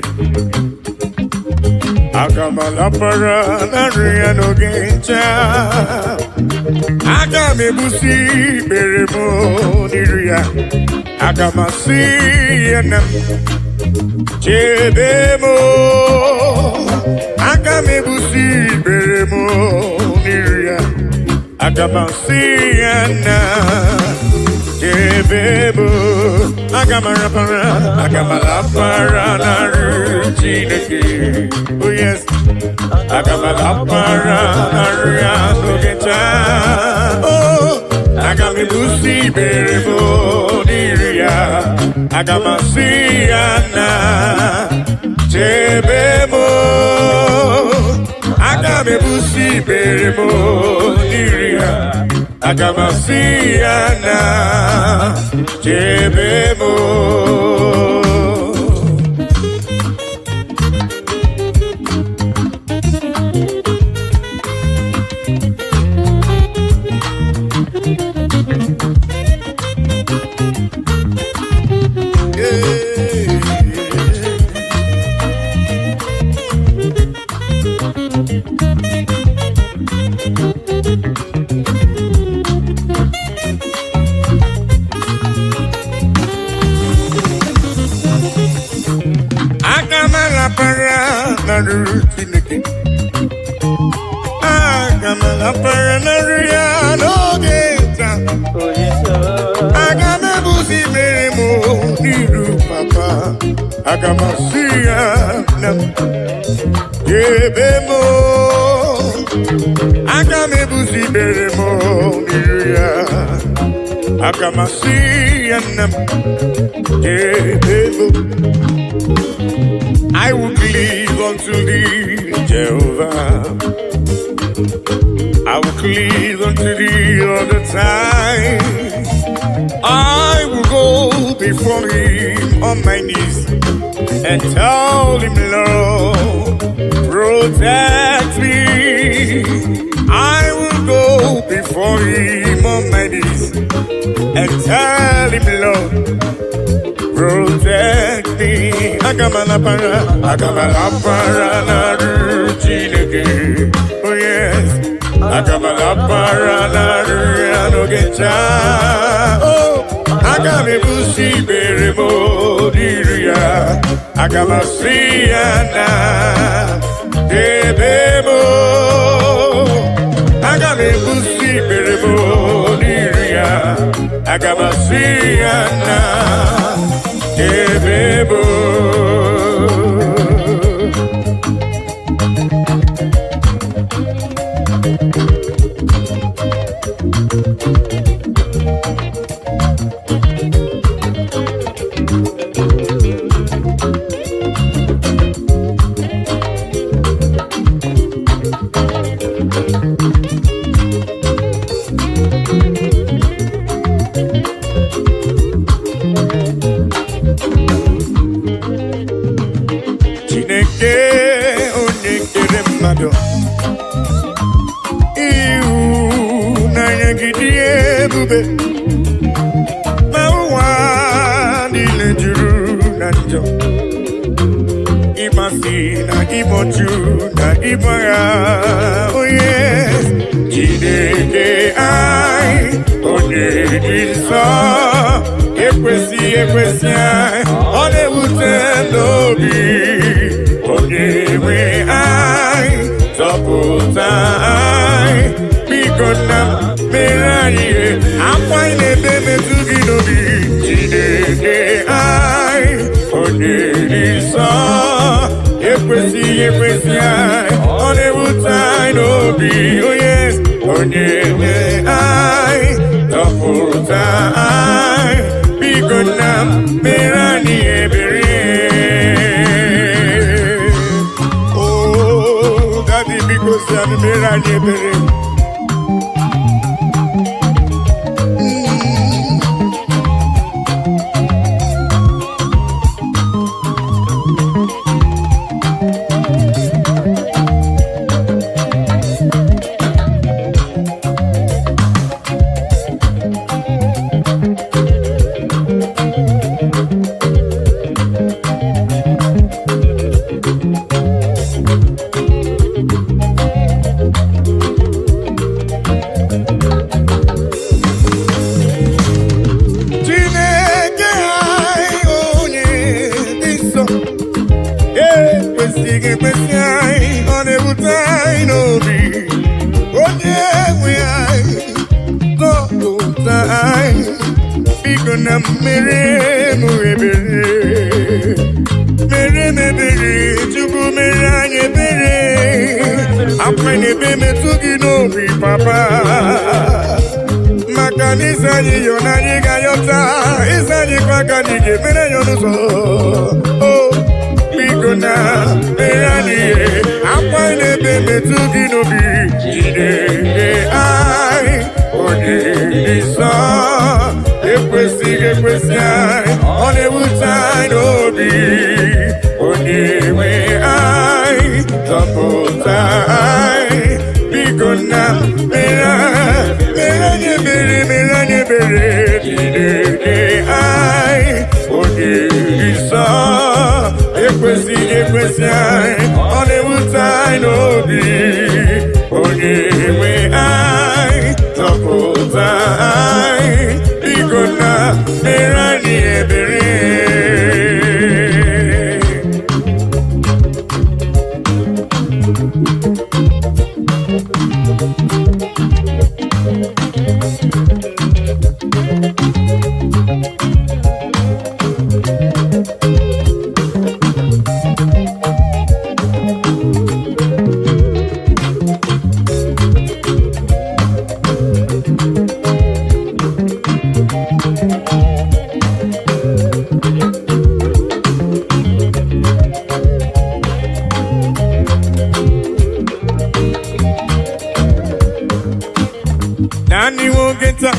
Aga m alapara n'arụ ya n'oge ncha. Aga m ebusi ikpere m n'iru ya. Aga m asị ya na m chebe m. Aga m ebusi ikpere m n'iru ya. Aga m asị ya na chebe m. Aga m arapara, aga m alapara n'arụ Chineke. Oh yes. Aga m alapara n'arụ ya n'oge taa. Oh, aga m ebusi ikpere m n'iru ya. Aga m asị ya na chebe m. Aga m ebusi ikpere m n'iru ya. Aga m asị ya na chebe m. Yeah. Aga m alapara n'arụ Chineke. Aga m alapara n'arụ ya n'oge taa. Aga m ebuzi ikpere m n'iru papa. Aga m asị ya na m ebe m. Aga m ebuzi ikpere m n'iru ya. Aga m asị ya, nna m, ebe m. I will cleave unto thee, Jehovah. I will cleave unto thee all the time. I will go before him on my knees and tell him, "Lord, protect me." I will go before him on my knees and tell him, "Lord, protect me." Aga m alapara, aga m alapara n'arụ Chineke. Oh yes. Aga m alapara n'arụ ya n'oge ncha. Oh, aga m ebusi ikpere m n'iru ya. Aga m asị ya na debe m. Aga m ebusi ikpere m n'iru ya. Aga m asị ya na debe m. Chineke onye kere mmadụ, ịhụnanya gị dị ebube, ma ụwa niile juru na njọ, ịmasị na ịmọchu na ịgbagha onye. Chineke anyị onye dị nsọ, ekwesị ekwesị anyị, ọ na-ewute n'obi. Onye nwe anyị, zọpụta anyị, biko nna m, mere anyị ihe. Akwa anyị na-ebe metụ gị n'obi. Chineke anyị onye dị nsọ, ekwesịghị ekwesị anyị, ọ na-ewute anyị n'obi. Onye onye nwe anyị, zọpụta anyị, biko nna m, mere anyị ebere. Oh, Daddy, biko si anyị mere anyị ebere. Chineke anyị onye dị nsọ, ekwesịghị ekwesị anyị, ọ na-ewute anyị n'obi. Onye nwe anyị, zọpụta anyị, biko na mmeri m ebere, mere m ebere. Chukwu, mere anyị ebere. Akwa na-ebe metụ gị n'obi, papa, maka na isi anyị yọ na anyị ga-ayọta, isi anyị kwa aka anyị ga-emere ya n'ụzọ. O biko na mere anyị ihe. Akwa na-ebe metụ gị n'obi. Chineke anyị onye dị nsọ, ekwesịghị ekwesị anyị, ọ na-ewute anyị n'obi. Onye nwe anyị, zọpụta anyị, biko na mere mere anyị ebere, mere anyị ebere. Chineke anyị onye dị nsọ, ekwesịghị ekwesị anyị, ọ na-ewute anyị n'obi. Onye nwe anyị, zọpụta anyị, biko na mere anyị ebere. Naanị nwoke taa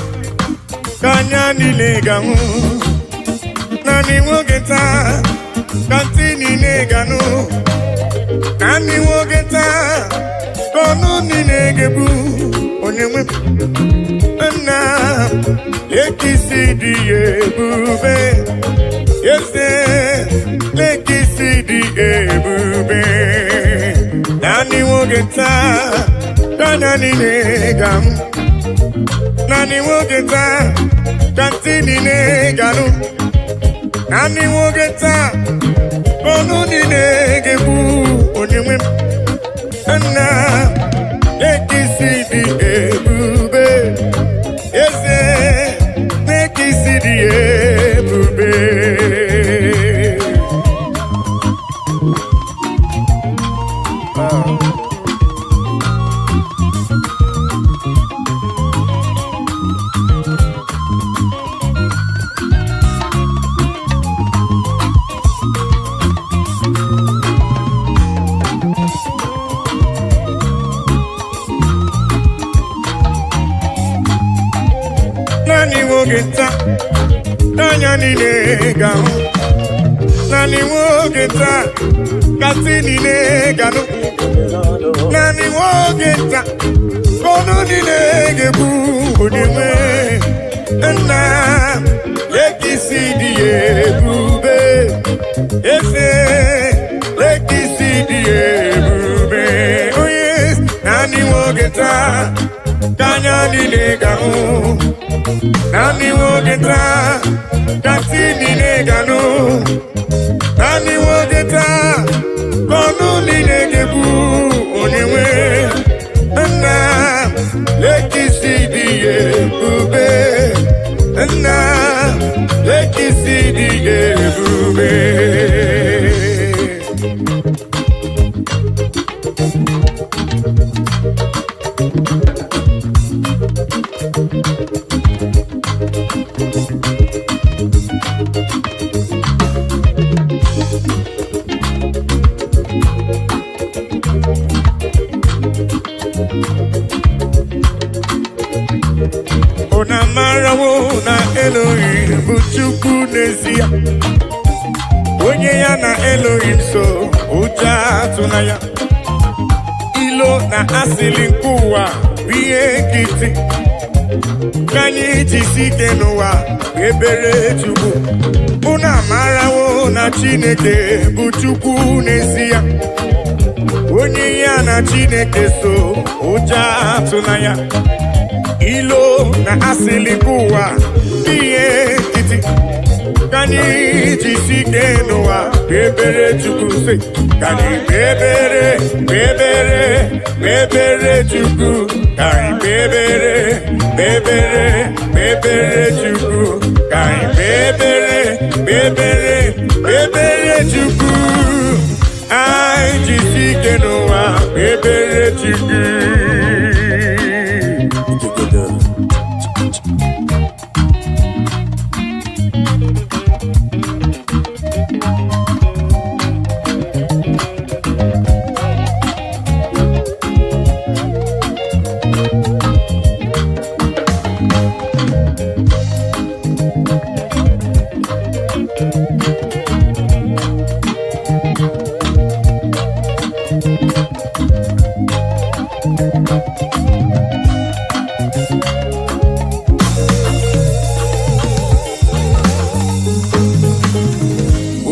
ka anya niile ga-ahụ. Naanị nwoke taa ka ntị niile ga-anụ. Naanị nwoke taa ka ọnụ niile ga-ebu onye nwe m. Nna, lekisi dị ebube. Eze, lekisi dị ebube. Naanị nwoke taa ka anya niile ga-ahụ. Naanị nwoke taa ka ntị niile ga-anụ. Naanị nwoke taa ka ọnụ niile ga-ekwu onye nwe m. Nna, lekisi dị ebube. Eze, lekisi dị ebube. Naanị nwoke taa n'anya niile ga-ahụ. Naanị nwoke taa ka ntị niile ga-anụ. Naanị nwoke taa ka ọnụ niile ga-ekwu onye nwe. Nna, lekisi dị ebube. Eze, lekisi dị ebube. Onye naanị nwoke taa ka anya niile ga-ahụ. Naanị nwoke taa ka ntị niile ga-anụ. Naanị nwoke taa ka ọnụ niile ga-ekwu onye nwe. Nna, lekisi dị ebube. Nna, lekisi dị ebube. Unu amarawo na Elohim bụ Chukwu n'ezie. Onye ya na Elohim so, ụjọ atụla ya. Ilo na asịrị nke ụwa bụ ihe nkịtị. Ka anyị jisi ike n'ụwa ebere Chukwu. Unu amarawo na Chineke bụ Chukwu n'ezie. Onye ya na Chineke so, ụjọ atụla ya. Ilo na asịrị nke ụwa bụ ihe nkịtị. Ka anyị jisi ike n'ụwa ebere Chukwu sị. Ka anyị kpebere, kpebere, kpebere Chukwu. Ka anyị kpebere, kpebere, kpebere Chukwu. Ka anyị kpebere, kpebere, kpebere Chukwu. Anyị jisi ike n'ụwa kpebere Chukwu.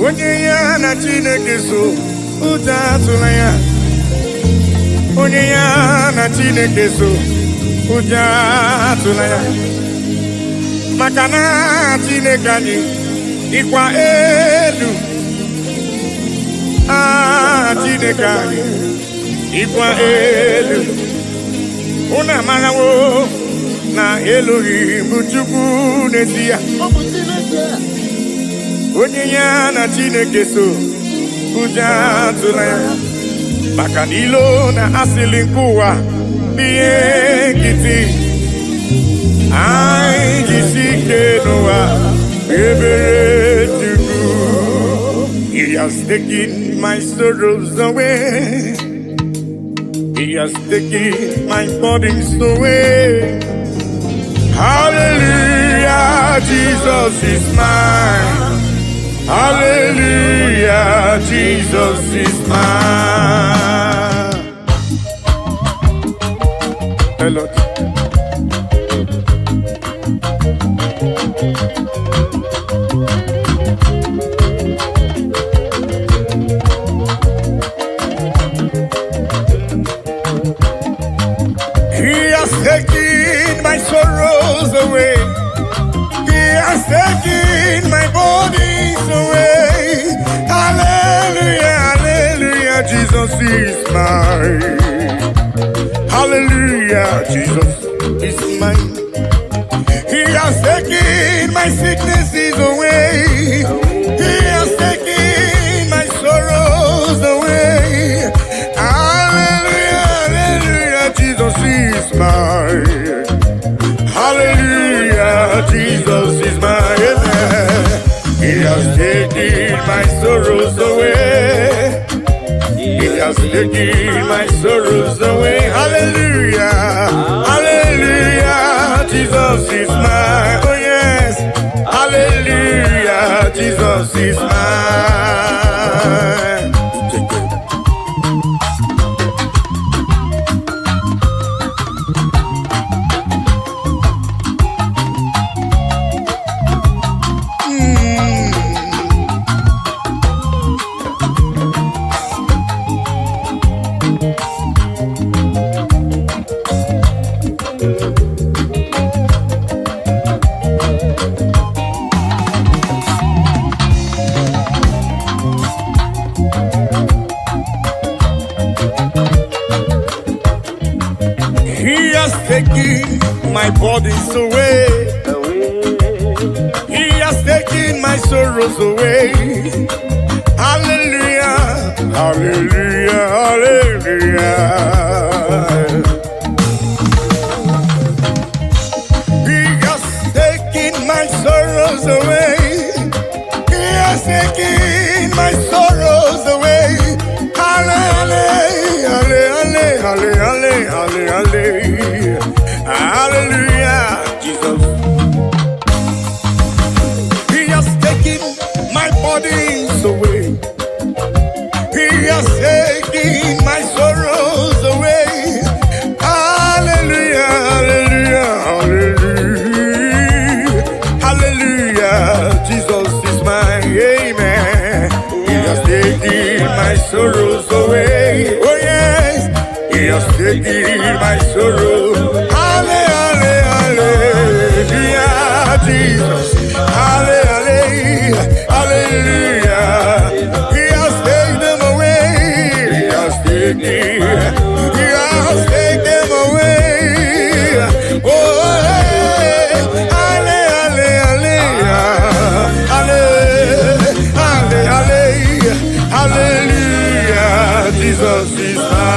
Onye ya na Chineke so, ụjọ atụla ya. Onye ya na Chineke so, ụjọ atụla ya. Maka na Chineke anyị dịkwa elu. Ah, Chineke anyị dịkwa elu. Unu amarawo na Elohim bụ Chukwu n'ezie. Onye ya na Chineke so, ụjọ atụla ya. Maka na ilo na asịlị nke ụwa bụ ihe nkịtị. Anyị jisi ike n'ụwa ebere Chukwu. He has taken my sorrows away. He has taken my burdens away. Hallelujah, Jesus is mine. Hallelujah, Jesus is mine. Hello. He has taken my sorrows away. He has taken my burdens away. Hallelujah, hallelujah, Jesus is mine. Hallelujah, Jesus is mine. He has taken my sicknesses away. He has taken my sorrows away. Hallelujah, hallelujah, Jesus is mine. Hallelujah, Jesus is mine. He has taken my sorrows away. He has taken my sorrows away. Hallelujah, hallelujah, Jesus is mine. Oh yes, hallelujah, Jesus is mine. Take it. He has taken my burdens away. He has taken my sorrows away. Hallelujah, hallelujah, hallelujah. He has taken my sorrows away. He has taken my sorrows away. Hallelujah, hallelujah, hallelujah, hallelujah, hallelujah, Jesus. He has taken my burdens away. He has taken my sorrows away. Hallelujah, hallelujah, hallelujah. Hallelujah, Jesus is mine. Amen. He has taken my sorrows away. Oh, yes. He has taken my sorrow. Hallelujah, hallelujah, Jesus. Hallelujah, hallelujah. He has taken them away. He has taken, he has taken them away. Oh, hey. Hallelujah, hallelujah, hallelujah, hallelujah. Jesus is mine.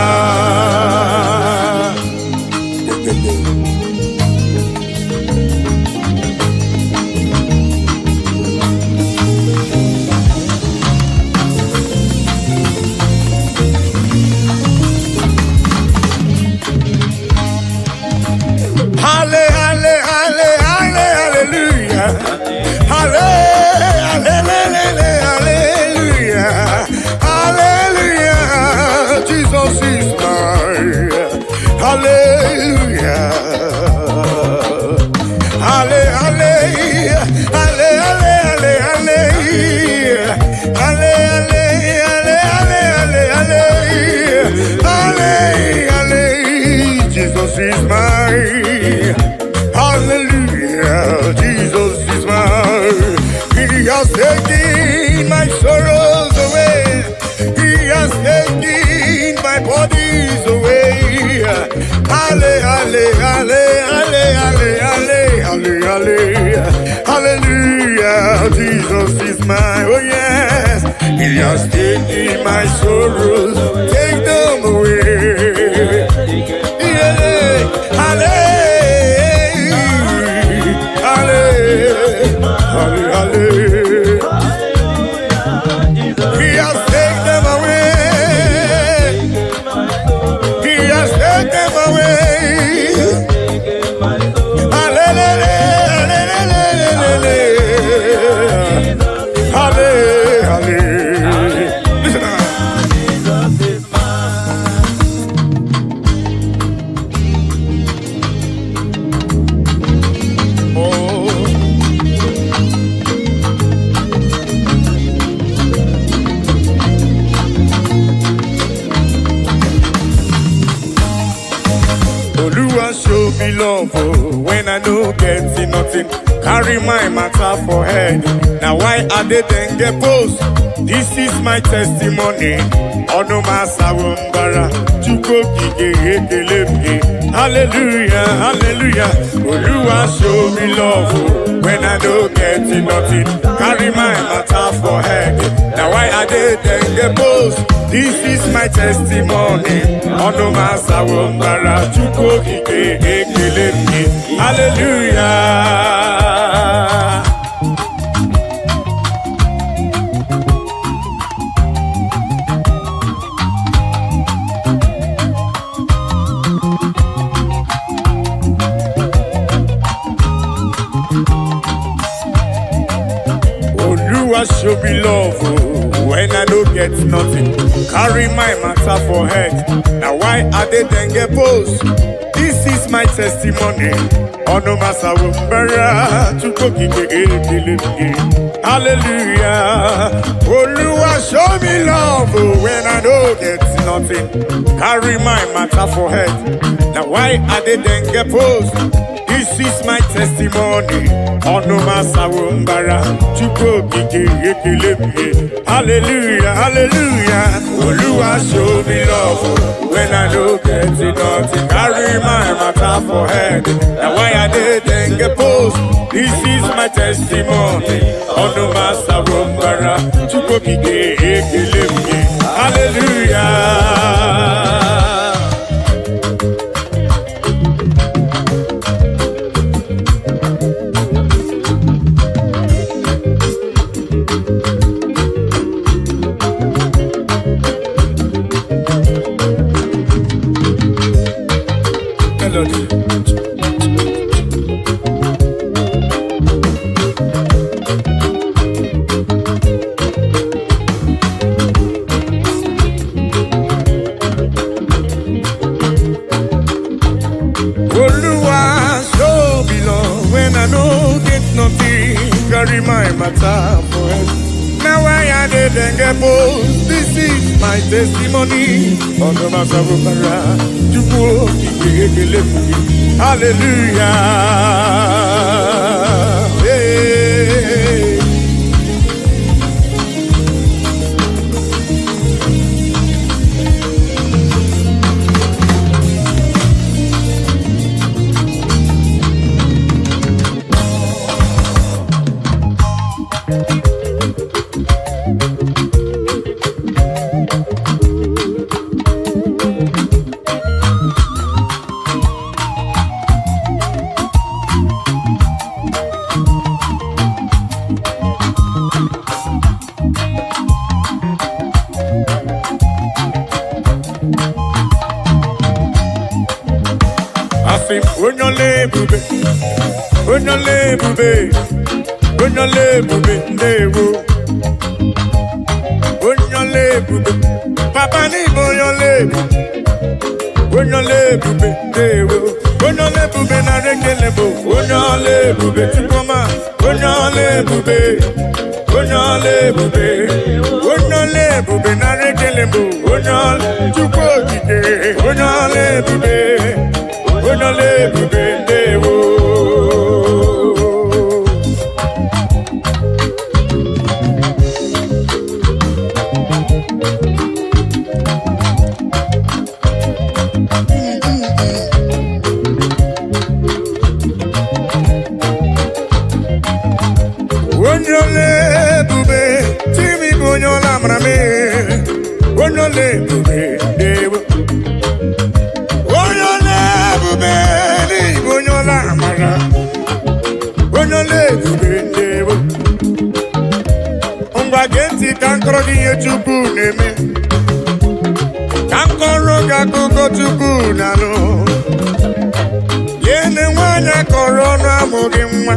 Halle, halle, halle, halle, hallelujah. Halle, halle, hallelujah. Hallelujah. Jesus is mine. Hallelujah. Halle, halle, halle, halle, halle, halle. Halle, halle, halle, halle, halle, halle. Halle, halle. Jesus is mine. Hallelujah. Jesus is mine. He has taken my sorrows away. He has taken my burdens away. Halle, halle, halle, halle, halle, halle, halle, halle. Hallelujah. Jesus is mine. Oh yes. He has taken my sorrows. Take them away. Yeah. Halle, halle, halle, halle. He has taken them away. He has taken them away. Hallelujah, me love, oh, when I no get nothing. Carry my matter for head. Now why I dey then get post? This is my testimony. Ọnụ m asawo mbara, Chukwu okike ekele m gị. Hallelujah, hallelujah. Oluwa show me love, oh, when I no get nothing. Carry my matter for head. Now why I dey then get post? This is my testimony. Ọnụ m asawo mbara, Chukwu okike ekele m gị. Hallelujah. Oluwa show me love, oh, when I no get nothing. Carry my matter for head. Now why I dey then get post? This is my testimony. Ọnụ m asawo mbara, Chukwu okike ekele m gị. Hallelujah. Oluwa show me love, oh, when I no get nothing. Carry my matter for head. Now why I dey then get post? This is my testimony. Ọnụ m asawo mbara, Chukwu okike ekele m gị. Hallelujah, hallelujah. Oluwa show me love, oh, when I no get nothing. Carry my matter for head. Now why I dey then get post? This is my testimony. Ọnụ m asawo mbara, Chukwu okike ekele m gị. Hallelujah. Melody. Oluwa show me love when I no get nothing. Carry my matter for head. Now why I dey then get post? This is my testimony. Ọ̀nà máa sábò bara, Chukwu okike ekele m gị. Hallelujah. Hey. Asị m onye ọla ebube, onye ọla ebube, onye ọla ebube, ndewo. Onye ọla ebube, papa n'ịbụ onye ọla ebube, onye ọla ebube, ndewo. Onye ọla ebube nara ekele bụ onye ọla ebube, Chukwuma, onye ọla ebube, onye ọla ebube, onye ọla ebube nara ekele bụ onye ọla Chukwu okike, onye ọla ebube, onye ọla ebube, ndewo. Onye ọla ebube, Chimi bụ onye ọla amara m. Onye ọla ebube, ndewo. Onye ọla ebube, n'ịbụ onye ọla amara. Onye ọla ebube, ndewo. Ngwa gee ntị ka m kọrọ gị ihe Chukwu na-eme. Ka m kọrọ gị akụkọ Chukwu na-alụ. Yene nwaanyị akọrọ ọnụ amụghị nwa.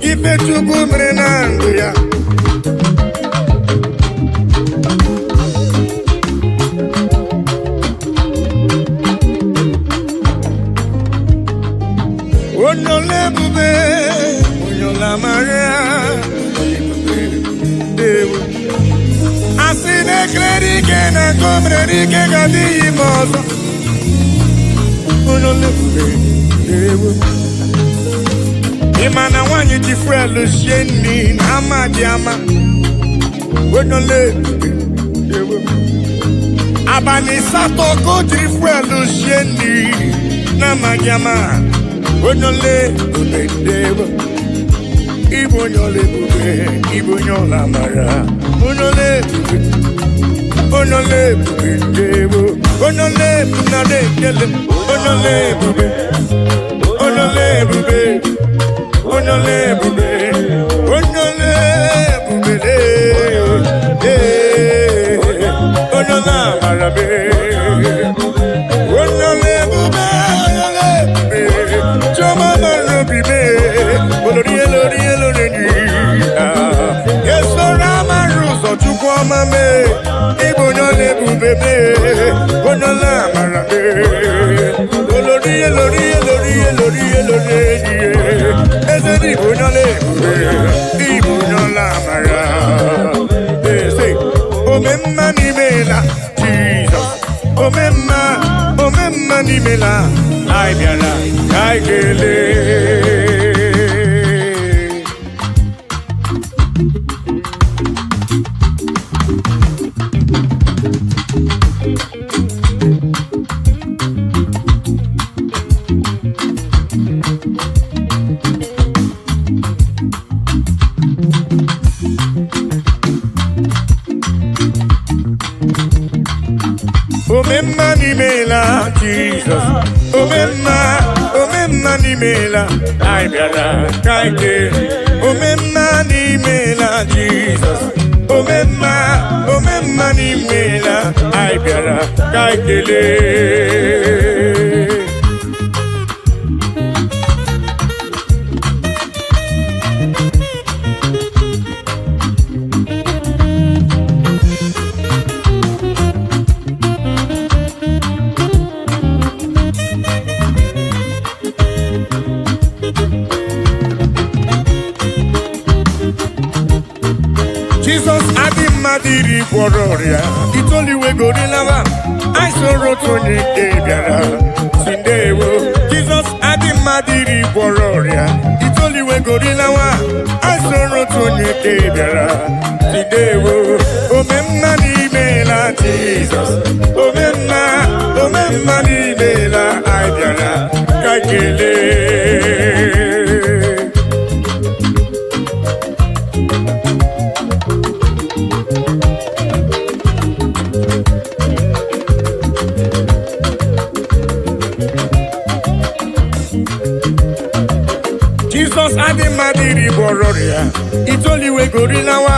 Ife Chukwu mere na ndụ ya. Onye ọla ebube, onye ọla amara, ebube, ndewo. Asị na ekele dike na nke o mere dike ga-adịghị ime ọzọ. Onye ọla ebube, ewo. Ị ma na nwaanyị ji fuel sie nri na ama dị ama, onye ọla ebube, ewo. Abalị 8 ka o jiri fuel sie nri na amaghị ama, onye ọla ebube, ewo. Ịbụ onye ọla ebube, ịbụ onye ọla amara, onye ọla ebube, onye ọla ebube, ndewo. Onye ọla ebube, nara ekele. Onye ọla ebube, onye ọla ebube, onye ọla ebube, onye ọla ebube, ee, onye ọla amara mee. Onye ọla ebube, onye ọla ebube, chiọma mara obi mee. Olori elori elori enyi, esoro amara ụzọ, Chukwu ọma mee. Ịbụ onye ọla ebube mee, onye ọla amara mee. Olori elori elori elori elori enyi, eze dị, ịbụ onye ọla ebube, ịbụ onye ọla amara. Eze omemma n'imela, Jizọs omemma, omemma n'imela, anyị bịara ka anyị kelee. Omemma n'imela, Jizọs omemma, omemma n'imela, anyị bịara ka anyị kelee. Omemma n'imela, Jizọs omemma, omemma n'imela, anyị bịara ka anyị kelee. Jizọs adị mmadụ 10 gwọrọ ọrịa, itoolu wegorilawa. Anyị soro otu onye nke bịara si ndewo. Jizọs adị mmadụ 10 gwọrọ ọrịa, itoolu wegorilawa. Anyị soro otu onye nke bịara si ndewo. Omemma n'imela, Jizọs omemma, omemma n'imela, anyị bịara ka anyị kelee. Jizọs adị mmadụ 10 gwọrọ ọrịa, itoolu wegorilawa.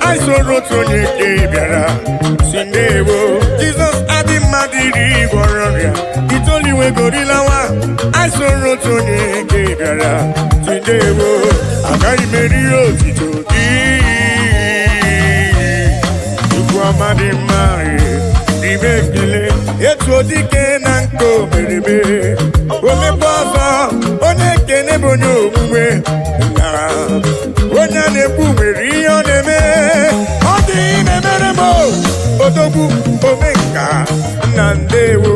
Anyị soro otu onye nke bịara si ndewo. Jizọs adị mmadụ 10 gwọrọ ọrịa, itoolu wegorilawa. Anyị soro otu onye nke bịara si ndewo. Agaghị m eri otito gị, Chukwu ọma dị mma, n'ime ekele etu odike na nke omereme omekpe ọzọ. Onye ekene bụ onye omume na onye a na-ekwu nwere ihe ọ na-eme, ọ dị na-emere m odogwu omenka na ndewo.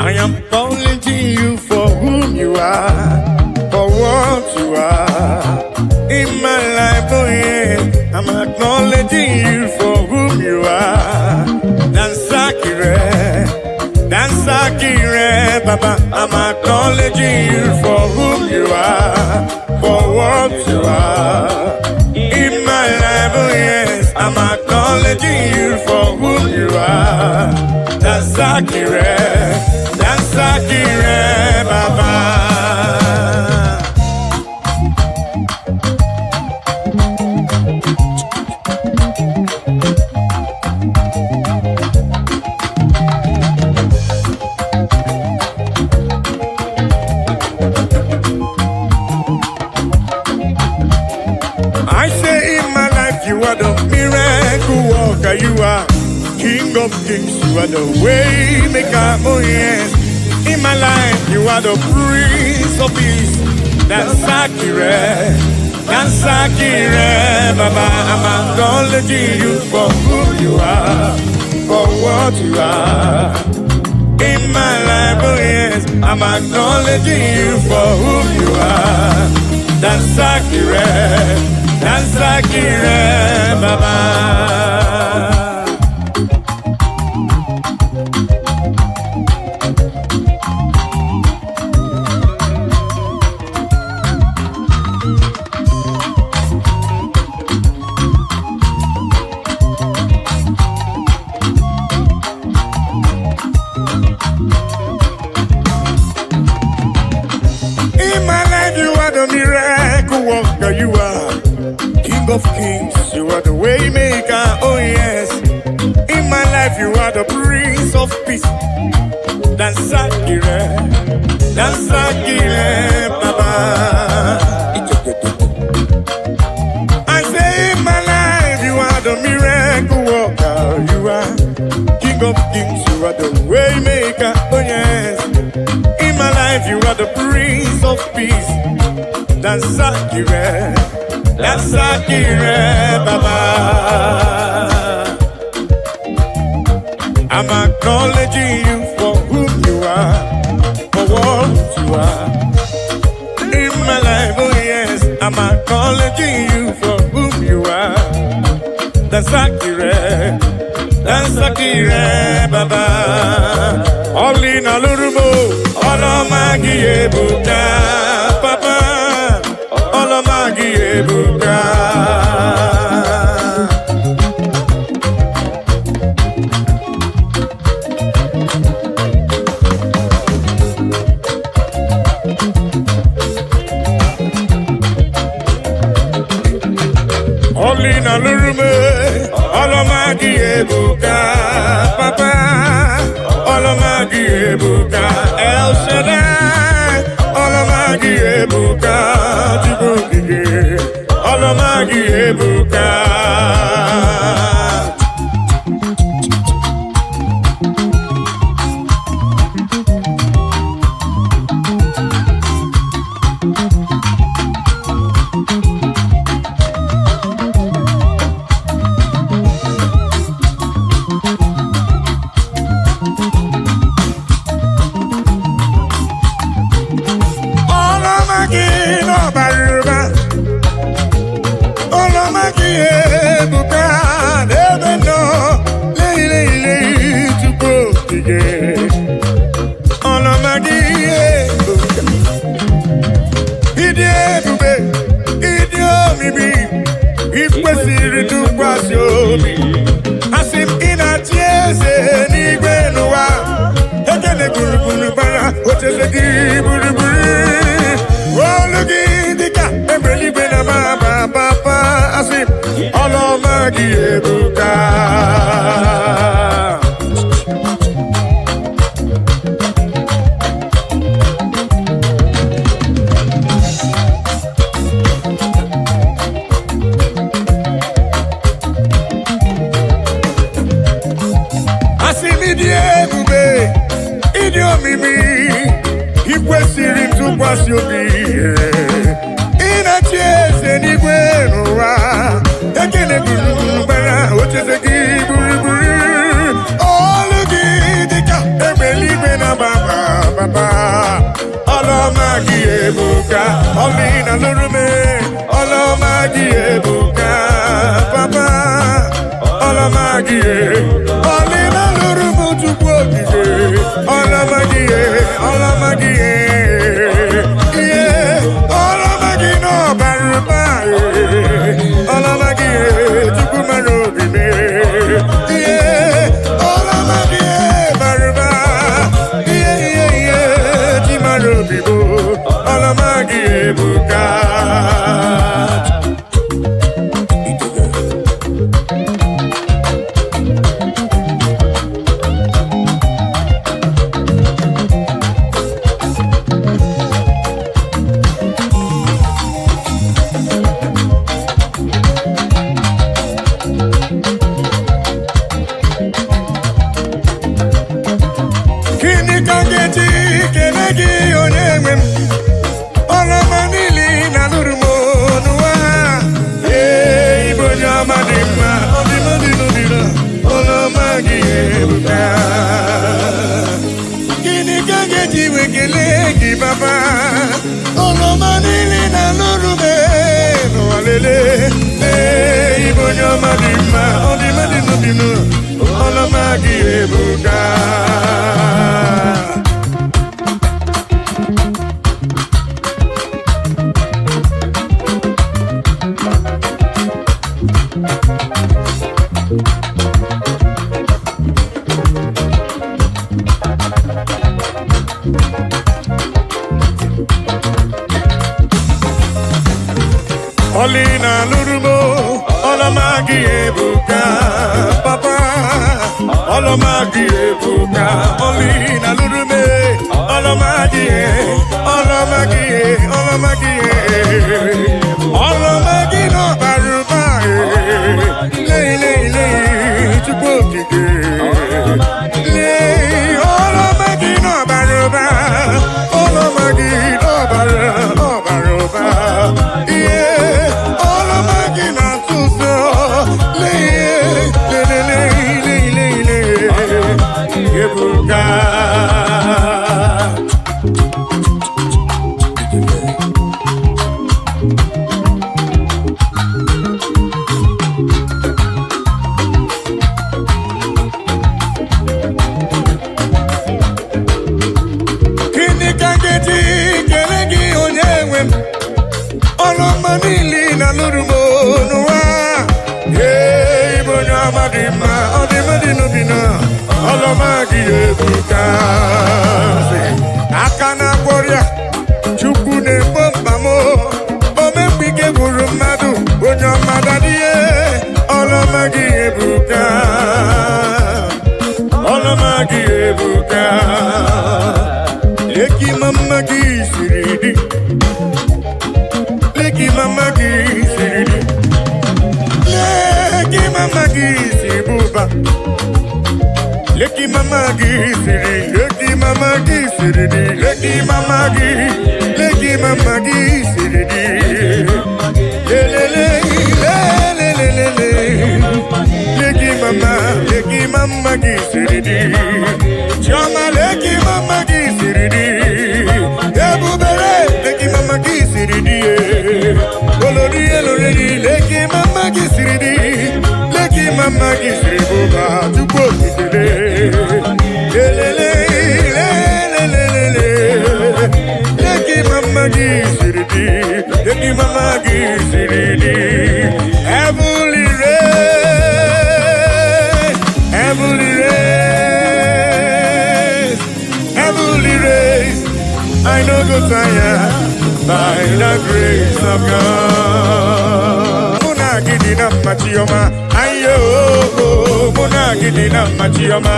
I am acknowledging you for whom you are, for what you are. In my life, oh yeah, I'm acknowledging you for whom you are. Dansakire, Dansakire, Baba, I'm acknowledging you for whom you are, for what you are. In my life, oh yes, I'm acknowledging you for whom you are. Dansakire, Dansakire, Baba. I say in my life you are the miracle worker, you are King of kings. You are the way maker, oh yes. In my life, you are the Prince of Peace. Dansakire, Dansakire, Baba. I'm acknowledging you for who you are, for what you are. In my life, oh yes, I'm acknowledging you for who you are. Dansakire, Dansakire, Baba. In my life, you are the miracle worker. You are King of Kings. You are the way maker. Oh yes. In my life, you are the Prince of Peace. Dansakire, Dansakire, Baba. I say in my life, you are the miracle worker. You are King of Kings. You are the way maker. Oh yes. In my life, you are the Prince of Peace. Dansakire, Dansakire, Baba. I'm acknowledging you for whom you are, for what you are. In my life, oh yes, I'm acknowledging you for whom you are. Dansakire, Dansakire, Baba. Ọlụ ị na-alụrụ m, ọlụ ọma gị ebuka, Papa. Ọlụ ọma gị ebuka. Ọlụ ị na-alụrụ m, ọlụ ọma gị ebuka, Papa. Ọlụ ọma gị ebuka, El Shaddai. Ọlụ ọma gị ebuka, Chukwu okike. Ọlụ ọma gị ebuka. Ọlụ ọma gị n'ọbara ụba. Ọlụ ọma gị ebuka n'ebe nọ. Lei, lei, lei, Chukwu okike. Ọlụ ọma gị ebuka. Ịdị ebube, ịdị omimi, ị kwesịrị ntụkwasị obi. Asị m ị na-achị eze n'igwe n'ụwa. Ekele gburugburu gbara ocheeze gị gburugburu. Olu gị dịka egbe eluigwe na ma papa. Asị m ọlụ ọma gị ebuka. Asị m ịdị ebube, ịdị omimi, ị kwesịrị ntụkwasị obi. Ị na-achị eze n'igwe n'ụwa. Ekele gburugburu gbara ocheeze gị gburugburu. Olu gị dịka egbe eluigwe na baba baba. Ọlụ ọma gị ebuka, ọlụ ị na-alụrụ m, ọlụ ọma gị ebuka, papa. Ọlụ ọma gị, ọlụ ị na-alụrụ m Chukwu okike. Ọlụ ọma gị, ọlụ ọma gị, ihe ọlụ ọma gị n'ọbara ụba. Ọlụ ọma gị, Chukwu mara obi m. Ihe ọlụ ọma gị bara ụba. Ihe ihe ihe chi mara obi m. Ọlụ ọma gị ebuka. gị, onye nwe m? Ọrụ ọma niile ị na-alụrụ m n'ụwa. Ee, ịbụ onye ọma dị mma, ọ dị m dị n'obi na ọrụ ọma gị ebuka. Gịnị ka m ga-eji wee kelee gị, Baba? Ọrụ ọma niile ị na-alụrụ m n'ụwa, lelee. Ee, ịbụ onye ọma dị mma, ọ dị m dị n'obi na ọrụ ọma gị ebuka. Ọlị na-alụrụ m, ọlọma gị ebuka, papa. Ọlọma gị ebuka. Ọlị na-alụrụ m, ọlọma gị, ọlọma gị, ọlọma gị, ọlọma gị n'ọbara ụba. Lei lei lei, Chukwu okike. Lei, ọlọma gị n'ọbara ụba, ọlọma gị n'ọbara ọbara ụba. Ihe ọlọma gị na-atụ ụzọ. Lee lele lei lei lei lei, ebuka. Gịnị ka m ga-eji kelee gị, onye nwe m? Ọrụ ọma niile ị na-alụrụ m n'ụwa. Ee, ịbụ onye ọma dị mma, ọ dị mma dị n'obi na ọrụ ọma gị ebuka. Aka na-agwọ ọrịa, Chukwu na-egbo mkpa m, omemgbe ike gwụrụ mmadụ, onye ọma dadie, ọrụ ọma gị ebuka. Ọrụ ọma gị ebuka. Leki mama gị siri dị, leki mama gị siri dị, leki mama gị si bụba, leki mama gị siri, leki mama gị siri dị, leki mama gị, leki mama gị siri dị. Lelele lelelelele, leki mama, leki mama gị siri dị. Chioma, leki mama gị siri dị. Ebubere, leki mama gị siri dị. Olori eloreri, leki mama gị siri dị, leki mama gị siri bụba. Tupu okikele, lelele lelelelele, leki mama gị siri dị, leki mama gị siri dị. Heavenly rain, heavenly rain, heavenly rain. I no go tire by the grace of God. Mụ na gị dị na mma, Chioma, ayo, mụ na gị dị na mma, Chioma.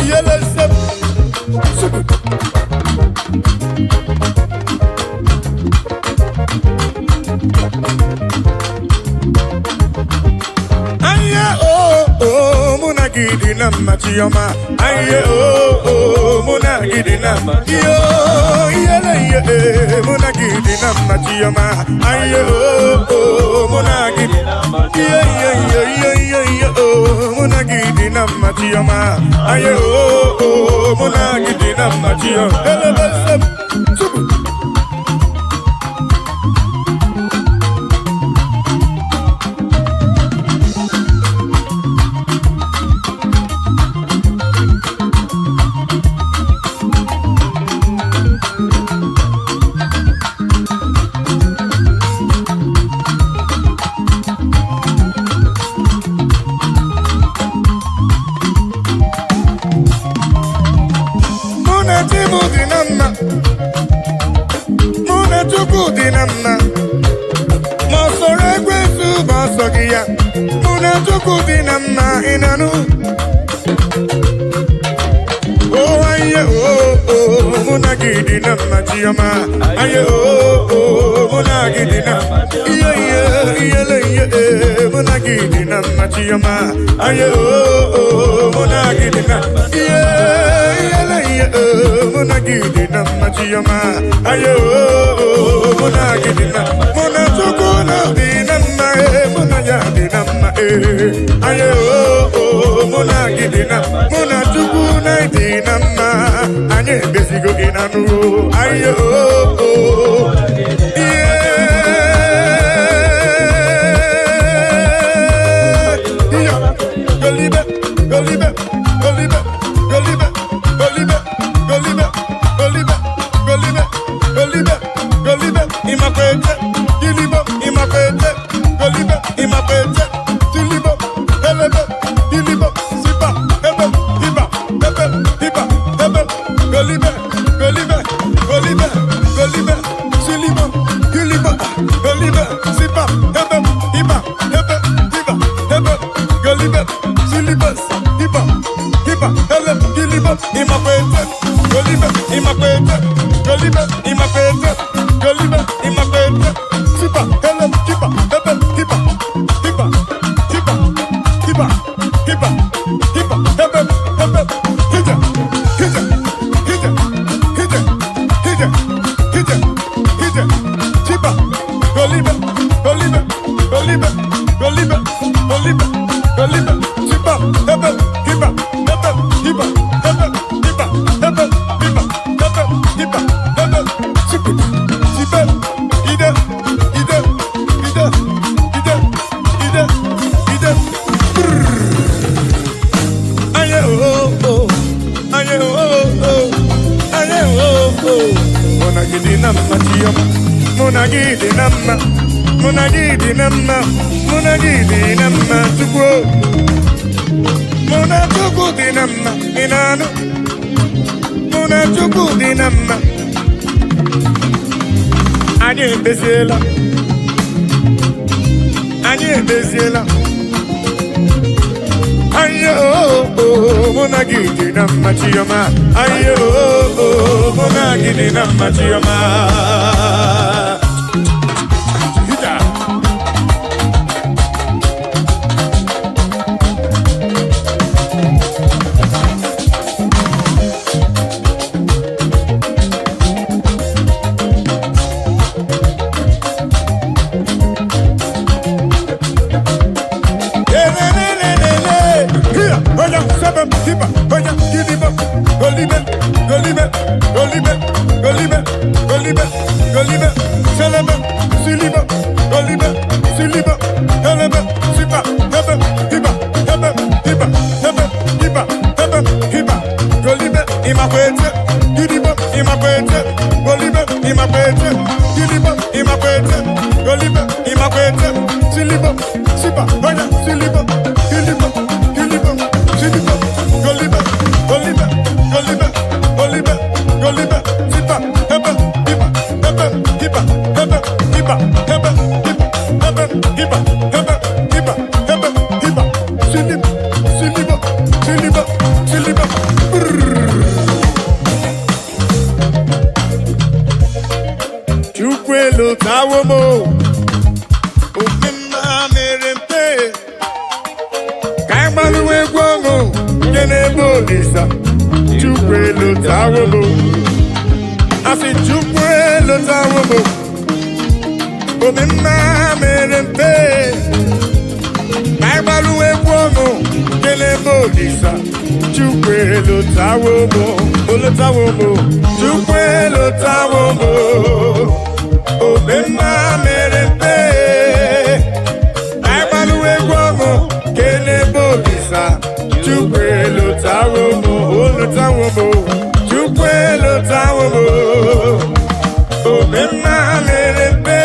Yele sep, subu. Aye oh oh, mụ na gị dị na mma, Chioma. Aye oh oh, mụ na gị dị na mma. Yo iyele iye, mụ na gị dị na mma, Chioma. Aye oh oh, mụ na gị dị. Iye iye iye iye iye iye oh, mụ na gị dị na mma, Chioma. Aye oh oh, mụ na gị dị na mma, Chioma. Elebe sep, tupu. Mụ na chi m dị na mma, mụ na Chukwu dị na mma. Ma ọ sọrọ ekwensu bụ ọsọ gị ya. Mụ na Chukwu dị na mma, ị na-anụ? Oh, aye, oh, oh, mụ na gị dị na mma, Chioma. Aye, oh, oh, mụ na gị dị na. Iyo, iyo. gị dị na mma, Chioma. Ayo, mụ na gị dị na ihe ihele ihe o, mụ na gị dị na mma, Chioma. Ayo, mụ na gị dị na, mụ na Chukwu na dị na mma e, mụ na ya dị na mma e. Ayo, mụ na gị dị na, mụ na Chukwu na dị na mma. Anyị emezigo gị na nụ. Ayo, ihe golibe, golibe, golibe, golibe, golibe, golibe, golibe, golibe, golibe, golibe, ịmakwete, gilibo, ịmakwete, golibe, ịmakwete, tilibo, elebe, gilibo, sipa, ebe, hiba, ebe, hiba, ebe, golibe, golibe, golibe, golibe, silibo, gilibo, golibe, sipa, ebe, hiba, ebe, hiba, ebe, golibe, silibus, hiba, hiba, ele, gilibo, ịmakwete, golibe, ịmakwete, golibe, ịmakwete, golibe, ịmakwete, sipa, ele, hiba, ebe, hiba, hiba, hiba, hiba, hiba, hiba, ebe, ebe, hija, hija, hija, hija, hija, hija, hija, chiba, golibe, golibe, golibe, golibe, golibe, golibe, chiba, ebe, hiba, ebe, hiba, ebe, hiba, ebe, hiba, ebe, hiba, ebe, chibi, chibe, ide, ide, ide, ide, ide, ide, aye oh oh, aye oh oh, aye oh oh. Mụ na gị dị na mma, Chioma. Mụ na gị dị na mma, mụ na gị dị na mma, mụ na gị dị na mma, Chukwu. Mụ na Chukwu dị na mma, ị na-anụ? Mụ na Chukwu dị na mma. Anyị emeziela, anyị emeziela. Ayo, mụ na gị dị na mma, Chioma. Ayo, mụ na gị dị na mma, Chioma. Hija. Elelelelele. Here, oya, seven, hiba, oya, gidibo, golibe, golibe, golibe, golibe, golibe, golibe, selebe, silibo, golibe, silibo, elebe, sipa, ebe, hiba, ebe, hiba, ebe, hiba, ebe, hiba, golibe, imakwete, gidibo, imakwete, golibe, imakwete, gidibo, imakwete, golibe, imakwete, silibo, sipa, oya, silibo, gilibo, gilibo, silibo, golibe, golibe, golibe, golibe, golibe, sipa, ebe, hiba, ebe, hiba, ebe, hiba, ebe, hiba, ebe, hiba, ebe, hiba, ebe, hiba, silibo, silibo, silibo, silibo, brrr. Chukwu elu tawo m o, oke mma mere mpe, ka anyị gbalụwa egwu ọṅụ nke na-ebe Olisa. Chukwu elu tawo m o, asị Chukwu elu tawo m o, obi mma mere mpe, ka anyị gbalụwa egwu ọṅụ nke na-ebe Olisa. Chukwu elu tawo m o, olu tawo m o, Chukwu elu tawo m o, obi mma mere mpe, anyị gbalụwa egwu ọṅụ kele ebe Olisa. Chukwu elu tawo m o, olu tawo m o, Chukwu elu tawo m o, obi mma mere mpe,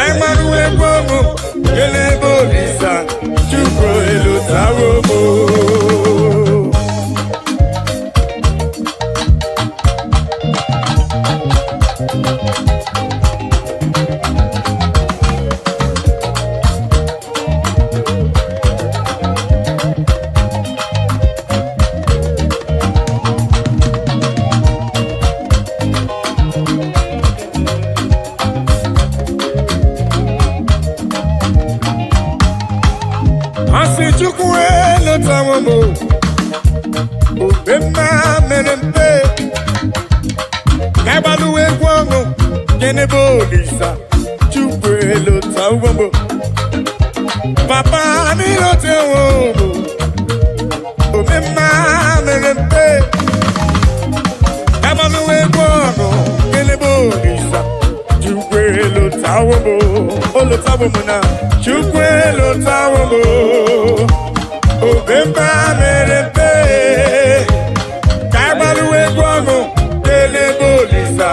anyị gbalụwa egwu ọṅụ kele ebe Olisa. Chukwu elu tawo m o. Kenebe Olisa, Chukwu elotawo m. Papa n'ilotewo m. Omemma mere mpe. Agbalụwa egwu ọṅụ, kenebe Olisa, Chukwu elotawo m. Olotawo m na Chukwu elotawo m. Omemma mere mpe. Ka agbalụwa egwu ọṅụ, kenebe Olisa,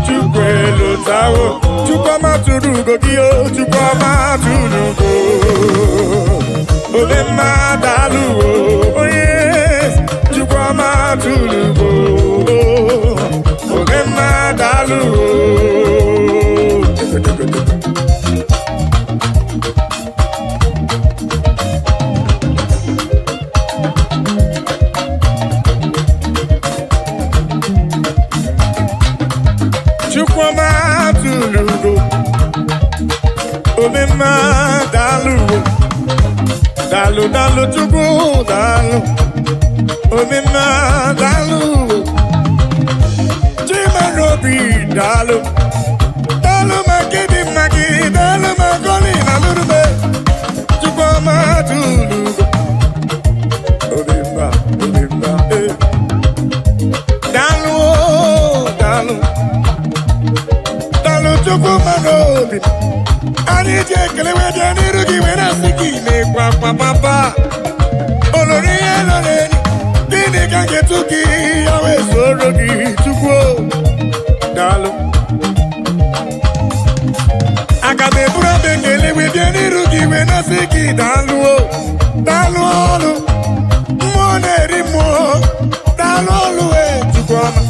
Chukwu elotawo. Chukwu ọma tụrụ ugo gị o, Chukwu ọma tụrụ ugo. Omemma, daalụ o, onye Chukwu ọma tụrụ ugo. Omemma, daalụ o. Chukwu ọma tụrụ ugo. Omemma, daalụ o. Daalụ, daalụ, Chukwu, daalụ. Omemma, daalụ. Chimarobi, daalụ. Daalụ maka ịdị mma gị, daalụ maka ọlị na lụrụbe. Chukwu ọma tụrụ ugo. Omemma, omemma, eh. Daalụ o, daalụ. Daalụ, Chukwu mara obi. Anyị ji ekele wee bịa n'iru gị wee na-asị gị na-ekwe akwa papa. Olori ihe lọrọ enyi, gịnị ka m ga-etu gị ya wee soro gị, Chukwu o? Daalụ. Aga m eburu abụ ekele wee bịa n'iru gị wee na-asị gị daalụ o. Daalụ ọlụ, mmụọ na-eri mmụọ. Daalụ ọlụ e, Chukwu ọma.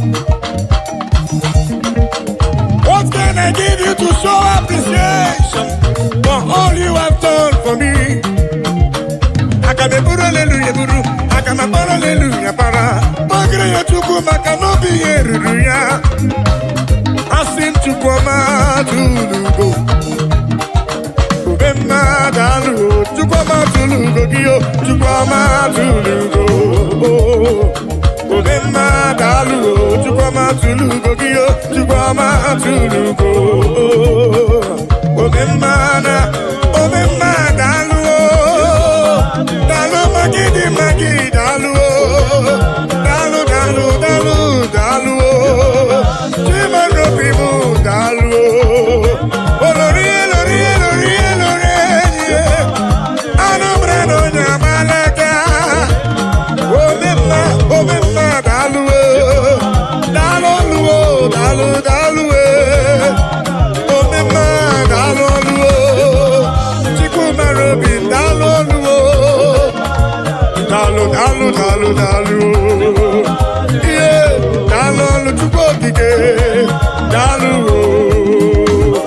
What can I give you to show appreciation for all you have done for me? Aga m eburu aleluya eburu, aga m akpara aleluya para. Kpọgịrị ya Chukwu maka na obi ya eruru ya. Asị m Chukwu ọma tụrụ ugo. Ube mmadụ alụ o, Chukwu ọma tụrụ ugo gị o, Chukwu ọma tụrụ ugo. Ube mmadụ alụ o, Chukwu ọma tụrụ ugo gị o, Chukwu ọma tụrụ ugo. Ome mma na ome mma, daalụ o. Daalụ maka ịdị mma gị, daalụ o. Daalụ, daalụ, daalụ, daalụ o. Chimarobi m, daalụ o. Olori elori elori elori enyi anụ mara na onye amalaka. Ome mma, ome mma, daalụ o. Daalụ ọlụ o, daalụ, daalụ e. Ome mma, daalụ ọlụ o. Chukwu mara obi, daalụ ọlụ o. Daalụ, daalụ, daalụ, daalụ. Ihe, daalụ ọlụ, Chukwu okike, daalụ o.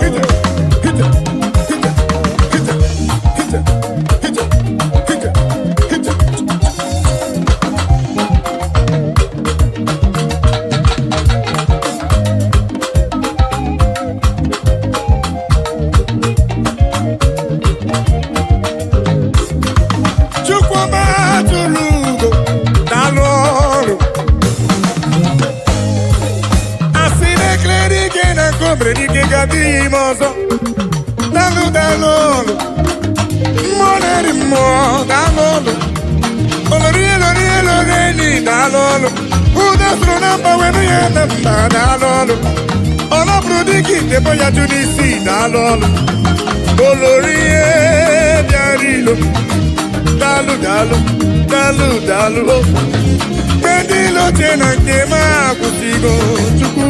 Hije, hije, hije, hije, hije, hije, hije, hije. Chukwuma tụrụ ugo, daalụ ọrụ. Asị na ekele dike na nke o mere dike ga-adịghị ime ọzọ. Daalụ, daalụ ọrụ. Mmụọ na-eri mmụọ, daalụ ọrụ. Olori elori elori enyi, daalụ ọrụ. Ụda soro na mba wee nụ ya na mba, daalụ ọrụ. Ọ napụrụ dike ite bo ya jụ n'isi, daalụ ọrụ. Olori ihe bịara ilo. Daalụ, daalụ, daalụ, daalụ o. Mgbe ndị ilo che na nke m akwụsịgo, Chukwu,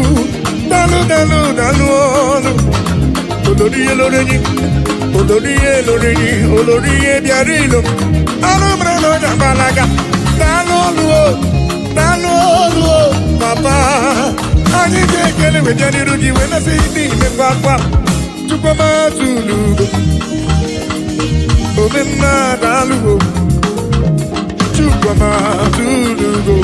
daalụ, daalụ, daalụ ọlụ. Olori ihe lori enyi, olori ihe lori enyi, olori ihe bịara ilo. Ọrụ mere na onye agbalaga. Daalụ ọlụ o, daalụ ọlụ o, papa. Anyị ji ekele wee n'iru gị wee nasị ndị imekwa akwa. Chukwu ọma tụrụ ugo. Omemma, daalụ o. Chukwu ọma tụrụ ugo.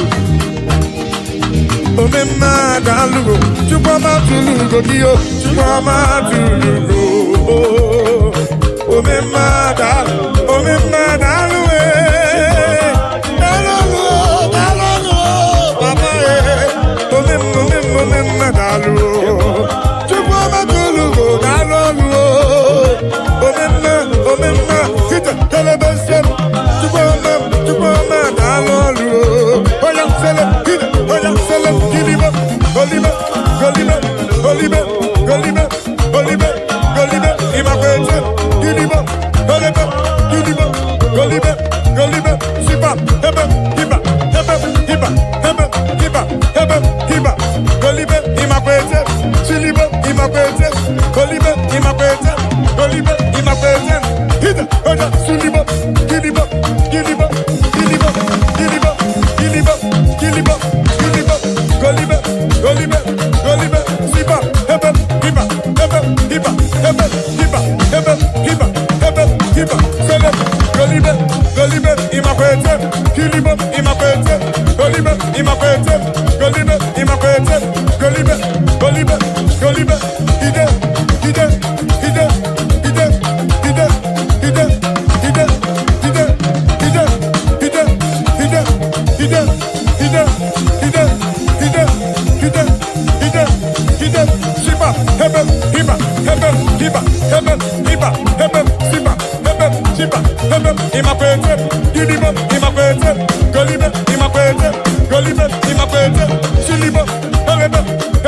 Omemma, daalụ o. Chukwu ọma tụrụ ugo gị o. Chukwu ọma tụrụ ugo. Omemma, daalụ. Omemma, daalụ e. Daalụ o, daalụ o, papa e. Omemma, omemma, omemma, daalụ o. Chukwu ọma. Golibe, golibe, golibe, golibe, golibe, ịmakwete, gilibo, golibe, gilibo, golibe, golibe, siba, ebe, hiba, ebe, hiba, ebe, hiba, ebe, hiba, golibe, ịmakwete, silibo, ịmakwete, golibe, ịmakwete, golibe, ịmakwete, hida, oja, silibo, gilibo, gilibo, gilibo, gilibo, gilibo, gilibo, gilibo, golibe, golibe, golibe, siba, ebe, hiba, ebe, hiba, ebe, hiba, ebe, hiba, ebe, hiba, sele, golibe, golibe, imakwete, kilibo, imakwete, golibe, imakwete, golibe, imakwete, golibe, golibe, golibe, ide, ide, ide, ide, ide, ide, ide, ide, ide, ide, ide, ide, ide, ide, ide, ide, ide, ide, siba, ebe, hiba, ebe, hiba, ebe, hiba, ebe, siba, ebe, siba, ebe, imakwete, gidibo, imakwete, golibe, imakwete, golibe, imakwete, silibo, elebe,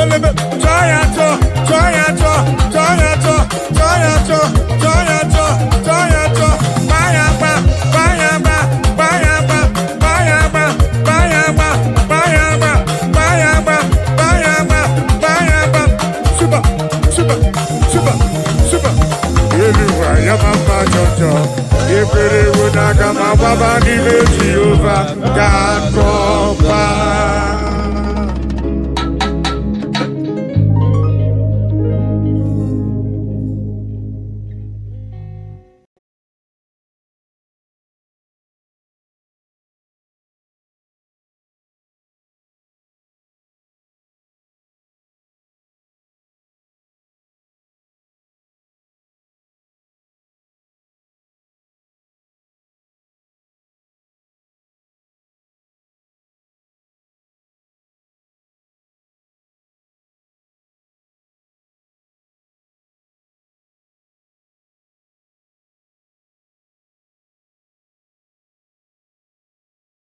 elebe, chaya cho, chaya cho, chaya cho, chaya cho, chaya cho, chaya cho, baya ba, baya ba, baya ba, baya ba, baya ba, baya ba, baya ba, baya ba, baya ba, super, super, super, super. Eluwa ya mama jọjọ, ekpere ewu n'aka ma gbaba n'ime Jehova ga-akọpa.